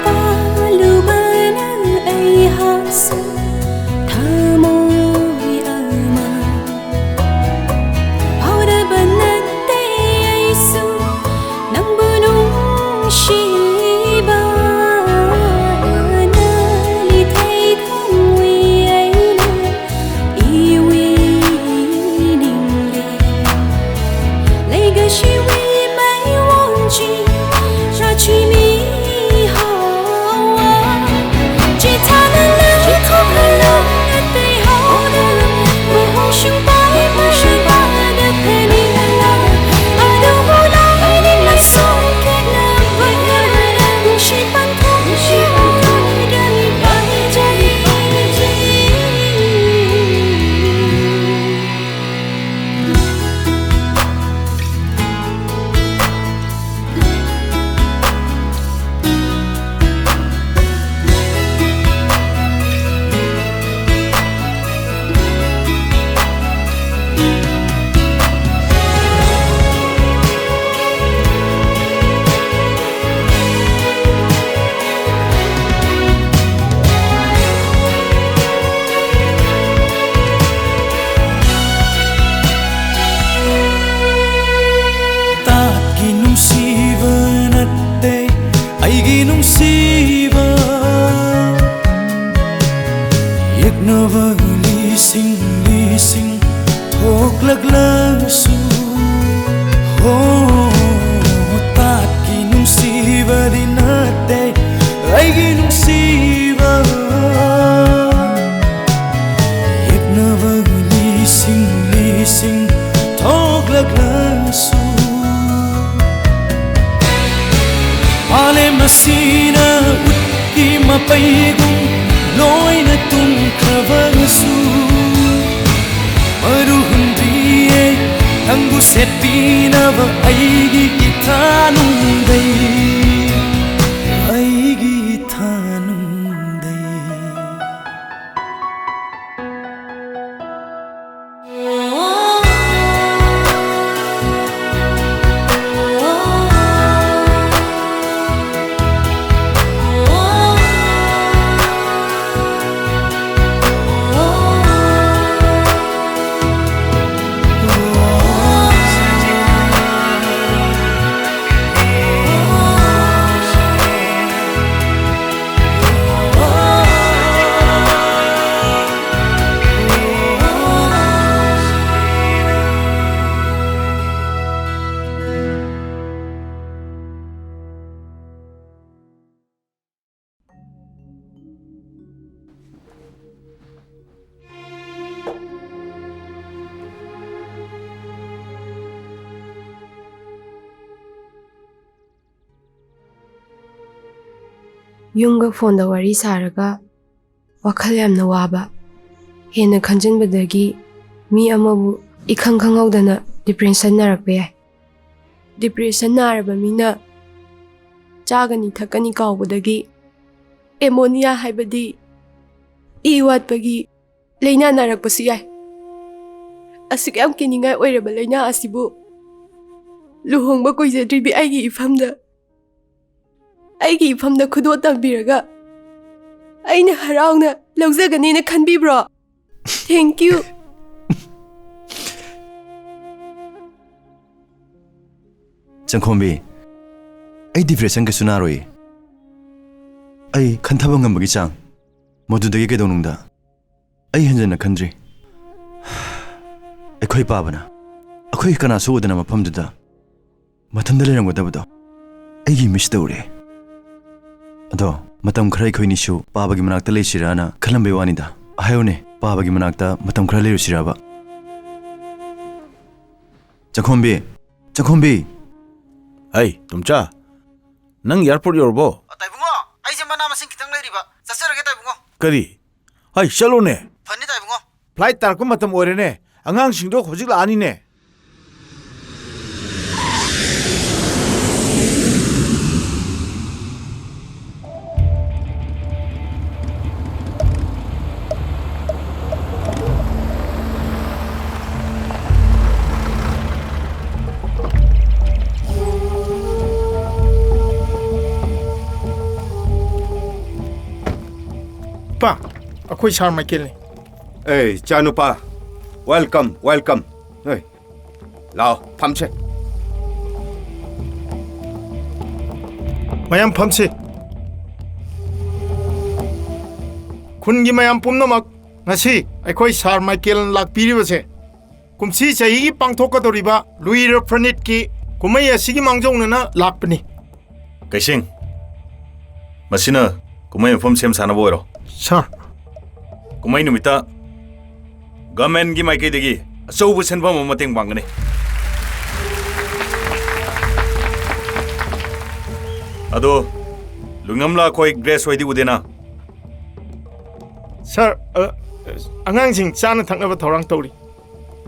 ꯄꯥꯜꯂꯨꯕꯅ ꯑꯩꯍꯥꯛꯁꯨ ꯊꯃꯣꯏ ꯑꯃ ꯐꯥꯎꯗꯕ ꯅꯠꯇꯦ ꯑꯩꯁꯨ ꯅꯪꯕꯨ ꯅꯨꯡꯁꯤꯕ꯫ ꯅꯂꯤꯊꯩ ꯊꯣꯡꯋꯤ ꯑꯩꯅ ꯏꯋꯤ ꯅꯤꯡꯂꯤ꯫ ꯂꯩꯒꯁꯤꯋꯤ ꯃꯩ ꯋꯣꯡꯆꯤ ꯆꯥꯆꯤꯃꯤ ꯍꯥꯋꯥ꯫ ꯆꯤꯊꯥꯅ ꯂꯩꯊꯣꯛꯈ꯭ꯔꯣ ꯑꯇꯩ ꯍꯧꯗꯅ ꯃꯍꯣꯡꯁꯤꯡ ꯄꯥꯏ ꯄꯥꯏꯕꯗ ꯐꯦꯅꯤꯡꯂ꯫ ꯑꯗꯨꯕꯨ ꯂꯥꯏꯅꯤꯡ ꯂꯥꯏꯁꯣꯟ ꯈꯦꯠꯅꯕ ꯅꯨꯡꯁꯤ ꯄꯟꯊꯨꯡꯁꯤ ꯍꯧꯔꯒꯅꯤ ꯄꯥꯏꯖꯔꯤ꯫ ꯌꯦꯛꯅꯕ ꯂꯤꯁꯤꯡ ꯂꯤꯁꯤꯡ ꯊꯣꯛꯂꯛꯂꯁꯨ, ꯍꯣ, ꯇꯥꯠꯀꯤ ꯅꯨꯡꯁꯤꯕꯗꯤ ꯅꯠꯇꯦ ꯑꯩꯒꯤ ꯅꯨꯡꯁꯤꯕ꯫ ꯌꯦꯛꯅꯕ ꯂꯤꯁꯤꯡ ꯂꯤꯁꯤꯡ ꯊꯣꯛꯂꯛꯂꯁꯨ, ꯃꯥꯂꯦꯝ ꯑꯁꯤꯅ ꯎꯠꯀꯤ ꯃꯄꯩꯒꯨꯝ ꯂꯣꯏꯅ ꯇꯨꯝꯈ꯭ꯔꯕꯁꯨ, ꯃꯔꯨ ꯍꯨꯟꯗ꯭ꯔꯤꯌꯦ ꯅꯪꯕꯨ ꯁꯦꯠꯄꯤꯅꯕ ꯑꯩꯒꯤ ꯏꯊꯥ ꯅꯨꯡꯗꯩ, ꯑꯩꯒꯤ ꯏꯊꯥ ꯅꯨꯡꯗꯩ꯫ ꯌꯨꯝꯒ ꯐꯣꯟꯗ ꯋꯥꯔꯤ ꯁꯥꯔꯒ ꯋꯥꯈꯜ ꯌꯥꯝꯅ ꯋꯥꯕ, ꯍꯦꯟꯅ ꯈꯟꯖꯤꯟꯕꯗꯒꯤ ꯃꯤ ꯑꯃꯕꯨ ꯏꯈꯪ ꯈꯪꯍꯧꯗꯅ ꯗꯤꯄ꯭ꯔꯦꯁꯟ ꯅꯥꯔꯛꯄ ꯌꯥꯏ꯫ ꯗꯤꯄ꯭ꯔꯦꯁꯟ ꯅꯥꯔꯕ ꯃꯤꯅ ꯆꯥꯒꯅꯤ ꯊꯛꯀꯅꯤ ꯀꯥꯎꯕꯗꯒꯤ ꯑꯦꯃꯣꯅꯤꯌꯥ ꯍꯥꯏꯕꯗꯤ ꯏ ꯋꯥꯠꯄꯒꯤ ꯂꯥꯏꯅꯥ ꯅꯥꯔꯛꯄꯁꯨ ꯌꯥꯏ꯫ ꯑꯁꯨꯛ ꯌꯥꯝ ꯀꯤꯅꯤꯡꯉꯥꯏ ꯑꯣꯏꯔꯕ ꯂꯥꯏꯅꯥ ꯑꯁꯤꯕꯨ ꯂꯨꯍꯣꯡꯕ ꯀꯨꯏꯖꯗ꯭ꯔꯤꯕꯤ ꯑꯩꯒꯤ ꯏꯐꯝꯗ, ꯑꯩꯒꯤ ꯏꯐꯝꯗ ꯈꯨꯗꯣꯜ ꯇꯝꯕꯤꯔꯒ ꯑꯩꯅ ꯍꯔꯥꯎꯅ ꯂꯧꯖꯒꯅꯤꯅ ꯈꯟꯕꯤꯕ꯭ꯔꯣ? Thank you. ꯆꯪꯈꯣꯝꯕꯤ, ꯑꯩ ꯗꯤꯄ꯭ꯔꯦꯁꯟ ꯀꯩꯁꯨ ꯅꯥꯔꯣꯏꯌꯦ꯫ ꯑꯩ ꯈꯟꯊꯕ ꯉꯝꯕꯒꯤ ꯆꯥꯡ ꯃꯗꯨꯗꯒꯤ ꯀꯩꯗꯧꯅꯨꯡꯗ ꯑꯩ ꯍꯦꯟꯖꯟꯅ ꯈꯟꯗ꯭ꯔꯤ꯫ ꯑꯩꯈꯣꯏ ꯄꯥꯕꯅ ꯑꯩꯈꯣꯏ ꯀꯅꯥꯁꯨ ꯎꯗꯅ ꯃꯐꯝꯗꯨꯗ ꯃꯊꯟꯇ ꯂꯩꯔꯝꯒꯗꯕꯗꯣ ꯑꯩꯒꯤ ꯃꯤꯁ ꯇꯧꯔꯦ꯫ ꯑꯗꯣ ꯃꯇꯝ ꯈꯔ ꯑꯩꯈꯣꯏꯅꯤꯁꯨ ꯄꯥꯕꯒꯤ ꯃꯅꯥꯛꯇ ꯂꯩꯁꯤꯔꯥꯅ ꯈꯜꯂꯝꯕꯩ ꯋꯥꯅꯤꯗ꯫ ꯍꯥꯏꯌꯨꯅꯦ, ꯄꯥꯕꯒꯤ ꯃꯅꯥꯛꯇ ꯃꯇꯝ ꯈꯔ ꯂꯩꯔꯨꯁꯤꯔꯕ? ꯆꯪꯈꯣꯝꯕꯤ, ꯆꯪꯈꯣꯝꯕꯤ꯫ ꯍꯩ, ꯇꯨꯝꯆꯥ, ꯅꯪ ꯑꯦꯌꯥꯔꯄꯣꯔꯠ ꯌꯧꯔꯕꯣ? ꯇꯥꯏꯕꯨꯡꯉꯣ, ꯑꯩꯁꯦ ꯃꯅꯥ ꯃꯁꯤꯡ ꯈꯤꯇꯪ ꯂꯩꯔꯤꯕ, ꯆꯠꯆꯔꯒꯦ ꯇꯥꯏꯕꯨꯡꯉꯣ꯫ ꯀꯔꯤ? ꯍꯩ, ꯆꯠꯂꯣꯅꯦ꯫ ꯐꯅꯤ ꯇꯥꯏꯕꯨꯡꯉꯣ꯫ ꯐ꯭ꯂꯥꯏꯠ ꯇꯥꯔꯛꯄ ꯃꯇꯝ ꯑꯣꯏꯔꯦꯅꯦ꯫ ꯑꯉꯥꯡꯁꯤꯡꯗꯣ ꯍꯧꯖꯤꯛ ꯂꯥꯛꯑꯅꯤꯅꯦ꯫ ꯄꯥ, ꯑꯩꯈꯣꯏ ꯁꯥꯔ ꯃꯥꯏꯀꯦꯜꯅꯤ꯫ ꯑꯦ, ꯏꯆꯥꯅꯨꯄꯥ, welcome, welcome꯫ ꯍꯣꯏ, ꯂꯥꯛꯑꯣ, ꯐꯝꯁꯦ꯫ ꯃꯌꯥꯝ ꯐꯝꯁꯤ꯫ ꯈꯨꯟꯒꯤ ꯃꯌꯥꯝ ꯄꯨꯝꯅꯃꯛ, ꯉꯁꯤ ꯑꯩꯈꯣꯏ ꯁꯥꯔ ꯃꯥꯏꯀꯦꯜꯅ ꯂꯥꯛꯄꯤꯔꯤꯕꯁꯦ ꯀꯨꯝꯁꯤ ꯆꯍꯤꯒꯤ ꯄꯥꯡꯊꯣꯛꯀꯗꯧꯔꯤꯕ ꯂꯨꯏ ꯔꯐ꯭ꯔꯅꯤꯠꯀꯤ ꯀꯨꯝꯍꯩ ꯑꯁꯤꯒꯤ ꯃꯥꯡꯖꯧꯅꯅ ꯂꯥꯛꯄꯅꯤ꯫ ꯀꯩꯁꯤꯡ, ꯃꯁꯤꯅ ꯀꯨꯝꯍꯩ ꯃꯐꯝ ꯁꯦꯝ ꯁꯥꯅꯕ ꯑꯣꯏꯔꯣ꯫ ꯁꯥꯔ꯫ ꯀꯨꯝꯍꯩ ꯅꯨꯃꯤꯠꯇ ꯒꯚꯔꯟꯃꯦꯟꯠꯀꯤ ꯃꯥꯏꯀꯩꯗꯒꯤ ꯑꯆꯧꯕ ꯁꯦꯟꯐꯝ ꯑꯃ ꯃꯇꯦꯡ ꯄꯥꯡꯒꯅꯤ꯫ ꯑꯗꯣ, ꯂꯨꯏꯉꯝꯂꯥ ꯑꯩꯈꯣꯏ ꯒ꯭ꯔꯦꯁ ꯍꯣꯏꯗꯤ ꯎꯗꯦꯅ? ꯁꯥꯔ, ꯑ, ꯑꯉꯥꯡꯁꯤꯡ ꯆꯥꯅ ꯊꯛꯅꯕ ꯊꯧꯔꯥꯡ ꯇꯧꯔꯤ꯫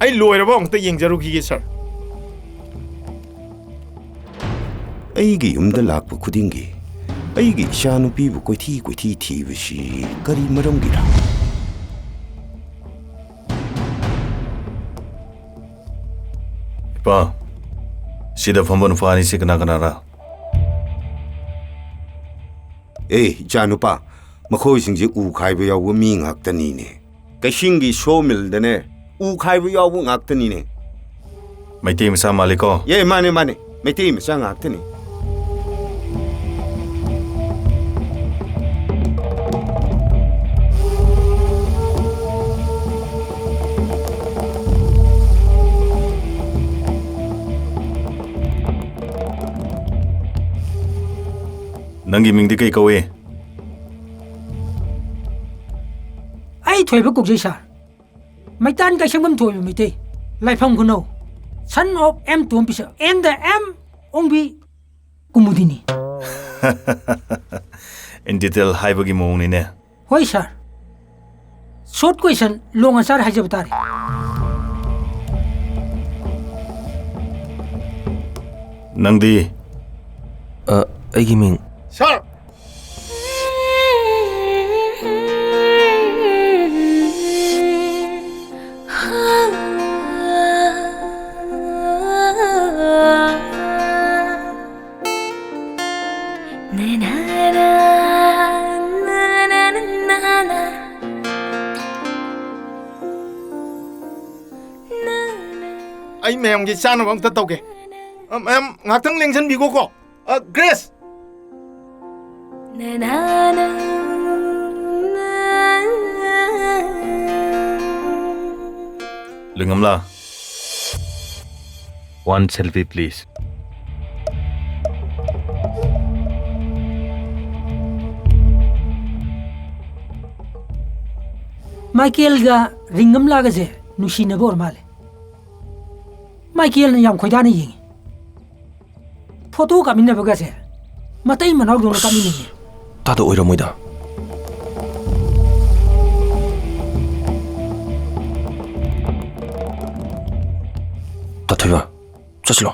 ꯑꯩ ꯂꯣꯏꯔꯕ ꯑꯃꯨꯛꯇ ꯌꯦꯡꯖꯔꯨꯈꯤꯒꯦ, ꯁꯥꯔ꯫ ꯑꯩꯒꯤ ꯌꯨꯝꯗ ꯂꯥꯛꯄ ꯈꯨꯗꯤꯡꯒꯤ ꯑꯩꯒꯤ ꯏꯆꯥꯅꯨꯄꯤꯕꯨ ꯀꯣꯏꯊꯤ ꯀꯣꯏꯊꯤ ꯊꯤꯕꯁꯤ ꯀꯔꯤ ꯃꯔꯝꯒꯤꯔ? ꯏꯄꯥ, ꯁꯤꯗ ꯐꯝꯕ ꯅꯨꯄꯥ ꯑꯅꯤꯁꯤ ꯀꯅꯥ ꯀꯅꯥꯔ? ꯑꯦ, ꯏꯆꯥꯅꯨꯄꯥ, ꯃꯈꯣꯏꯁꯤꯡꯁꯦ ꯎ ꯈꯥꯏꯕ ꯌꯥꯎꯕ ꯃꯤ ꯉꯥꯛꯇꯅꯤꯅꯦ꯫ ꯀꯩꯁꯤꯡꯒꯤ ꯁꯣ ꯃꯤꯜꯗꯅꯦ, ꯎ ꯈꯥꯏꯕ ꯌꯥꯎꯕ ꯉꯥꯛꯇꯅꯤꯅꯦ꯫ ꯃꯩꯇꯩ ꯃꯆꯥ ꯃꯥꯜꯂꯤꯀꯣ? ꯑꯦ, ꯃꯥꯅꯦ, ꯃꯥꯅꯦ, ꯃꯩꯇꯩ ꯃꯆꯥ ꯉꯥꯛꯇꯅꯤ꯫ ꯅꯪꯒꯤ ꯃꯤꯡꯗꯤ ꯀꯩ ꯀꯧꯏ? ꯑꯩ ꯊꯣꯏꯕ ꯀꯧꯖꯩ, ꯁꯥꯔ꯫ ꯃꯩꯇꯥꯟ ꯀꯩꯁꯦꯝꯕꯝ ꯊꯣꯏꯕ ꯃꯩꯇꯩ, ꯂꯥꯏꯐꯝ ꯈꯨꯅꯧ, son of M ꯇꯣꯝꯕꯤꯁꯛ and the M Ongbi ꯀꯨꯃꯨꯗꯤꯅꯤ꯫ In detail ꯍꯥꯏꯕꯒꯤ ꯃꯑꯣꯡꯅꯤꯅꯦ꯫ ꯍꯣꯏ, ꯁꯥꯔ꯫ Short question, long answer ꯍꯥꯏꯖꯕ ꯇꯥꯔꯦ꯫ ꯅꯪꯗꯤ? ꯑ, ꯑꯩꯒꯤ ꯃꯤꯡ ꯁꯥꯔ꯫ ꯑꯩ ꯃꯌꯥꯝꯒꯤ ꯆꯥꯅꯕ ꯑꯝꯇ ꯇꯧꯒꯦ꯫ ꯑ, ꯃꯌꯥꯝ ꯉꯥꯛꯇꯪ ꯂꯦꯡꯁꯟꯕꯤꯈꯣꯀꯣ꯫ ꯑ, ꯒ꯭ꯔꯦꯁ! ꯂꯤꯡꯉꯝꯂꯥ, one selfie please. ꯃꯥꯏꯀꯦꯜꯒ ꯔꯤꯡꯉꯝꯂꯥꯒꯁꯦ ꯅꯨꯡꯁꯤꯅꯕ ꯑꯣꯏꯔ ꯃꯥꯜꯂꯦ꯫ ꯃꯥꯏꯀꯦꯜꯅ ꯌꯥꯝ ꯈꯣꯏꯗꯥꯅ ꯌꯦꯡꯉꯤ꯫ ꯐꯣꯇꯣ ꯀꯥꯞꯃꯤꯟꯅꯕꯒꯁꯦ ꯃꯇꯩ ꯃꯅꯥꯎꯗꯧꯅ ꯀꯥꯞꯃꯤꯟꯅꯩꯌꯦ꯫ ꯇꯥꯗ ꯑꯣꯏꯔꯝꯃꯣꯏꯗ꯫ ꯇꯥꯊꯣꯏꯕ, ꯆꯠꯁꯤꯂꯣ꯫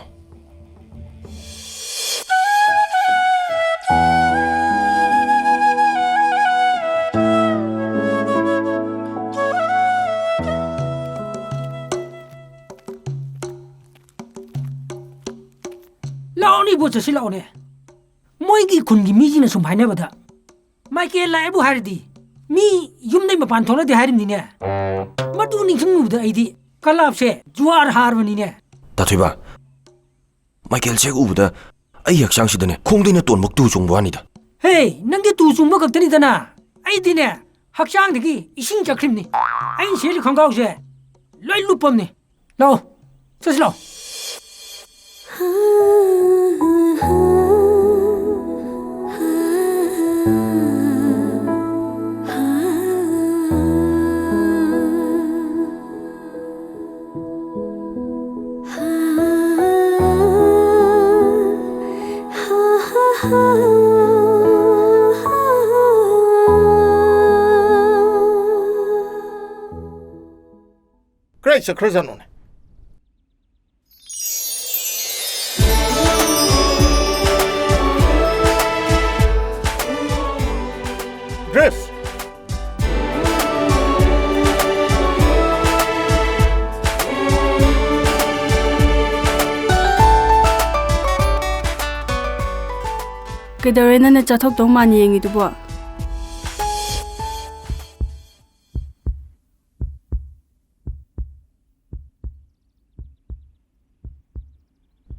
ꯂꯥꯛꯑꯣꯅꯦ ꯏꯕꯣ, ꯆꯠꯁꯤ ꯂꯥꯛꯑꯣꯅꯦ꯫ ꯃꯣꯏꯒꯤ ꯈꯨꯟꯒꯤ ꯃꯤꯁꯤꯡꯅ ꯁꯨꯝ ꯍꯥꯏꯅꯕꯗ, ꯃꯥꯏꯀꯦꯜ ꯂꯥꯛꯑꯦꯕꯨ ꯍꯥꯏꯔꯗꯤ ꯃꯤ ꯌꯨꯝꯗꯩ ꯃꯄꯥꯟ ꯊꯣꯛꯅꯗꯦ ꯍꯥꯏꯔꯤꯕꯅꯤꯅꯦ꯫ ꯃꯗꯨ ꯅꯤꯡꯁꯤꯡꯉꯨꯕꯗ ꯑꯩꯗꯤ ꯀꯂꯥꯞꯁꯦ ꯖꯨꯋꯥꯔ ꯍꯥꯔꯕꯅꯤꯅꯦ꯫ ꯇꯥꯊꯣꯏꯕ, ꯃꯥꯏꯀꯦꯜꯁꯦ ꯍꯦꯛ ꯎꯕꯗ ꯑꯩ ꯍꯛꯆꯥꯡꯁꯤꯗꯅꯦ ꯈꯣꯡꯗꯩꯅ ꯇꯣꯟꯕ ꯇꯨ ꯆꯣꯡꯕ ꯋꯥꯅꯤꯗ꯫ ꯍꯦ, ꯅꯪꯗꯤ ꯇꯨ ꯆꯣꯡꯕ ꯈꯛꯇꯅꯤꯗꯅ, ꯑꯩꯗꯤꯅꯦ ꯍꯛꯆꯥꯡꯗꯒꯤ ꯏꯁꯤꯡ ꯆꯠꯈ꯭ꯔꯤꯕꯅꯤ꯫ ꯑꯩꯅ ꯁꯦꯠꯂꯤ ꯈꯣꯡꯒ꯭ꯔꯥꯎꯁꯦ ꯂꯣꯏ ꯂꯨꯞꯄꯝꯅꯤ꯫ ꯂꯥꯛꯑꯣ, ꯆꯠꯁꯤ ꯂꯥꯛꯑꯣ꯫ ꯆꯠꯈ꯭ꯔꯖꯥꯠꯅꯣꯅꯦ? ꯒ꯭ꯔꯦꯁ! ꯀꯩꯗꯧꯔꯦ ꯅꯪꯅ ꯆꯥꯊꯣꯛꯇꯧ ꯃꯥꯟꯅ ꯌꯦꯡꯉꯤꯗꯨꯕꯣ?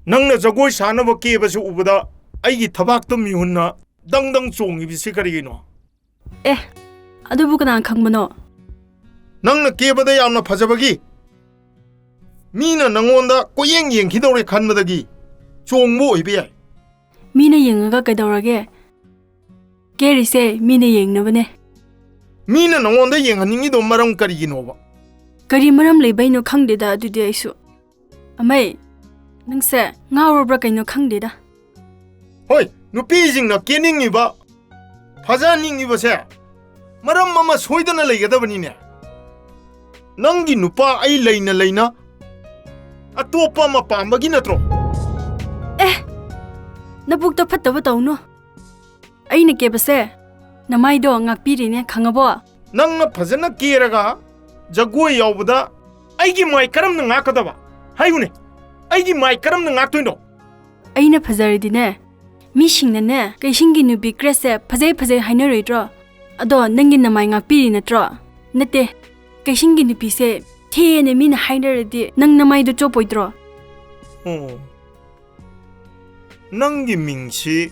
ꯅꯪꯅ ꯖꯒꯣꯏ ꯁꯥꯅꯕ ꯀꯦꯕꯁꯤ ꯎꯕꯗ ꯑꯩꯒꯤ ꯊꯕꯥꯛꯇ ꯃꯤꯍꯨꯟꯅ ꯗꯪ ꯗꯪ ꯆꯣꯡꯉꯤꯕꯁꯤ ꯀꯔꯤꯒꯤꯅꯣ? ꯑꯦ, ꯑꯗꯨꯕꯨ ꯀꯅꯥ ꯈꯪꯕꯅꯣ? ꯅꯪꯅ ꯀꯦꯕꯗ ꯌꯥꯝꯅ ꯐꯖꯕꯒꯤ ꯃꯤꯅ ꯅꯪꯉꯣꯟꯗ ꯀꯣꯏꯌꯦꯡ ꯌꯦꯡꯈꯤꯗꯧꯔꯦ ꯈꯟꯕꯗꯒꯤ ꯆꯣꯡꯕ ꯑꯣꯏꯕ ꯌꯥꯏ꯫ ꯃꯤꯅ ꯌꯦꯡꯉꯒ ꯀꯩꯗꯧꯔꯒꯦ? ꯀꯦꯔꯤꯁꯦ ꯃꯤꯅ ꯌꯦꯡꯅꯕꯅꯦ꯫ ꯃꯤꯅ ꯅꯪꯉꯣꯟꯗ ꯌꯦꯡꯍꯟꯅꯤꯡꯉꯤꯗꯣ ꯃꯔꯝ ꯀꯔꯤꯒꯤꯅꯣꯕ? ꯀꯔꯤ ꯃꯔꯝ ꯂꯩꯕꯩꯅꯣ ꯈꯪꯗꯦꯗ ꯑꯗꯨꯗꯤ ꯑꯩꯁꯨ꯫ ꯑꯃꯩ, ꯅꯪꯁꯦ ꯉꯥꯎꯔꯕ꯭ꯔꯥ ꯀꯩꯅꯣ ꯈꯪꯗꯦꯗ꯫ ꯍꯣꯏ, ꯅꯨꯄꯤꯁꯤꯡꯅ ꯀꯦꯅꯤꯡꯉꯤꯕ, ꯐꯖꯍꯟꯅꯤꯡꯉꯤꯕꯁꯦ ꯃꯔꯝ ꯑꯃ ꯁꯣꯏꯗꯅ ꯂꯩꯒꯗꯕꯅꯤꯅꯦ꯫ ꯅꯪꯒꯤ ꯅꯨꯄꯥ ꯑꯩ ꯂꯩꯅ ꯂꯩꯅ ꯑꯇꯣꯞꯄ ꯑꯃ ꯄꯥꯝꯕꯒꯤ ꯅꯠꯇ꯭ꯔꯣ? ꯑꯦ, ꯅꯕꯨꯛꯇ ꯐꯠꯇꯕ ꯇꯧꯅꯨ꯫ ꯑꯩꯅ ꯀꯦꯕꯁꯦ ꯅꯃꯥꯏꯗꯣ ꯉꯥꯛꯄꯤꯔꯤꯅꯦ, ꯈꯪꯉꯕꯣ? ꯅꯪꯅ ꯐꯖꯅ ꯀꯦꯔꯒ ꯖꯒꯣꯏ ꯌꯥꯎꯕꯗ ꯑꯩꯒꯤ ꯃꯥꯏ ꯀꯔꯝꯅ ꯉꯥꯛꯀꯗꯕ? ꯍꯥꯏꯌꯨꯅꯦ, ꯑꯩꯒꯤ ꯃꯥꯏ ꯀꯔꯝꯅ ꯉꯥꯛꯇꯣꯏꯅꯣ? ꯑꯩꯅ ꯐꯖꯔꯗꯤꯅꯦ, ꯃꯤꯁꯤꯡꯅꯅꯦ ꯀꯩꯁꯤꯡꯒꯤ ꯅꯨꯄꯤ ꯒ꯭ꯔꯦꯁꯁꯦ ꯐꯖꯩ ꯐꯖꯩ ꯍꯥꯏꯅꯔꯣꯏꯗ꯭ꯔꯣ? ꯑꯗꯣ ꯅꯪꯒꯤ ꯅꯃꯥꯏ ꯉꯥꯛꯄꯤꯔꯤ ꯅꯠꯇ꯭ꯔꯣ? ꯅꯠꯇꯦ, ꯀꯩꯁꯤꯡꯒꯤ ꯅꯨꯄꯤꯁꯦ ꯊꯤꯌꯦꯅ ꯃꯤꯅ ꯍꯥꯏꯅꯔꯗꯤ ꯅꯪ ꯅꯃꯥꯏꯗꯣ ꯆꯣꯞꯄꯣꯏꯗ꯭ꯔꯣ? ꯑꯣ, ꯅꯪꯒꯤ ꯃꯤꯡꯁꯤ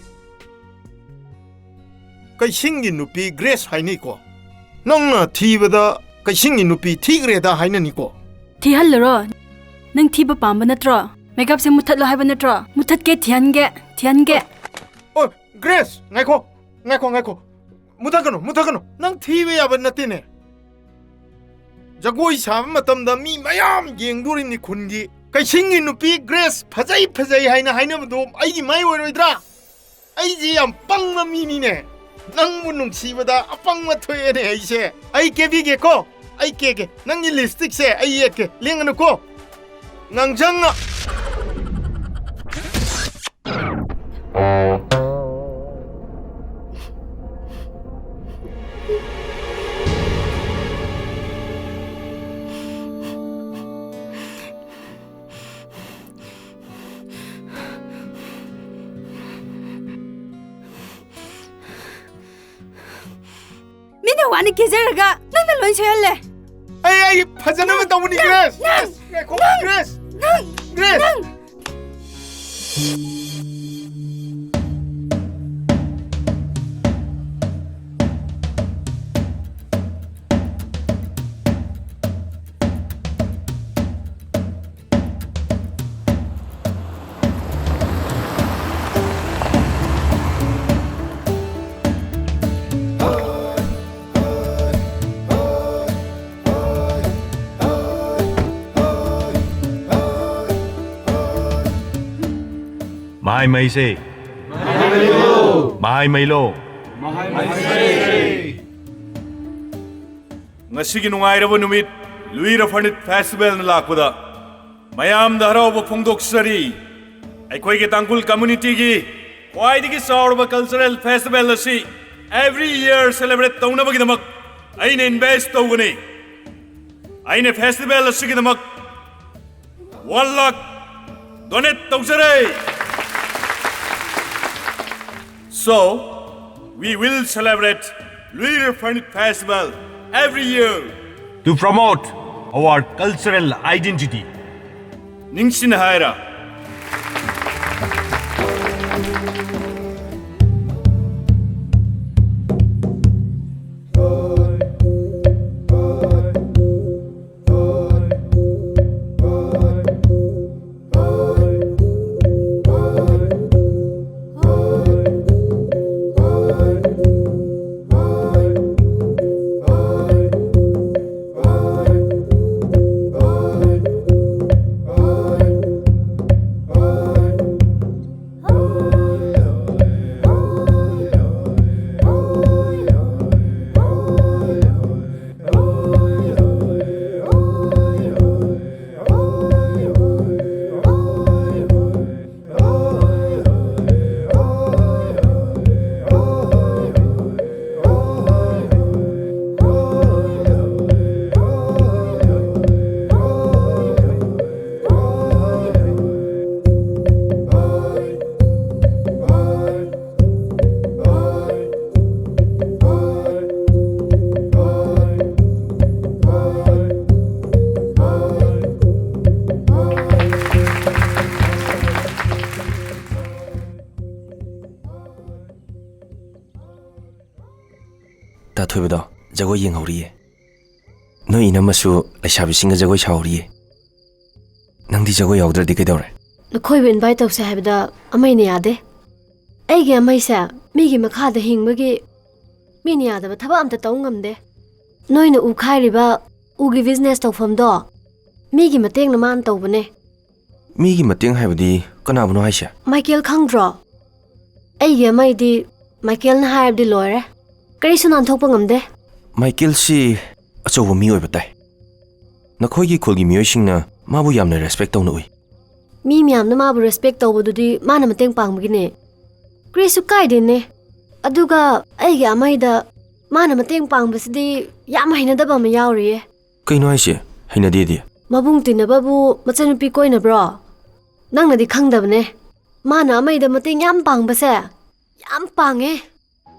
ꯀꯩꯁꯤꯡꯒꯤ ꯅꯨꯄꯤ ꯒ꯭ꯔꯦꯁ ꯍꯥꯏꯅꯩꯀꯣ? ꯅꯪꯅ ꯊꯤꯕꯗ ꯀꯩꯁꯤꯡꯒꯤ ꯅꯨꯄꯤ ꯊꯤꯈ꯭ꯔꯦꯗ ꯍꯥꯏꯅꯅꯤꯀꯣ? ꯊꯤꯍꯜꯂꯨꯔꯣ? ꯅꯪ ꯊꯤꯕ ꯄꯥꯝꯕ ꯅꯠꯇ꯭ꯔꯣ? ꯃꯦꯀꯞꯁꯦ ꯃꯨꯊꯠꯂꯣ ꯍꯥꯏꯕ ꯅꯠꯇ꯭ꯔꯣ? ꯃꯨꯊꯠꯀꯦ, ꯊꯤꯍꯟꯒꯦ, ꯊꯤꯍꯟꯒꯦ꯫ ꯑꯣ, ꯒ꯭ꯔꯦꯁ, ꯉꯥꯏꯈꯣ, ꯉꯥꯏꯈꯣ, ꯉꯥꯏꯈꯣ꯫ ꯃꯨꯊꯠꯀꯅꯨ, ꯃꯨꯊꯠꯀꯅꯨ꯫ ꯅꯪ ꯊꯤꯕ ꯌꯥꯕ ꯅꯠꯇꯦꯅꯦ꯫ ꯖꯒꯣꯏ ꯁꯥꯕ ꯃꯇꯝꯗ ꯃꯤ ꯃꯌꯥꯝ ꯌꯦꯡꯗꯣꯔꯤꯅꯤ ꯈꯨꯟꯒꯤ꯫ ꯀꯩꯁꯤꯡꯒꯤ ꯅꯨꯄꯤ ꯒ꯭ꯔꯦꯁ ꯐꯖꯩ, ꯐꯖꯩ ꯍꯥꯏꯅ ꯍꯥꯏꯅꯕꯗꯣ ꯑꯩꯒꯤ ꯃꯥꯏ ꯑꯣꯏꯔꯣꯏꯗ꯭ꯔꯥ? ꯑꯩꯁꯦ ꯌꯥꯝ ꯄꯪꯕ ꯃꯤꯅꯤꯅꯦ꯫ ꯅꯪꯕꯨ ꯅꯨꯡꯁꯤꯕꯗ ꯑꯄꯪꯕ ꯊꯣꯛꯑꯦꯅꯦ ꯑꯩꯁꯦ꯫ ꯑꯩ ꯀꯦꯕꯤꯒꯦꯀꯣ꯫ ꯑꯩ ꯀꯦꯛꯀꯦ꯫ ꯅꯪꯒꯤ ꯂꯤꯞꯁꯇꯤꯛꯁꯦ ꯑꯩ ꯌꯦꯛꯀꯦ꯫ ꯂꯦꯡꯒꯅꯨꯀꯣ꯫ ꯉꯥꯡꯁꯪꯅ꯫ ꯃꯤꯅ ꯋꯥꯅ ꯀꯦꯖꯔꯒ ꯅꯪꯅ ꯂꯣꯏ ꯁꯣꯏꯍꯜꯂꯦ꯫ ꯑꯩ, ꯑꯩ ꯐꯖꯅꯕ ꯇꯧꯕꯅꯤ, ꯅꯪ, ꯒ꯭ꯔꯦꯁ꯫ ꯅꯪ, ꯒ꯭ꯔꯦꯁ, ꯉꯥꯏꯈꯣ, ꯅꯪ, ꯒ꯭ꯔꯦꯁ꯫ ꯅꯪ, ꯒ꯭ꯔꯦꯁ꯫ ꯅꯪ꯫ ꯃꯍꯥꯏ ꯃꯩꯁꯦ꯫ ꯃꯍꯥꯏ ꯃꯩꯂꯣ꯫ ꯉꯁꯤꯒꯤ ꯅꯨꯡꯉꯥꯏꯔꯕ ꯅꯨꯃꯤꯠ, ꯂꯨꯏ ꯔꯐꯅꯤꯠ ꯐꯦꯁꯇꯤꯚꯦꯜꯅ ꯂꯥꯛꯄꯗ ꯃꯌꯥꯝꯗ ꯍꯔꯥꯎꯕ ꯐꯣꯡꯗꯣꯛꯆꯔꯤ꯫ ꯑꯩꯈꯣꯏꯒꯤ ꯇꯥꯡꯈꯨꯜ ꯀꯝꯃ꯭ꯌꯨꯅꯤꯇꯤꯒꯤ ꯈ꯭ꯋꯥꯏꯗꯒꯤ ꯆꯥꯎꯔꯕ ꯀꯜꯆꯔꯦꯜ ꯐꯦꯁꯇꯤꯚꯦꯜ ꯑꯁꯤ every year celebrate ꯇꯧꯅꯕꯒꯤꯗꯃꯛ ꯑꯩꯅ ꯏꯟꯚꯦꯁ ꯇꯧꯒꯅꯤ꯫ ꯑꯩꯅ ꯐꯦꯁꯇꯤꯚꯦꯜ ꯑꯁꯤꯒꯤꯗꯃꯛ one lakh donate ꯇꯧꯖꯔꯦ꯫ So, we will celebrate Luir Furniture Festival every year to promote our cultural identity. ꯅꯤꯡꯁꯤꯡ ꯍꯥꯏꯔ꯫ ꯇꯥ ꯊꯣꯏꯕꯗꯣ ꯖꯒꯣꯏ ꯌꯦꯡꯍꯧꯔꯤꯌꯦ꯫ ꯅꯣꯏ ꯏꯅꯝꯃꯁꯨ ꯂꯩꯁꯥꯕꯤꯁꯤꯡꯒ ꯖꯒꯣꯏ ꯁꯥꯍꯧꯔꯤꯌꯦ꯫ ꯅꯪꯗꯤ ꯖꯒꯣꯏ ꯌꯥꯎꯗ꯭ꯔꯗꯤ ꯀꯩꯗꯧꯔꯦ? ꯅꯈꯣꯏꯕꯨ invite ꯇꯧꯁꯦ ꯍꯥꯏꯕꯗ ꯑꯃꯩꯅ ꯌꯥꯗꯦ꯫ ꯑꯩꯒꯤ ꯑꯃꯩꯁꯦ ꯃꯤꯒꯤ ꯃꯈꯥꯗ ꯍꯤꯡꯕꯒꯤ ꯃꯤꯅ ꯌꯥꯗꯕ ꯊꯕꯛ ꯑꯝꯇ ꯇꯧ ꯉꯝꯗꯦ꯫ ꯅꯣꯏꯅ ꯎ ꯈꯥꯏꯔꯤꯕ ꯎꯒꯤ business ꯇꯧꯐꯝꯗꯣ ꯃꯤꯒꯤ ꯃꯇꯦꯡꯅ ꯃꯥꯅ ꯇꯧꯕꯅꯦ꯫ ꯃꯤꯒꯤ ꯃꯇꯦꯡ ꯍꯥꯏꯕꯗꯤ ꯀꯅꯥꯕꯨꯅꯣ ꯍꯥꯏꯁꯦ? ꯃꯥꯏꯀꯦꯜ ꯈꯪꯗ꯭ꯔꯣ? ꯑꯩꯒꯤ ꯑꯃꯩꯗꯤ ꯃꯥꯏꯀꯦꯜꯅ ꯍꯥꯏꯔꯕꯗꯤ ꯂꯣꯏꯔꯦ꯫ ꯀꯔꯤꯁꯨ ꯅꯥꯟꯊꯣꯛꯄ ꯉꯝꯗꯦ꯫ ꯃꯥꯏꯀꯦꯜꯁꯤ ꯑꯆꯧꯕ ꯃꯤ ꯑꯣꯏꯕ ꯇꯥꯏ꯫ ꯅꯈꯣꯏꯒꯤ ꯈꯨꯜꯒꯤ ꯃꯤꯑꯣꯏꯁꯤꯡꯅ ꯃꯥꯕꯨ ꯌꯥꯝꯅ respect ꯇꯧꯅ ꯎꯏ꯫ ꯃꯤ ꯃꯌꯥꯝꯅ ꯃꯥꯕꯨ respect ꯇꯧꯕꯗꯨꯗꯤ ꯃꯥꯅ ꯃꯇꯦꯡ ꯄꯥꯡꯕꯒꯤꯅꯦ꯫ ꯀꯔꯤꯁꯨ ꯀꯥꯏꯗꯦꯅꯦ꯫ ꯑꯗꯨꯒ ꯑꯩꯒꯤ ꯑꯃꯩꯗ ꯃꯥꯅ ꯃꯇꯦꯡ ꯄꯥꯡꯕꯁꯤꯗꯤ ꯌꯥꯝ ꯍꯩꯅꯗꯕ ꯑꯃ ꯌꯥꯎꯔꯤꯌꯦ꯫ ꯀꯩꯅꯣ ꯍꯥꯏꯁꯦ? ꯍꯩꯅꯗꯦꯗꯤ? ꯃꯕꯨꯡ ꯇꯤꯟꯅꯕꯕꯨ ꯃꯆꯟꯅꯨꯄꯤ ꯀꯣꯏꯅꯕ꯭ꯔꯣ? ꯅꯪꯅꯗꯤ ꯈꯪꯗꯕꯅꯦ꯫ ꯃꯥꯅ ꯑꯃꯩꯗ ꯃꯇꯦꯡ ꯌꯥꯝ ꯄꯥꯡꯕꯁꯦ ꯌꯥꯝ ꯄꯥꯡꯉꯦ꯫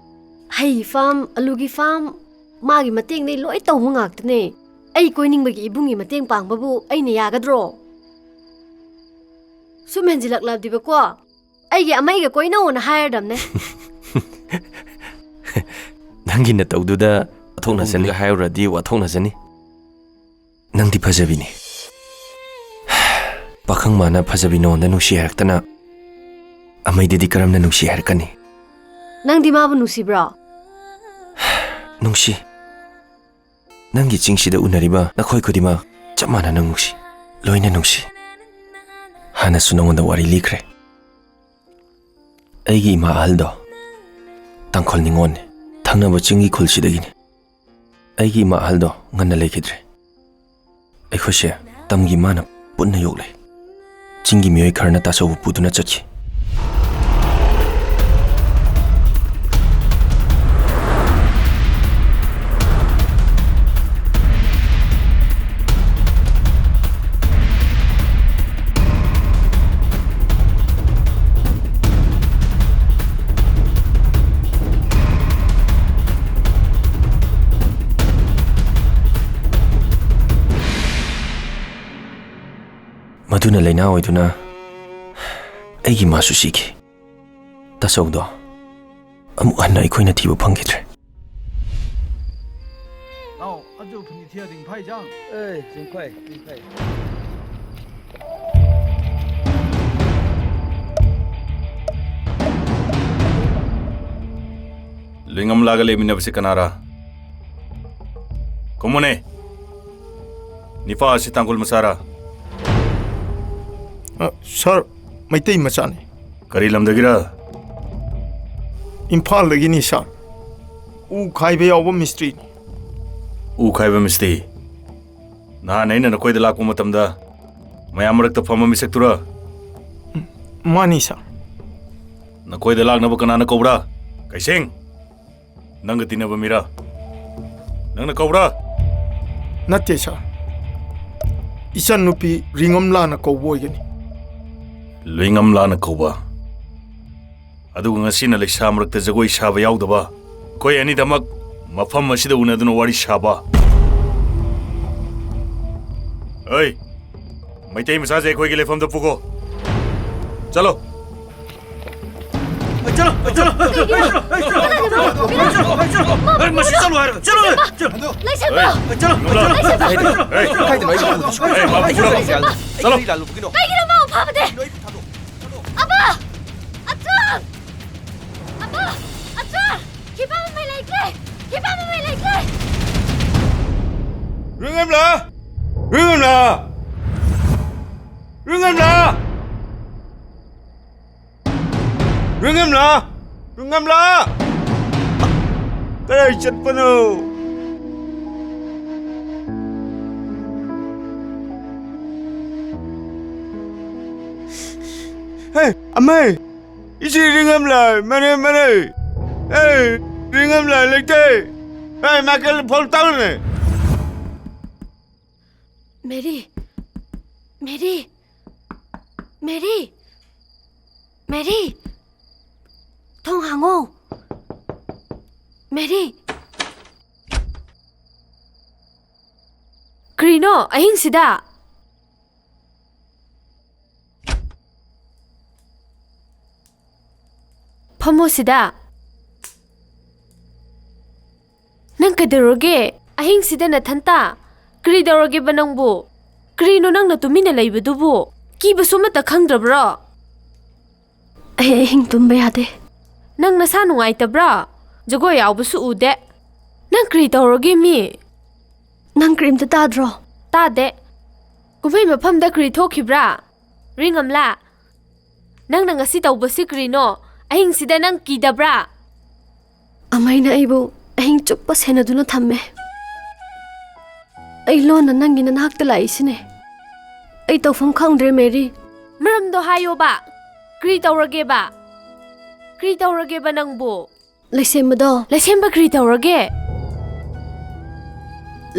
ꯍꯩꯒꯤ farm, ꯑꯂꯨꯒꯤ farm, ꯃꯥꯒꯤ ꯃꯇꯦꯡꯗꯩ ꯂꯣꯏ ꯇꯧꯕ ꯉꯥꯛꯇꯅꯦ꯫ ꯑꯩ ꯀꯣꯏꯅꯤꯡꯕꯒꯤ ꯏꯕꯨꯡꯒꯤ ꯃꯇꯦꯡ ꯄꯥꯡꯕꯕꯨ ꯑꯩꯅ ꯌꯥꯒꯗ꯭ꯔꯣ? ꯁꯨꯝ ꯍꯦꯟꯖꯤꯜꯂꯛꯂꯕꯗꯤꯕꯀꯣ, ꯑꯩꯒꯤ ꯑꯃꯩꯒ ꯀꯣꯏꯅꯧꯅ ꯍꯥꯏꯔꯗꯝꯅꯦ꯫ ꯅꯪꯒꯤ ꯅꯇꯧꯗꯨꯗ ꯋꯥꯊꯣꯛꯅꯖꯅꯤ ꯍꯥꯏꯔꯨꯔꯗꯤ ꯋꯥꯊꯣꯛꯅꯖꯅꯤ꯫ ꯅꯪꯗꯤ ꯐꯖꯕꯤꯅꯤ꯫ ꯄꯥꯈꯪ ꯃꯥꯅ ꯐꯖꯕꯤ ꯅꯉꯣꯟꯗ ꯅꯨꯡꯁꯤ ꯍꯥꯏꯔꯛꯇꯅ ꯑꯃꯩꯗꯗꯤ ꯀꯔꯝꯅ ꯅꯨꯡꯁꯤ ꯍꯥꯏꯔꯛꯀꯅꯤ? ꯅꯪꯗꯤ ꯃꯥꯕꯨ ꯅꯨꯡꯁꯤꯕ꯭ꯔꯣ? ꯅꯨꯡꯁꯤ꯫ ꯅꯪꯒꯤ ꯆꯤꯡꯁꯤꯗ ꯎꯅꯔꯤꯕ ꯅꯈꯣꯏ ꯈꯨꯗꯤꯡꯃꯛ ꯆꯞ ꯃꯥꯟꯅꯅ ꯅꯨꯡꯁꯤ꯫ ꯂꯣꯏꯅ ꯅꯨꯡꯁꯤ꯫ ꯍꯥꯟꯅꯁꯨ ꯅꯉꯣꯟꯗ ꯋꯥꯔꯤ ꯂꯤꯈ꯭ꯔꯦ꯫ ꯑꯩꯒꯤ ꯏꯃꯥ ꯑꯍꯜꯗꯣ ꯇꯥꯡꯈꯨꯜ ꯅꯤꯉꯣꯜꯅꯤ꯫ ꯊꯪꯅꯕ ꯆꯤꯡꯒꯤ ꯈꯨꯜꯁꯤꯗꯒꯤꯅꯤ꯫ ꯑꯩꯒꯤ ꯏꯃꯥ ꯑꯍꯜꯗꯣ ꯉꯟꯅ ꯂꯩꯈꯤꯗ꯭ꯔꯦ꯫ ꯑꯩꯈꯣꯏꯁꯦ ꯇꯝꯒꯤ ꯃꯥꯅ ꯄꯨꯟꯅ ꯌꯣꯛꯂꯦ꯫ ꯆꯤꯡꯒꯤ ꯃꯤꯑꯣꯏ ꯈꯔꯅ ꯇꯥꯆꯧꯕꯨ ꯄꯨꯗꯨꯅ ꯆꯠꯈꯤ꯫ ꯃꯗꯨꯅ ꯂꯥꯏꯅꯥ ꯑꯣꯏꯗꯨꯅ ꯑꯩꯒꯤ ꯃꯥꯁꯨ ꯁꯤꯈꯤ꯫ ꯇꯥꯆꯧꯗꯣ ꯑꯃꯨꯛ ꯍꯟꯅ ꯑꯩꯈꯣꯏꯅ ꯊꯤꯕ ꯐꯪꯈꯤꯗ꯭ꯔꯦ꯫ 你听得懂派讲？哎，真快，真快。 ꯂꯨꯏꯉꯝꯂꯥꯒ ꯂꯩꯃꯤꯟꯅꯕꯁꯤ ꯀꯅꯥꯔꯥ? ꯈꯨꯝꯃꯨꯅꯦ꯫ ꯅꯤꯄꯥ ꯑꯁꯤ ꯇꯥꯡꯈꯨꯜ ꯃꯆꯥꯔꯥ? ꯑ, ꯁꯥꯔ, ꯃꯩꯇꯩ ꯃꯆꯥꯅꯤ꯫ ꯀꯔꯤ ꯂꯝꯗꯒꯤꯔꯥ? ꯏꯝꯐꯥꯜꯗꯒꯤꯅꯤ, ꯁꯥꯔ꯫ ꯎ ꯈꯥꯏꯕ ꯌꯥꯎꯕ ꯃꯤꯁꯇ꯭ꯔꯤꯅꯤ꯫ ꯎ ꯈꯥꯏꯕ ꯃꯤꯁꯇ꯭ꯔꯤ? ꯅꯍꯥꯟ ꯑꯩꯅ ꯅꯈꯣꯏꯗ ꯂꯥꯛꯄ ꯃꯇꯝꯗ ꯃꯌꯥꯝ ꯃꯔꯛꯇ ꯐꯝꯕ ꯃꯤꯁꯛꯇꯨꯔꯥ? ꯎꯝ, ꯃꯥꯅꯤ, ꯁꯥꯔ꯫ ꯅꯈꯣꯏꯗ ꯂꯥꯛꯅꯕ ꯀꯅꯥꯅ ꯀꯧꯕ꯭ꯔꯥ? ꯀꯩꯁꯦꯡ, ꯅꯪꯒ ꯇꯤꯟꯅꯕ ꯃꯤꯔꯥ? ꯅꯪꯅ ꯀꯧꯕ꯭ꯔꯥ? ꯅꯠꯇꯦ, ꯁꯥꯔ꯫ ꯏꯆꯟꯅꯨꯄꯤ ꯔꯤꯉꯝꯂꯥꯅ ꯀꯧꯕ ꯑꯣꯏꯒꯅꯤ꯫ ꯂꯨꯏꯉꯝꯂꯥꯅ ꯀꯧꯕ? ꯑꯗꯨꯒ ꯉꯁꯤꯅ ꯂꯩꯁꯥ ꯃꯔꯛꯇ ꯖꯒꯣꯏ ꯁꯥꯕ ꯌꯥꯎꯗꯕ? ꯑꯩꯈꯣꯏ ꯑꯅꯤꯗꯃꯛ ꯃꯐꯝ ꯑꯁꯤꯗ ꯎꯅꯗꯨꯅ ꯋꯥꯔꯤ ꯁꯥꯕ꯫ ꯑꯩ, ꯃꯩꯇꯩ ꯃꯆꯥꯁꯦ ꯑꯩꯈꯣꯏꯒꯤ ꯂꯩꯐꯝꯗ ꯄꯨꯈꯣ꯫ ꯆꯠꯂꯣ꯫ ꯆꯠꯂꯣ, ꯆꯠꯂꯣ꯫ ꯀꯩꯒꯤꯅꯣ? ꯀꯩꯅꯣ ꯍꯥꯏꯕ? ꯀꯩꯅꯣ ꯍꯥꯏꯕ? ꯃꯁꯤ ꯆꯠꯂꯣ ꯍꯥꯏꯔꯒ꯫ ꯆꯠꯂꯣ꯫ ꯂꯩꯁꯦꯝꯕ! ꯆꯠꯂꯣ꯫ ꯂꯩꯁꯦꯝꯕ! ꯑꯦ, ꯀꯥꯏꯗꯅꯣ ꯑꯩ ꯄꯨꯗꯣꯏꯁꯤꯕꯣ? ꯑꯦ, ꯃꯥꯕꯨ ꯄꯨꯔꯣ꯫ ꯀꯩꯒꯤꯅꯣ? ꯆꯠꯂꯣ꯫ ꯀꯩꯒꯤꯅꯣ ꯃꯥꯕꯨ ꯐꯥꯕꯗꯤ? ꯑꯕꯥ! ꯑꯆꯥ! ꯑꯕꯥ! ꯑꯆꯥ! ꯈꯤꯕꯥ ꯃꯃꯩ ꯂꯩꯇ꯭ꯔꯦ! ꯈꯤꯕꯥ ꯃꯃꯩ ꯂꯩꯇ꯭ꯔꯦ! ꯔꯤꯉꯝꯂꯥ! ꯔꯤꯉꯝꯂꯥ! ꯔꯤꯉꯝꯂꯥ! ꯔꯤꯉꯝꯂꯥ! ꯔꯤꯉꯝꯂꯥ! ꯀꯗꯥꯏ ꯆꯠꯄꯅꯣ? ꯍꯦ, ꯑꯃꯩ! ꯏꯆꯦ ꯔꯤꯉꯝꯂꯥ! ꯃꯅꯦ, ꯃꯅꯦ! ꯍꯦ, ꯔꯤꯉꯝꯂꯥ ꯂꯩꯇꯦ! ꯍꯦ, ꯃꯥꯏꯀꯦꯜ ꯐꯣꯟ ꯇꯧꯔꯅꯦ! ꯃꯦꯔꯤ! ꯃꯦꯔꯤ! ꯃꯦꯔꯤ! ꯃꯦꯔꯤ! ꯊꯣꯡ ꯍꯥꯡꯉꯣ! ꯃꯦꯔꯤ! ꯀꯔꯤꯅꯣ ꯑꯍꯤꯡꯁꯤꯗ? ꯐꯝꯃꯣ ꯁꯤꯗ꯫ ꯅꯪ ꯀꯩꯗꯧꯔꯒꯦ? ꯑꯍꯤꯡꯁꯤꯗ ꯅꯊꯟꯇ? ꯀꯔꯤ ꯇꯧꯔꯒꯦꯕ ꯅꯪꯕꯨ? ꯀꯔꯤꯅꯣ ꯅꯪꯅ ꯇꯨꯃꯤꯟꯅ ꯂꯩꯕꯗꯨꯕꯨ? ꯀꯤꯕꯁꯨ ꯑꯃꯠꯇ ꯈꯪꯗ꯭ꯔꯕ꯭ꯔꯣ? ꯑꯩ ꯑꯍꯤꯡ ꯇꯨꯝꯕ ꯌꯥꯗꯦ꯫ ꯅꯪ ꯅꯁꯥ ꯅꯨꯡꯉꯥꯏꯇꯕ꯭ꯔꯥ? ꯖꯒꯣꯏ ꯌꯥꯎꯕꯁꯨ ꯎꯗꯦ꯫ ꯅꯪ ꯀꯔꯤ ꯇꯧꯔꯒꯦ ꯃꯤ? ꯅꯪ ꯀꯔꯤꯝꯇ ꯇꯥꯗ꯭ꯔꯣ? ꯇꯥꯗꯦ꯫ ꯀꯨꯝꯍꯩ ꯃꯐꯝꯗ ꯀꯔꯤ ꯊꯣꯛꯈꯤꯕ꯭ꯔꯥ? ꯔꯤꯡ ꯑꯝꯂꯥ, ꯅꯪꯅ ꯉꯁꯤ ꯇꯧꯕꯁꯤ ꯀꯔꯤꯅꯣ? ꯑꯍꯤꯡꯁꯤꯗ ꯅꯪ ꯀꯤꯗꯕ꯭ꯔꯥ? ꯑꯃꯩꯅ ꯑꯩꯕꯨ ꯑꯍꯤꯡ ꯆꯨꯞꯄ ꯁꯦꯟꯅꯗꯨꯅ ꯊꯝꯃꯦ꯫ ꯑꯩ ꯂꯣꯟꯅ ꯅꯪꯒꯤ ꯅꯅꯥꯛꯇ ꯂꯥꯛꯏꯁꯤꯅꯦ꯫ ꯑꯩ ꯇꯧꯐꯝ ꯈꯪꯗ꯭ꯔꯦ, ꯃꯦꯔꯤ꯫ ꯃꯔꯝꯗꯣ ꯍꯥꯏꯌꯣꯕ꯫ ꯀꯔꯤ ꯇꯧꯔꯒꯦꯕ? ꯀꯔꯤ ꯇꯧꯔꯒꯦꯕ ꯅꯪꯕꯨ? ꯂꯩꯁꯦꯝꯕꯗꯣ꯫ ꯂꯩꯁꯦꯝꯕ ꯀꯔꯤ ꯇꯧꯔꯒꯦ?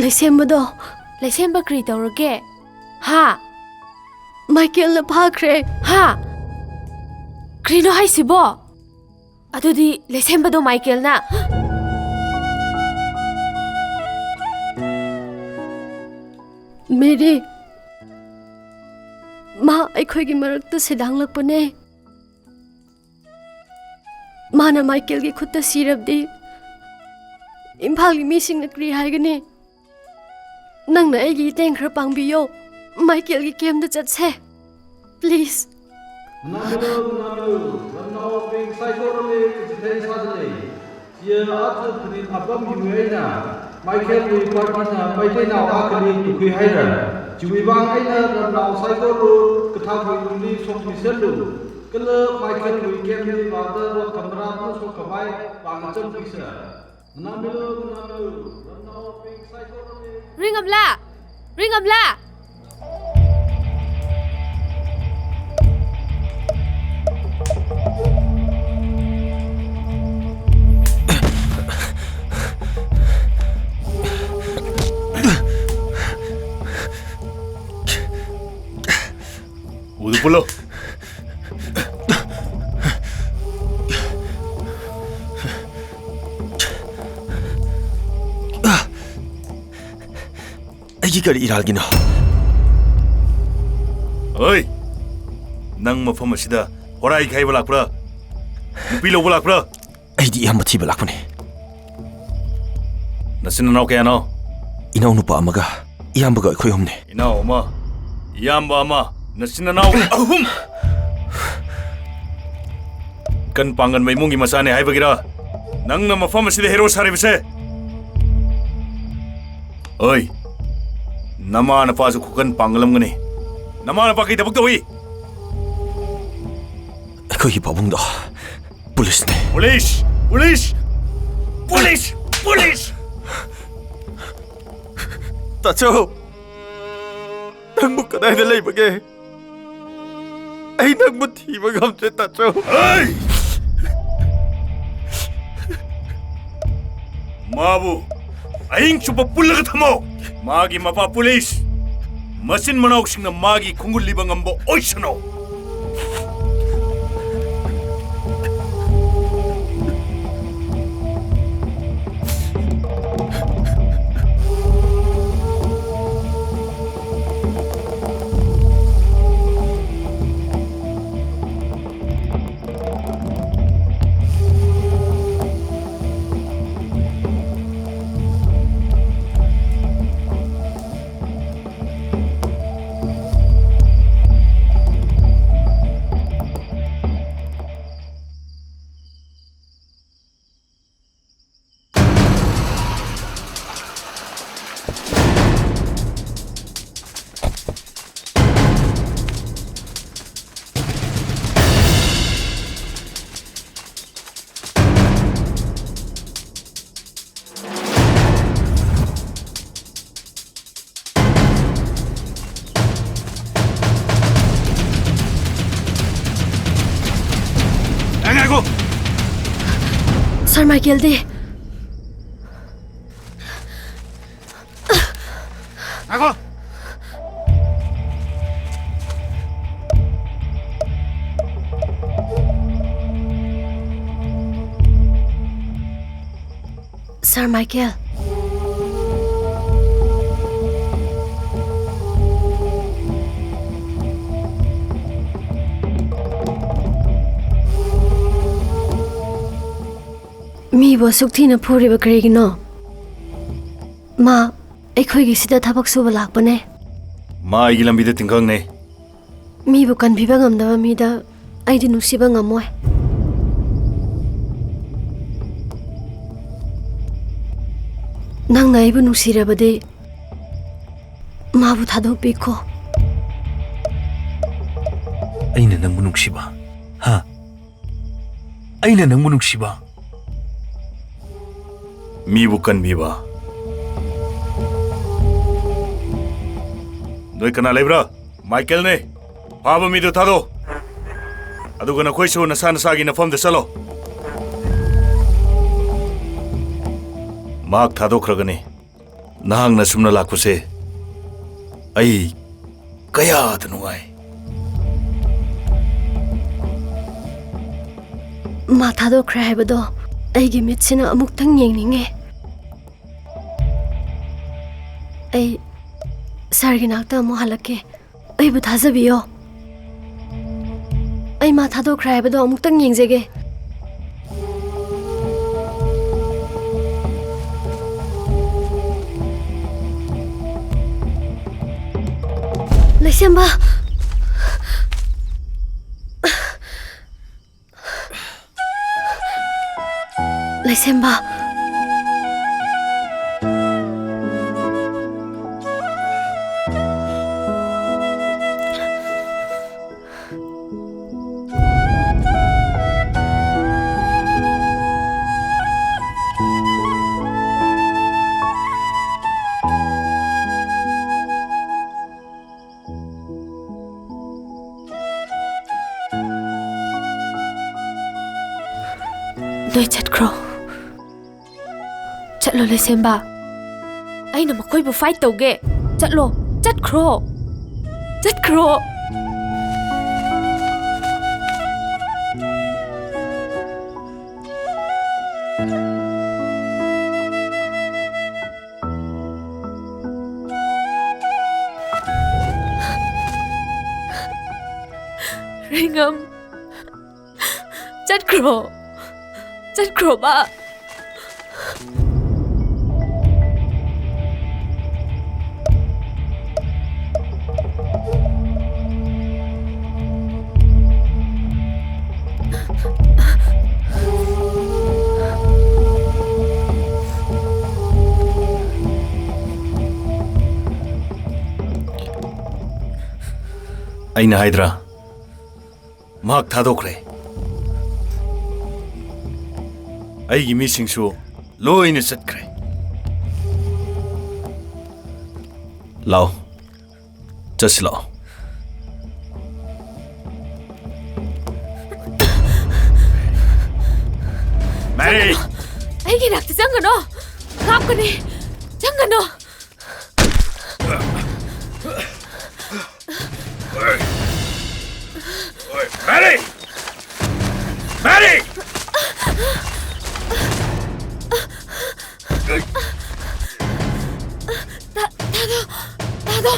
ꯂꯩꯁꯦꯝꯕꯗꯣ꯫ ꯂꯩꯁꯦꯝꯕ ꯀꯔꯤ ꯇꯧꯔꯒꯦ? ꯍꯥ? ꯃꯥꯏꯀꯦꯜꯅ ꯐꯥꯈ꯭ꯔꯦ꯫ ꯍꯥ? ꯀꯔꯤꯅꯣ ꯍꯥꯏꯁꯤꯕꯣ? ꯑꯗꯨꯗꯤ ꯂꯩꯁꯦꯝꯕꯗꯣ ꯃꯥꯏꯀꯦꯜꯅ? ꯃꯦꯔꯤ, ꯃꯥ ꯑꯩꯈꯣꯏꯒꯤ ꯃꯔꯛꯇ ꯁꯤꯗꯥꯡꯂꯛꯄꯅꯦ꯫ ꯃꯥꯅ ꯃꯥꯏꯀꯦꯜꯒꯤ ꯈꯨꯠꯇ ꯁꯤꯔꯕꯗꯤ ꯏꯝꯐꯥꯜꯒꯤ ꯃꯤꯁꯤꯡꯅ ꯀꯔꯤ ꯍꯥꯏꯒꯅꯤ? ꯅꯪꯅ ꯑꯩꯒꯤ ꯏꯇꯦꯡ ꯈꯔ ꯄꯥꯡꯕꯤꯌꯣ꯫ ꯃꯥꯏꯀꯦꯜꯒꯤ ꯀꯦꯝꯗ ꯆꯠꯁꯦ꯫ Please. ꯅꯥꯃꯤꯂꯨ, ꯅꯥꯃꯤꯂꯨ, ꯔꯝꯅꯥꯎ ꯄꯤꯡ ꯁꯥꯏꯀꯣꯔꯂꯤ ꯀꯆꯤꯊꯩ ꯁꯥꯗꯂꯤ꯫ ꯆꯤꯌ ꯑꯥꯊ ꯊ꯭ꯔꯤ ꯑꯄꯝ ꯌꯨ ꯑꯩꯅ ꯃꯥꯏꯀꯦꯜ ꯂꯨꯏ ꯄꯥꯔꯇꯤꯅ ꯃꯩꯇꯩꯅꯥꯎ ꯑꯥꯈꯂꯤ ꯇꯨꯈꯨꯏ ꯍꯥꯏꯔ꯫ ꯆꯤꯋꯤꯕꯥꯡ ꯑꯩꯅ ꯔꯝꯅꯥꯎ ꯁꯥꯏꯀꯣꯔꯂꯨ ꯀꯊꯥꯕꯨ ꯂꯨꯝꯂꯤ ꯁꯣꯛꯃꯤꯁꯦꯜꯂꯨ꯫ ꯀꯂ ꯃꯥꯏꯀꯦꯜ ꯂꯨꯏ ꯀꯦꯝꯂꯤ ꯕꯥꯗ ꯔꯣ ꯊꯝꯕ꯭ꯔꯥ ꯁꯣꯛ ꯀꯃꯥꯏ ꯄꯥꯡ ꯆꯝ ꯄꯤꯁ꯫ ꯔꯤꯡ ꯑꯝꯂꯥ! ꯔꯤꯡ ꯑꯝꯂꯥ! ꯎꯗꯨ ꯄꯨꯜꯂꯣ꯫ ꯑꯩꯒꯤ ꯀꯔꯤ ꯏꯔꯥꯜꯒꯤꯅꯣ? ꯑꯣꯏ! ꯅꯪ ꯃꯐꯝ ꯑꯁꯤꯗ ꯍꯣꯔꯥꯏ ꯈꯥꯏꯕ ꯂꯥꯛꯄ꯭ꯔꯥ? ꯅꯨꯄꯤ ꯂꯧꯕ ꯂꯥꯛꯄ꯭ꯔꯥ? ꯑꯩꯗꯤ ꯏꯌꯥꯝꯕ ꯊꯤꯕ ꯂꯥꯛꯄꯅꯦ꯫ ꯅꯆꯤꯟ ꯅꯅꯥꯎ ꯀꯌꯥꯅꯣ? ꯏꯅꯥꯎꯅꯨꯄꯥ ꯑꯃꯒ ꯏꯌꯥꯝꯕꯒ ꯑꯩꯈꯣꯏ ꯑꯍꯨꯝꯅꯦ꯫ ꯏꯅꯥꯎ ꯑꯃ, ꯏꯌꯥꯝꯕ ꯑꯃ, ꯅꯆꯤꯟ ꯅꯅꯥꯎ ꯑꯍꯨꯝ! ꯀꯟ ꯄꯥꯡꯒꯟꯕ ꯏꯃꯨꯡꯒꯤ ꯃꯆꯥꯅꯦ ꯍꯥꯏꯕꯒꯤꯔ ꯅꯪꯅ ꯃꯐꯝ ꯑꯁꯤꯗ ꯍꯦꯔꯣ ꯁꯥꯔꯤꯕꯁꯦ? ꯑꯣꯏ, ꯅꯃꯥ ꯅꯄꯥꯁꯨ ꯈꯨꯀꯟ ꯄꯥꯡꯒꯜꯂꯝꯒꯅꯤ꯫ ꯅꯃꯥ ꯅꯄꯥ ꯀꯩ ꯊꯕꯛ ꯇꯧꯏ? ꯑꯩꯈꯣꯏꯒꯤ ꯄꯥꯕꯨꯡꯗꯣ ꯄꯨꯂꯤꯁꯅꯦ꯫ ꯄꯨꯂꯤꯁ! ꯄꯨꯂꯤꯁ! ꯄꯨꯂꯤꯁ! ꯄꯨꯂꯤꯁ! ꯇꯥꯆꯧ! ꯅꯪꯕꯨ ꯀꯗꯥꯏꯗ ꯂꯩꯕꯒꯦ? ꯑꯩ ꯅꯪꯕꯨ ꯊꯤꯕ ꯉꯝꯗ꯭ꯔꯦ, ꯇꯥꯆꯧ꯫ ꯍꯩ! ꯃꯥꯕꯨ ꯑꯍꯤꯡ ꯆꯨꯞꯄ ꯄꯨꯜꯂꯒ ꯊꯝꯃꯣ꯫ ꯃꯥꯒꯤ ꯃꯄꯥ ꯄꯨꯂꯤꯁ, ꯃꯆꯤꯟ ꯃꯅꯥꯎꯁꯤꯡꯅ ꯃꯥꯒꯤ ꯈꯣꯡꯒꯨꯜ ꯂꯤꯕ ꯉꯝꯕ ꯑꯣꯏꯁꯅꯨ꯫ ꯉꯥꯏꯈꯣ! ꯁꯥꯔ ꯃꯥꯏꯀꯦꯜꯗꯤ? ꯉꯥꯏꯈꯣ! ꯁꯥꯔ ꯃꯥꯏꯀꯦꯜ꯫ ꯃꯤꯕꯨ ꯑꯁꯨꯛ ꯊꯤꯅ ꯐꯨꯔꯤꯕ ꯀꯔꯤꯒꯤꯅꯣ? ꯃꯥ ꯑꯩꯈꯣꯏꯒꯤꯁꯤꯗ ꯊꯕꯛ ꯁꯨꯕ ꯂꯥꯛꯄꯅꯦ꯫ ꯃꯥ ꯑꯩꯒꯤ ꯂꯝꯕꯤꯗ ꯇꯤꯡꯈꯪꯅꯦ꯫ ꯃꯤꯕꯨ ꯀꯟꯕꯤꯕ ꯉꯝꯗꯕ ꯃꯤꯗ ꯑꯩꯗꯤ ꯅꯨꯡꯁꯤꯕ ꯉꯝꯃꯣꯏ꯫ ꯅꯪꯅ ꯑꯩꯕꯨ ꯅꯨꯡꯁꯤꯔꯕꯗꯤ ꯃꯥꯕꯨ ꯊꯥꯗꯣꯛꯄꯤꯈꯣ꯫ ꯑꯩꯅ ꯅꯪꯕꯨ ꯅꯨꯡꯁꯤꯕ? ꯍꯥ? ꯑꯩꯅ ꯅꯪꯕꯨ ꯅꯨꯡꯁꯤꯕ? ꯃꯤꯕꯨ ꯀꯟꯕꯤꯕ? ꯅꯣꯏ ꯀꯅꯥ ꯂꯩꯕ꯭ꯔꯥ? ꯃꯥꯏꯀꯦꯜꯅꯦ꯫ ꯐꯥꯕ ꯃꯤꯗꯨ ꯊꯥꯗꯣꯛ꯫ ꯑꯗꯨꯒ ꯅꯈꯣꯏꯁꯨ ꯅꯁꯥ ꯅꯁꯥꯒꯤ ꯅꯐꯝꯗ ꯆꯠꯂꯣ꯫ ꯃꯍꯥꯛ ꯊꯥꯗꯣꯛꯈ꯭ꯔꯒꯅꯤ꯫ ꯅꯍꯥꯛꯅ ꯁꯨꯝꯅ ꯂꯥꯛꯄꯁꯦ ꯑꯩ ꯀꯌꯥꯗ ꯅꯨꯡꯉꯥꯏ꯫ ꯃꯥ ꯊꯥꯗꯣꯛꯈ꯭ꯔꯦ ꯍꯥꯏꯕꯗꯣ ꯑꯩꯒꯤ ꯃꯤꯠꯁꯤꯅ ꯑꯃꯨꯛꯇꯪ ꯌꯦꯡꯅꯤꯡꯉꯦ꯫ ꯑꯩ ꯁꯥꯔꯒꯤ ꯅꯥꯛꯇ ꯑꯃꯨꯛ ꯍꯜꯂꯛꯀꯦ꯫ ꯑꯩꯕꯨ ꯊꯥꯖꯕꯤꯌꯣ꯫ ꯑꯩ ꯃꯥ ꯊꯥꯗꯣꯛꯈ꯭ꯔꯦ ꯍꯥꯏꯕꯗꯣ ꯑꯃꯨꯛꯇꯪ ꯌꯦꯡꯖꯒꯦ꯫ ꯂꯩꯁꯦꯝꯕ! ꯂꯩꯁꯦꯝꯕ! ꯅꯣꯏ ꯆꯠꯈ꯭ꯔꯣ꯫ ꯆꯠꯂꯣ, ꯂꯩꯁꯦꯝꯕ꯫ ꯑꯩꯅ ꯃꯈꯣꯏꯕꯨ ꯐꯥꯏꯠ ꯇꯧꯒꯦ꯫ ꯆꯠꯂꯣ, ꯆꯠꯈ꯭ꯔꯣ, ꯆꯠꯈ꯭ꯔꯣ꯫ ꯔꯦꯡꯉꯝ, ꯆꯠꯈ꯭ꯔꯣ, ꯆꯠꯈ꯭ꯔꯣꯕ꯫ ꯑꯩꯅ ꯍꯥꯏꯗ꯭ꯔꯥ? ꯃꯍꯥꯛ ꯊꯥꯗꯣꯛꯈ꯭ꯔꯦ꯫ ꯑꯩꯒꯤ ꯃꯤꯁꯤꯡꯁꯨ ꯂꯣꯏꯅ ꯆꯠꯈ꯭ꯔꯦ꯫ ꯂꯥꯛꯑꯣ, ꯆꯠꯁꯤ ꯂꯥꯛꯑꯣ꯫ ꯃꯦꯔꯤ! ꯑꯩꯒꯤ ꯅꯥꯛꯇ ꯆꯪꯒꯅꯣ! ꯀꯥꯞꯀꯅꯤ! ꯆꯪꯒꯅꯣ! ꯃꯦꯔꯤ! ꯃꯦꯔꯤ! ꯇꯥ-, ꯇꯥꯗꯣ! ꯇꯥꯗꯣ!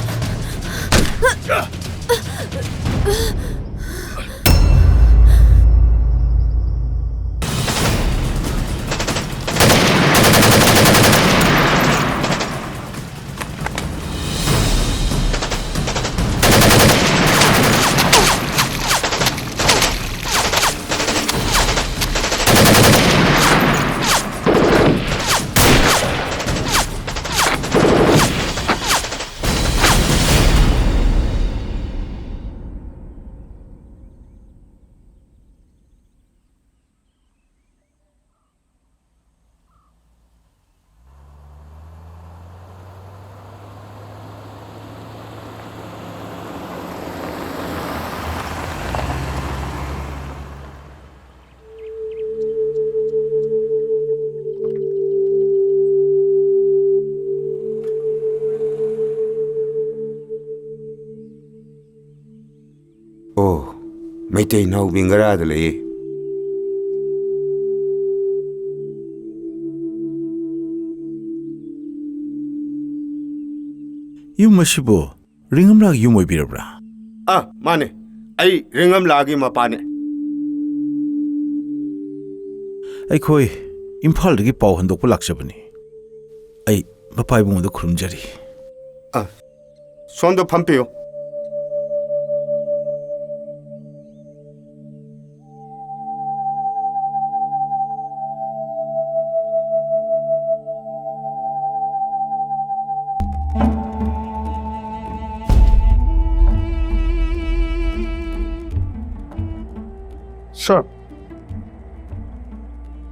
ꯑꯣ, ꯃꯩꯇꯩ ꯏꯅꯥꯎ ꯕꯤꯡꯒꯔꯥꯗ ꯂꯩꯌꯦ꯫ ꯌꯨꯝ ꯑꯁꯤꯕꯨ ꯔꯤꯡꯒꯝꯂꯥꯒꯤ ꯌꯨꯝ ꯑꯣꯏꯕꯤꯔꯕ꯭ꯔꯥ? ꯑꯥ, ꯃꯥꯅꯦ꯫ ꯑꯩ ꯔꯤꯡꯒꯝꯂꯥꯒꯤ ꯃꯄꯥꯅꯦ꯫ ꯑꯩꯈꯣꯏ ꯏꯝꯐꯥꯜꯗꯒꯤ ꯄꯥꯎ ꯍꯟꯗꯣꯛꯄ ꯂꯥꯛꯆꯕꯅꯤ꯫ ꯑꯩ ꯃꯄꯥ ꯏꯕꯨꯡꯉꯣꯗ ꯈꯨꯔꯨꯝꯖꯔꯤ꯫ ꯑꯥ, ꯁꯣꯝꯗ ꯐꯝꯕꯤꯌꯨ꯫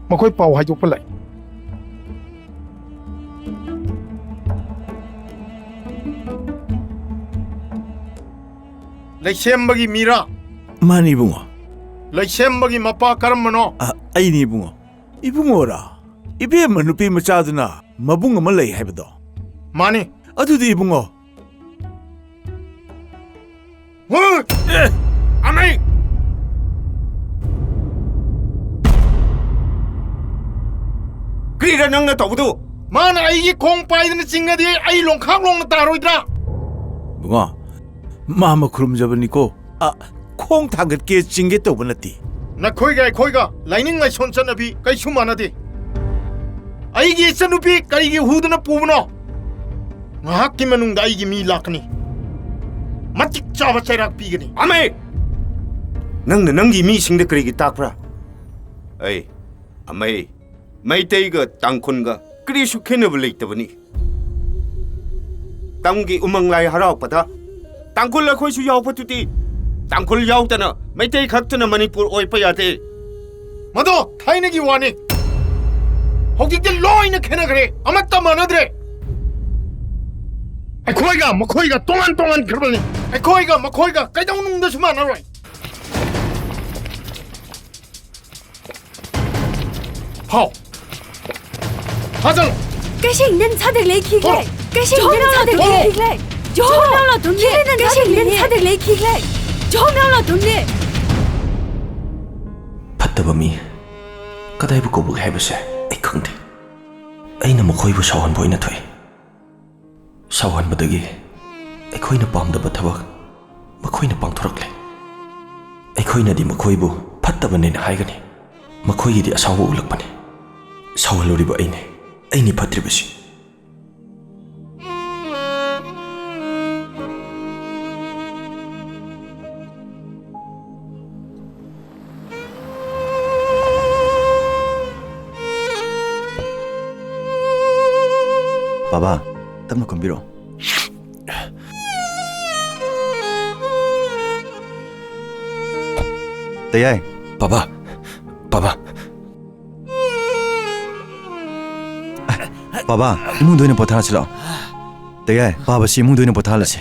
ꯃꯈꯣꯏ ꯄꯥꯎ ꯍꯥꯏꯗꯣꯛꯄ ꯂꯥꯛꯏ꯫ ꯂꯩꯁꯦꯝꯕꯒꯤ ꯃꯤꯔꯥ? ꯃꯥꯅꯤ, ꯏꯕꯨꯡꯉꯣ꯫ ꯂꯩꯁꯦꯝꯕꯒꯤ ꯃꯄꯥ ꯀꯔꯝꯕꯅꯣ? ꯑ, ꯑꯩꯅꯤ, ꯏꯕꯨꯡꯉꯣ꯫ ꯏꯕꯨꯡꯉꯣꯔꯥ? ꯏꯕꯦꯝꯃ ꯅꯨꯄꯤ ꯃꯆꯥꯗꯨꯅ ꯃꯕꯨꯡ ꯑꯃ ꯂꯩ ꯍꯥꯏꯕꯗꯣ? ꯃꯥꯅꯤ꯫ ꯑꯗꯨꯗꯤ, ꯏꯕꯨꯡꯉꯣ, ꯍꯨ! ꯑꯦ! ꯑꯃꯩ! ꯀꯔꯤꯔ ꯅꯪꯅ ꯇꯧꯕꯗꯨ? ꯃꯥꯅ ꯑꯩꯒꯤ ꯈꯣꯡ ꯄꯥꯏꯗꯅ ꯆꯤꯡꯉꯗꯤ ꯑꯩ ꯂꯣꯡꯈꯥꯛ ꯂꯣꯡꯅ ꯇꯥꯔꯣꯏꯗ꯭ꯔꯥ? ꯏꯕꯨꯡꯉꯣ, ꯃꯥ ꯑꯃ ꯈꯨꯔꯨꯝꯖꯕꯅꯤꯀꯣ꯫ ꯑ, ꯈꯣꯡ ꯊꯥꯡꯒꯠꯀꯦ ꯆꯤꯡꯒꯦ ꯇꯧꯕ ꯅꯠꯇꯦ꯫ ꯅꯈꯣꯏꯒ ꯑꯩꯈꯣꯏꯒ ꯂꯥꯏꯅꯤꯡ ꯂꯥꯏꯁꯣꯟ ꯆꯠꯅꯕꯤ ꯀꯩꯁꯨ ꯃꯥꯟꯅꯗꯦ꯫ ꯑꯩꯒꯤ ꯏꯆꯟꯅꯨꯄꯤ ꯀꯔꯤꯒꯤ ꯍꯨꯗꯨꯅ ꯄꯨꯕꯅꯣ? ꯉꯥꯏꯍꯥꯛꯀꯤ ꯃꯅꯨꯡꯗ ꯑꯩꯒꯤ ꯃꯤ ꯂꯥꯛꯀꯅꯤ꯫ ꯃꯇꯤꯛ ꯆꯥꯕ ꯆꯩꯔꯥꯛ ꯄꯤꯒꯅꯤ꯫ ꯑꯃꯩ! ꯅꯪꯅ ꯅꯪꯒꯤ ꯃꯤꯁꯤꯡꯗ ꯀꯔꯤꯒꯤ ꯇꯥꯛꯄ꯭ꯔꯥ? ꯑꯩ, ꯑꯃꯩ, ꯃꯩꯇꯩꯒ ꯇꯥꯡꯈꯨꯜꯒ ꯀꯔꯤꯁꯨ ꯈꯦꯠꯅꯕ ꯂꯩꯇꯕꯅꯤ꯫ ꯇꯝꯒꯤ ꯎꯃꯪ ꯂꯥꯏ ꯍꯔꯥꯎꯕꯗ ꯇꯥꯡꯈꯨꯜ ꯑꯩꯈꯣꯏꯁꯨ ꯌꯥꯎꯕꯗꯨꯗꯤ꯫ ꯇꯥꯡꯈꯨꯜ ꯌꯥꯎꯗꯅ ꯃꯩꯇꯩ ꯈꯛꯇꯅ ꯃꯅꯤꯄꯨꯔ ꯑꯣꯏꯕ ꯌꯥꯗꯦ꯫ ꯃꯗꯣ ꯊꯥꯏꯅꯒꯤ ꯋꯥꯅꯤ꯫ ꯍꯧꯖꯤꯛꯇꯤ ꯂꯣꯏꯅ ꯈꯦꯠꯅꯈ꯭ꯔꯦ꯫ ꯑꯃꯠꯇ ꯃꯥꯟꯅꯗ꯭ꯔꯦ꯫ ꯑꯩꯈꯣꯏꯒ ꯃꯈꯣꯏꯒ ꯇꯣꯉꯥꯟ ꯇꯣꯉꯥꯟꯈ꯭ꯔꯕꯅꯤ꯫ ꯑꯩꯈꯣꯏꯒ ꯃꯈꯣꯏꯒ ꯀꯩꯗꯧꯅꯨꯡꯗꯁꯨ ꯃꯥꯟꯅꯔꯣꯏ꯫ ꯍꯥꯎ꯫ ꯐꯥꯖꯜꯂꯣ꯫ ꯀꯩꯁꯤꯡ ꯅꯤꯟ ꯁꯥꯗꯦꯛ ꯂꯩꯈꯤꯒꯦ꯫ ꯊꯣꯛꯂꯣ꯫ ꯀꯩꯁꯤꯡ ꯅꯤꯟ ꯁꯥꯗꯦꯛ ꯊꯣꯛꯂꯣ꯫ ꯂꯩꯈꯤꯒꯦ꯫ ꯖꯣ ꯊꯣꯛꯂꯣ꯫ ꯅꯥꯂꯣ ꯊꯨꯝꯂꯦ꯫ ꯀꯩꯁꯤꯡ ꯅꯤꯟ ꯁꯥꯗꯦꯛ ꯂꯩꯈꯤꯒꯦ꯫ ꯖꯣ ꯅꯥꯂꯣ ꯊꯨꯝꯂꯦ꯫ ꯐꯠꯇꯕ ꯃꯤ ꯀꯗꯥꯏꯕꯨ ꯀꯧꯕꯒꯦ ꯍꯥꯏꯕꯁꯦ ꯑꯩ ꯈꯪꯗꯦ꯫ ꯑꯩꯅ ꯃꯈꯣꯏꯕꯨ ꯁꯥꯎꯍꯟꯕ ꯑꯣꯏꯅ ꯊꯣꯛꯏ꯫ ꯁꯥꯎꯍꯟꯕꯗꯒꯤ ꯑꯩꯈꯣꯏꯅ ꯄꯥꯝꯗꯕ ꯊꯕꯛ ꯃꯈꯣꯏꯅ ꯄꯥꯡꯊꯣꯔꯛꯂꯦ꯫ ꯑꯩꯈꯣꯏꯅꯗꯤ ꯃꯈꯣꯏꯕꯨ ꯐꯠꯇꯕꯅꯦꯅ ꯍꯥꯏꯒꯅꯤ, ꯃꯈꯣꯏꯒꯤꯗꯤ ꯑꯁꯥꯎꯕ ꯎꯠꯂꯛꯄꯅꯤ꯫ ꯁꯥꯎꯍꯜꯂꯨꯔꯤꯕ ꯑꯩꯅꯤ, ꯑꯩꯅꯤ ꯐꯠꯇ꯭ꯔꯤꯕꯁꯤ꯫ ꯕꯥꯕꯥ, ꯇꯞꯅ ꯀꯨꯝꯕꯤꯔꯣ꯫ ꯇꯌꯥꯏ, ꯄꯥꯕ, ꯄꯥꯕ꯫ ꯄꯥꯕ, ꯏꯃꯨꯡꯗ ꯑꯣꯏꯅ ꯄꯣꯊꯥꯔꯁꯤ ꯂꯥꯛꯑꯣ꯫ ꯇꯌꯥꯏ, ꯄꯥꯕꯁꯤ ꯏꯃꯨꯡꯗ ꯑꯣꯏꯅ ꯄꯣꯊꯥꯍꯜꯂꯁꯤ꯫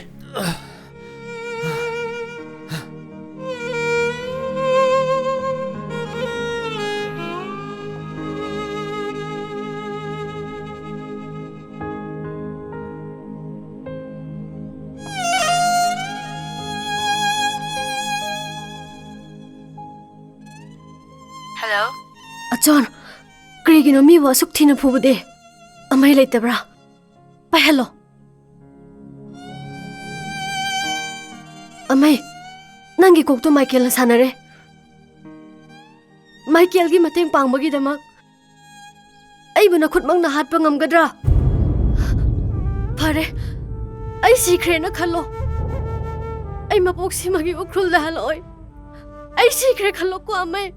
Hello? ꯑꯆꯣꯟ, ꯀꯔꯤꯒꯤꯅꯣ ꯃꯤꯕꯨ ꯑꯁꯨꯛ ꯊꯤꯅ ꯐꯨꯕꯗꯤ? ꯑꯃꯩ ꯂꯩꯇꯕ꯭ꯔꯥ? ꯄꯥꯏꯍꯜꯂꯣ꯫ ꯑꯃꯩ, ꯅꯪꯒꯤ ꯀꯣꯛꯇꯣ ꯃꯥꯏꯀꯦꯜꯅ ꯁꯥꯟꯅꯔꯦ꯫ ꯃꯥꯏꯀꯦꯜꯒꯤ ꯃꯇꯦꯡ ꯄꯥꯡꯕꯒꯤꯗꯃꯛ ꯑꯩꯕꯨ ꯅꯈꯨꯠꯃꯛꯅ ꯍꯥꯠꯄ ꯉꯝꯒꯗ꯭ꯔꯥ? ꯐꯔꯦ, ꯑꯩ ꯁꯤꯈ꯭ꯔꯦꯅ ꯈꯜꯂꯣ꯫ ꯑꯩ ꯃꯄꯣꯛꯁꯤꯃꯒꯤ ꯎꯈ꯭ꯔꯨꯜꯗ ꯍꯜꯂꯛꯑꯣꯏ꯫ ꯑꯩ ꯁꯤꯈ꯭ꯔꯦ ꯈꯜꯂꯣꯀꯣ, ꯑꯃꯩ꯫